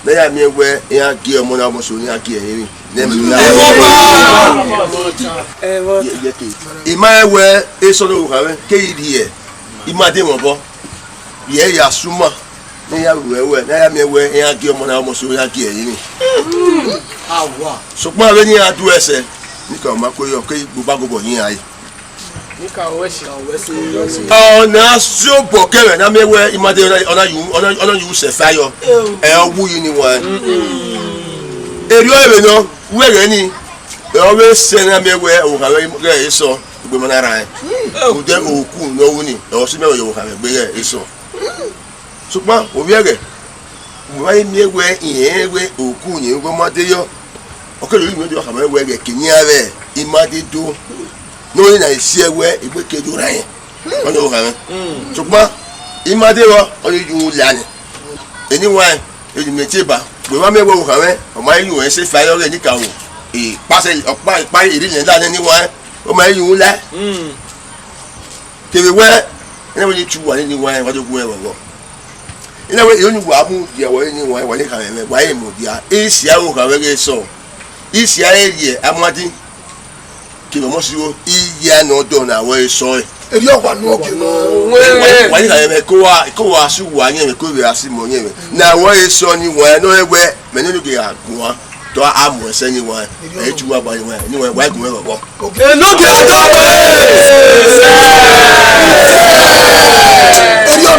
Ne a ya miẹn wẹ iran gie ọmọ na ọmọ so ne iran gie ẹrinmwi ne ẹmwẹ do ya. Ye, ye ke. I ma rẹn wẹ esọ ne orukhọ mwẹ keghi rhie ima dee mwẹ obọ, rhie ya suma ne iran ru ẹwẹ, ne a ya miẹn wẹ iran gie ọmọ na ọmọ so iran gie ẹrinmwi. Sokpan vbene iran du ẹsẹ, ne I ka ma ko yọ, ke I gbe obọ gobọ ye iran re. Ọ na si obọ kẹmwẹ ne a miẹn wẹ ima dee ọna, ọna yu, ọna, ọna yu sẹ fẹ ayọ. Ẹ, ọ wu yi ni wan. Erriọ ẹre nọ, wẹ ghẹ ni, ẹ, ọ vbe sẹ ne a miẹn wẹ orukhọ mwẹ ghẹ esọ, egbe ma na rran ẹn. Rhunmwuda oku ne ọ ru ni, ẹ, ọ si miẹn wẹ orukhọ mwẹ egbe ghẹ esọ. Sokpan ovbi ẹghẹ, u ma i miẹn wẹ irẹn wẹ oku yẹn wẹ ma de yọ, ọ kere ru mwẹ do khama wẹ ghẹ ke iran vbe ima dee do, ne ọ na i si ẹe wẹ egbe ke do rran ẹn. Ọ ni okhanmwẹ. Sokpan, I ma de vbọ, ọ ni yu la nẹ. Eni wan, eni mẹ tie ba. Wẹ ma mẹ wẹ okhanmwẹ, ọ ma yu ẹn se fa yọ ghe ni ka wo. E, pasẹ, ọkpa, ikpa, iri nẹ da nẹ ni wan, ọ ma yu la. Kevbe wẹ, ẹna wẹ ni chu wa ni ni wan, wa do gu ẹn vbọ. Ẹna wẹ, eni wa mu dia wẹ ni wan, wa ni kha mẹ, wa ye mu dia. Isi a okhanmwẹ ghe sọ. Isi a rhie, a mu a di. Kevbe ọmọ siro, iye a nọ dọ na wẹ sọ ẹ. Erriọ wa nu ọke nọ. Wa ni kha mẹ, ko wa, ko wa su wa yẹn mẹ, ko vbe a si mọ yẹn mẹ. Na wẹ sọ ni wan, nọ wẹ, mẹ ne no ge a guan. Tọ a mu ẹsẹ ni wan. Ẹ i tu wa gba ni wan, ni wan, wa gun ẹn vbọ. Enogie Adọgbe! Erriọ.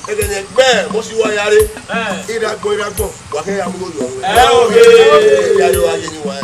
Ẹghẹ ne ẹgbẹ mọ si wa ya re. Iragbọn, iragbọn, wa kẹ ya mu yọ. Ẹ o he. Ya yo aye ni wa.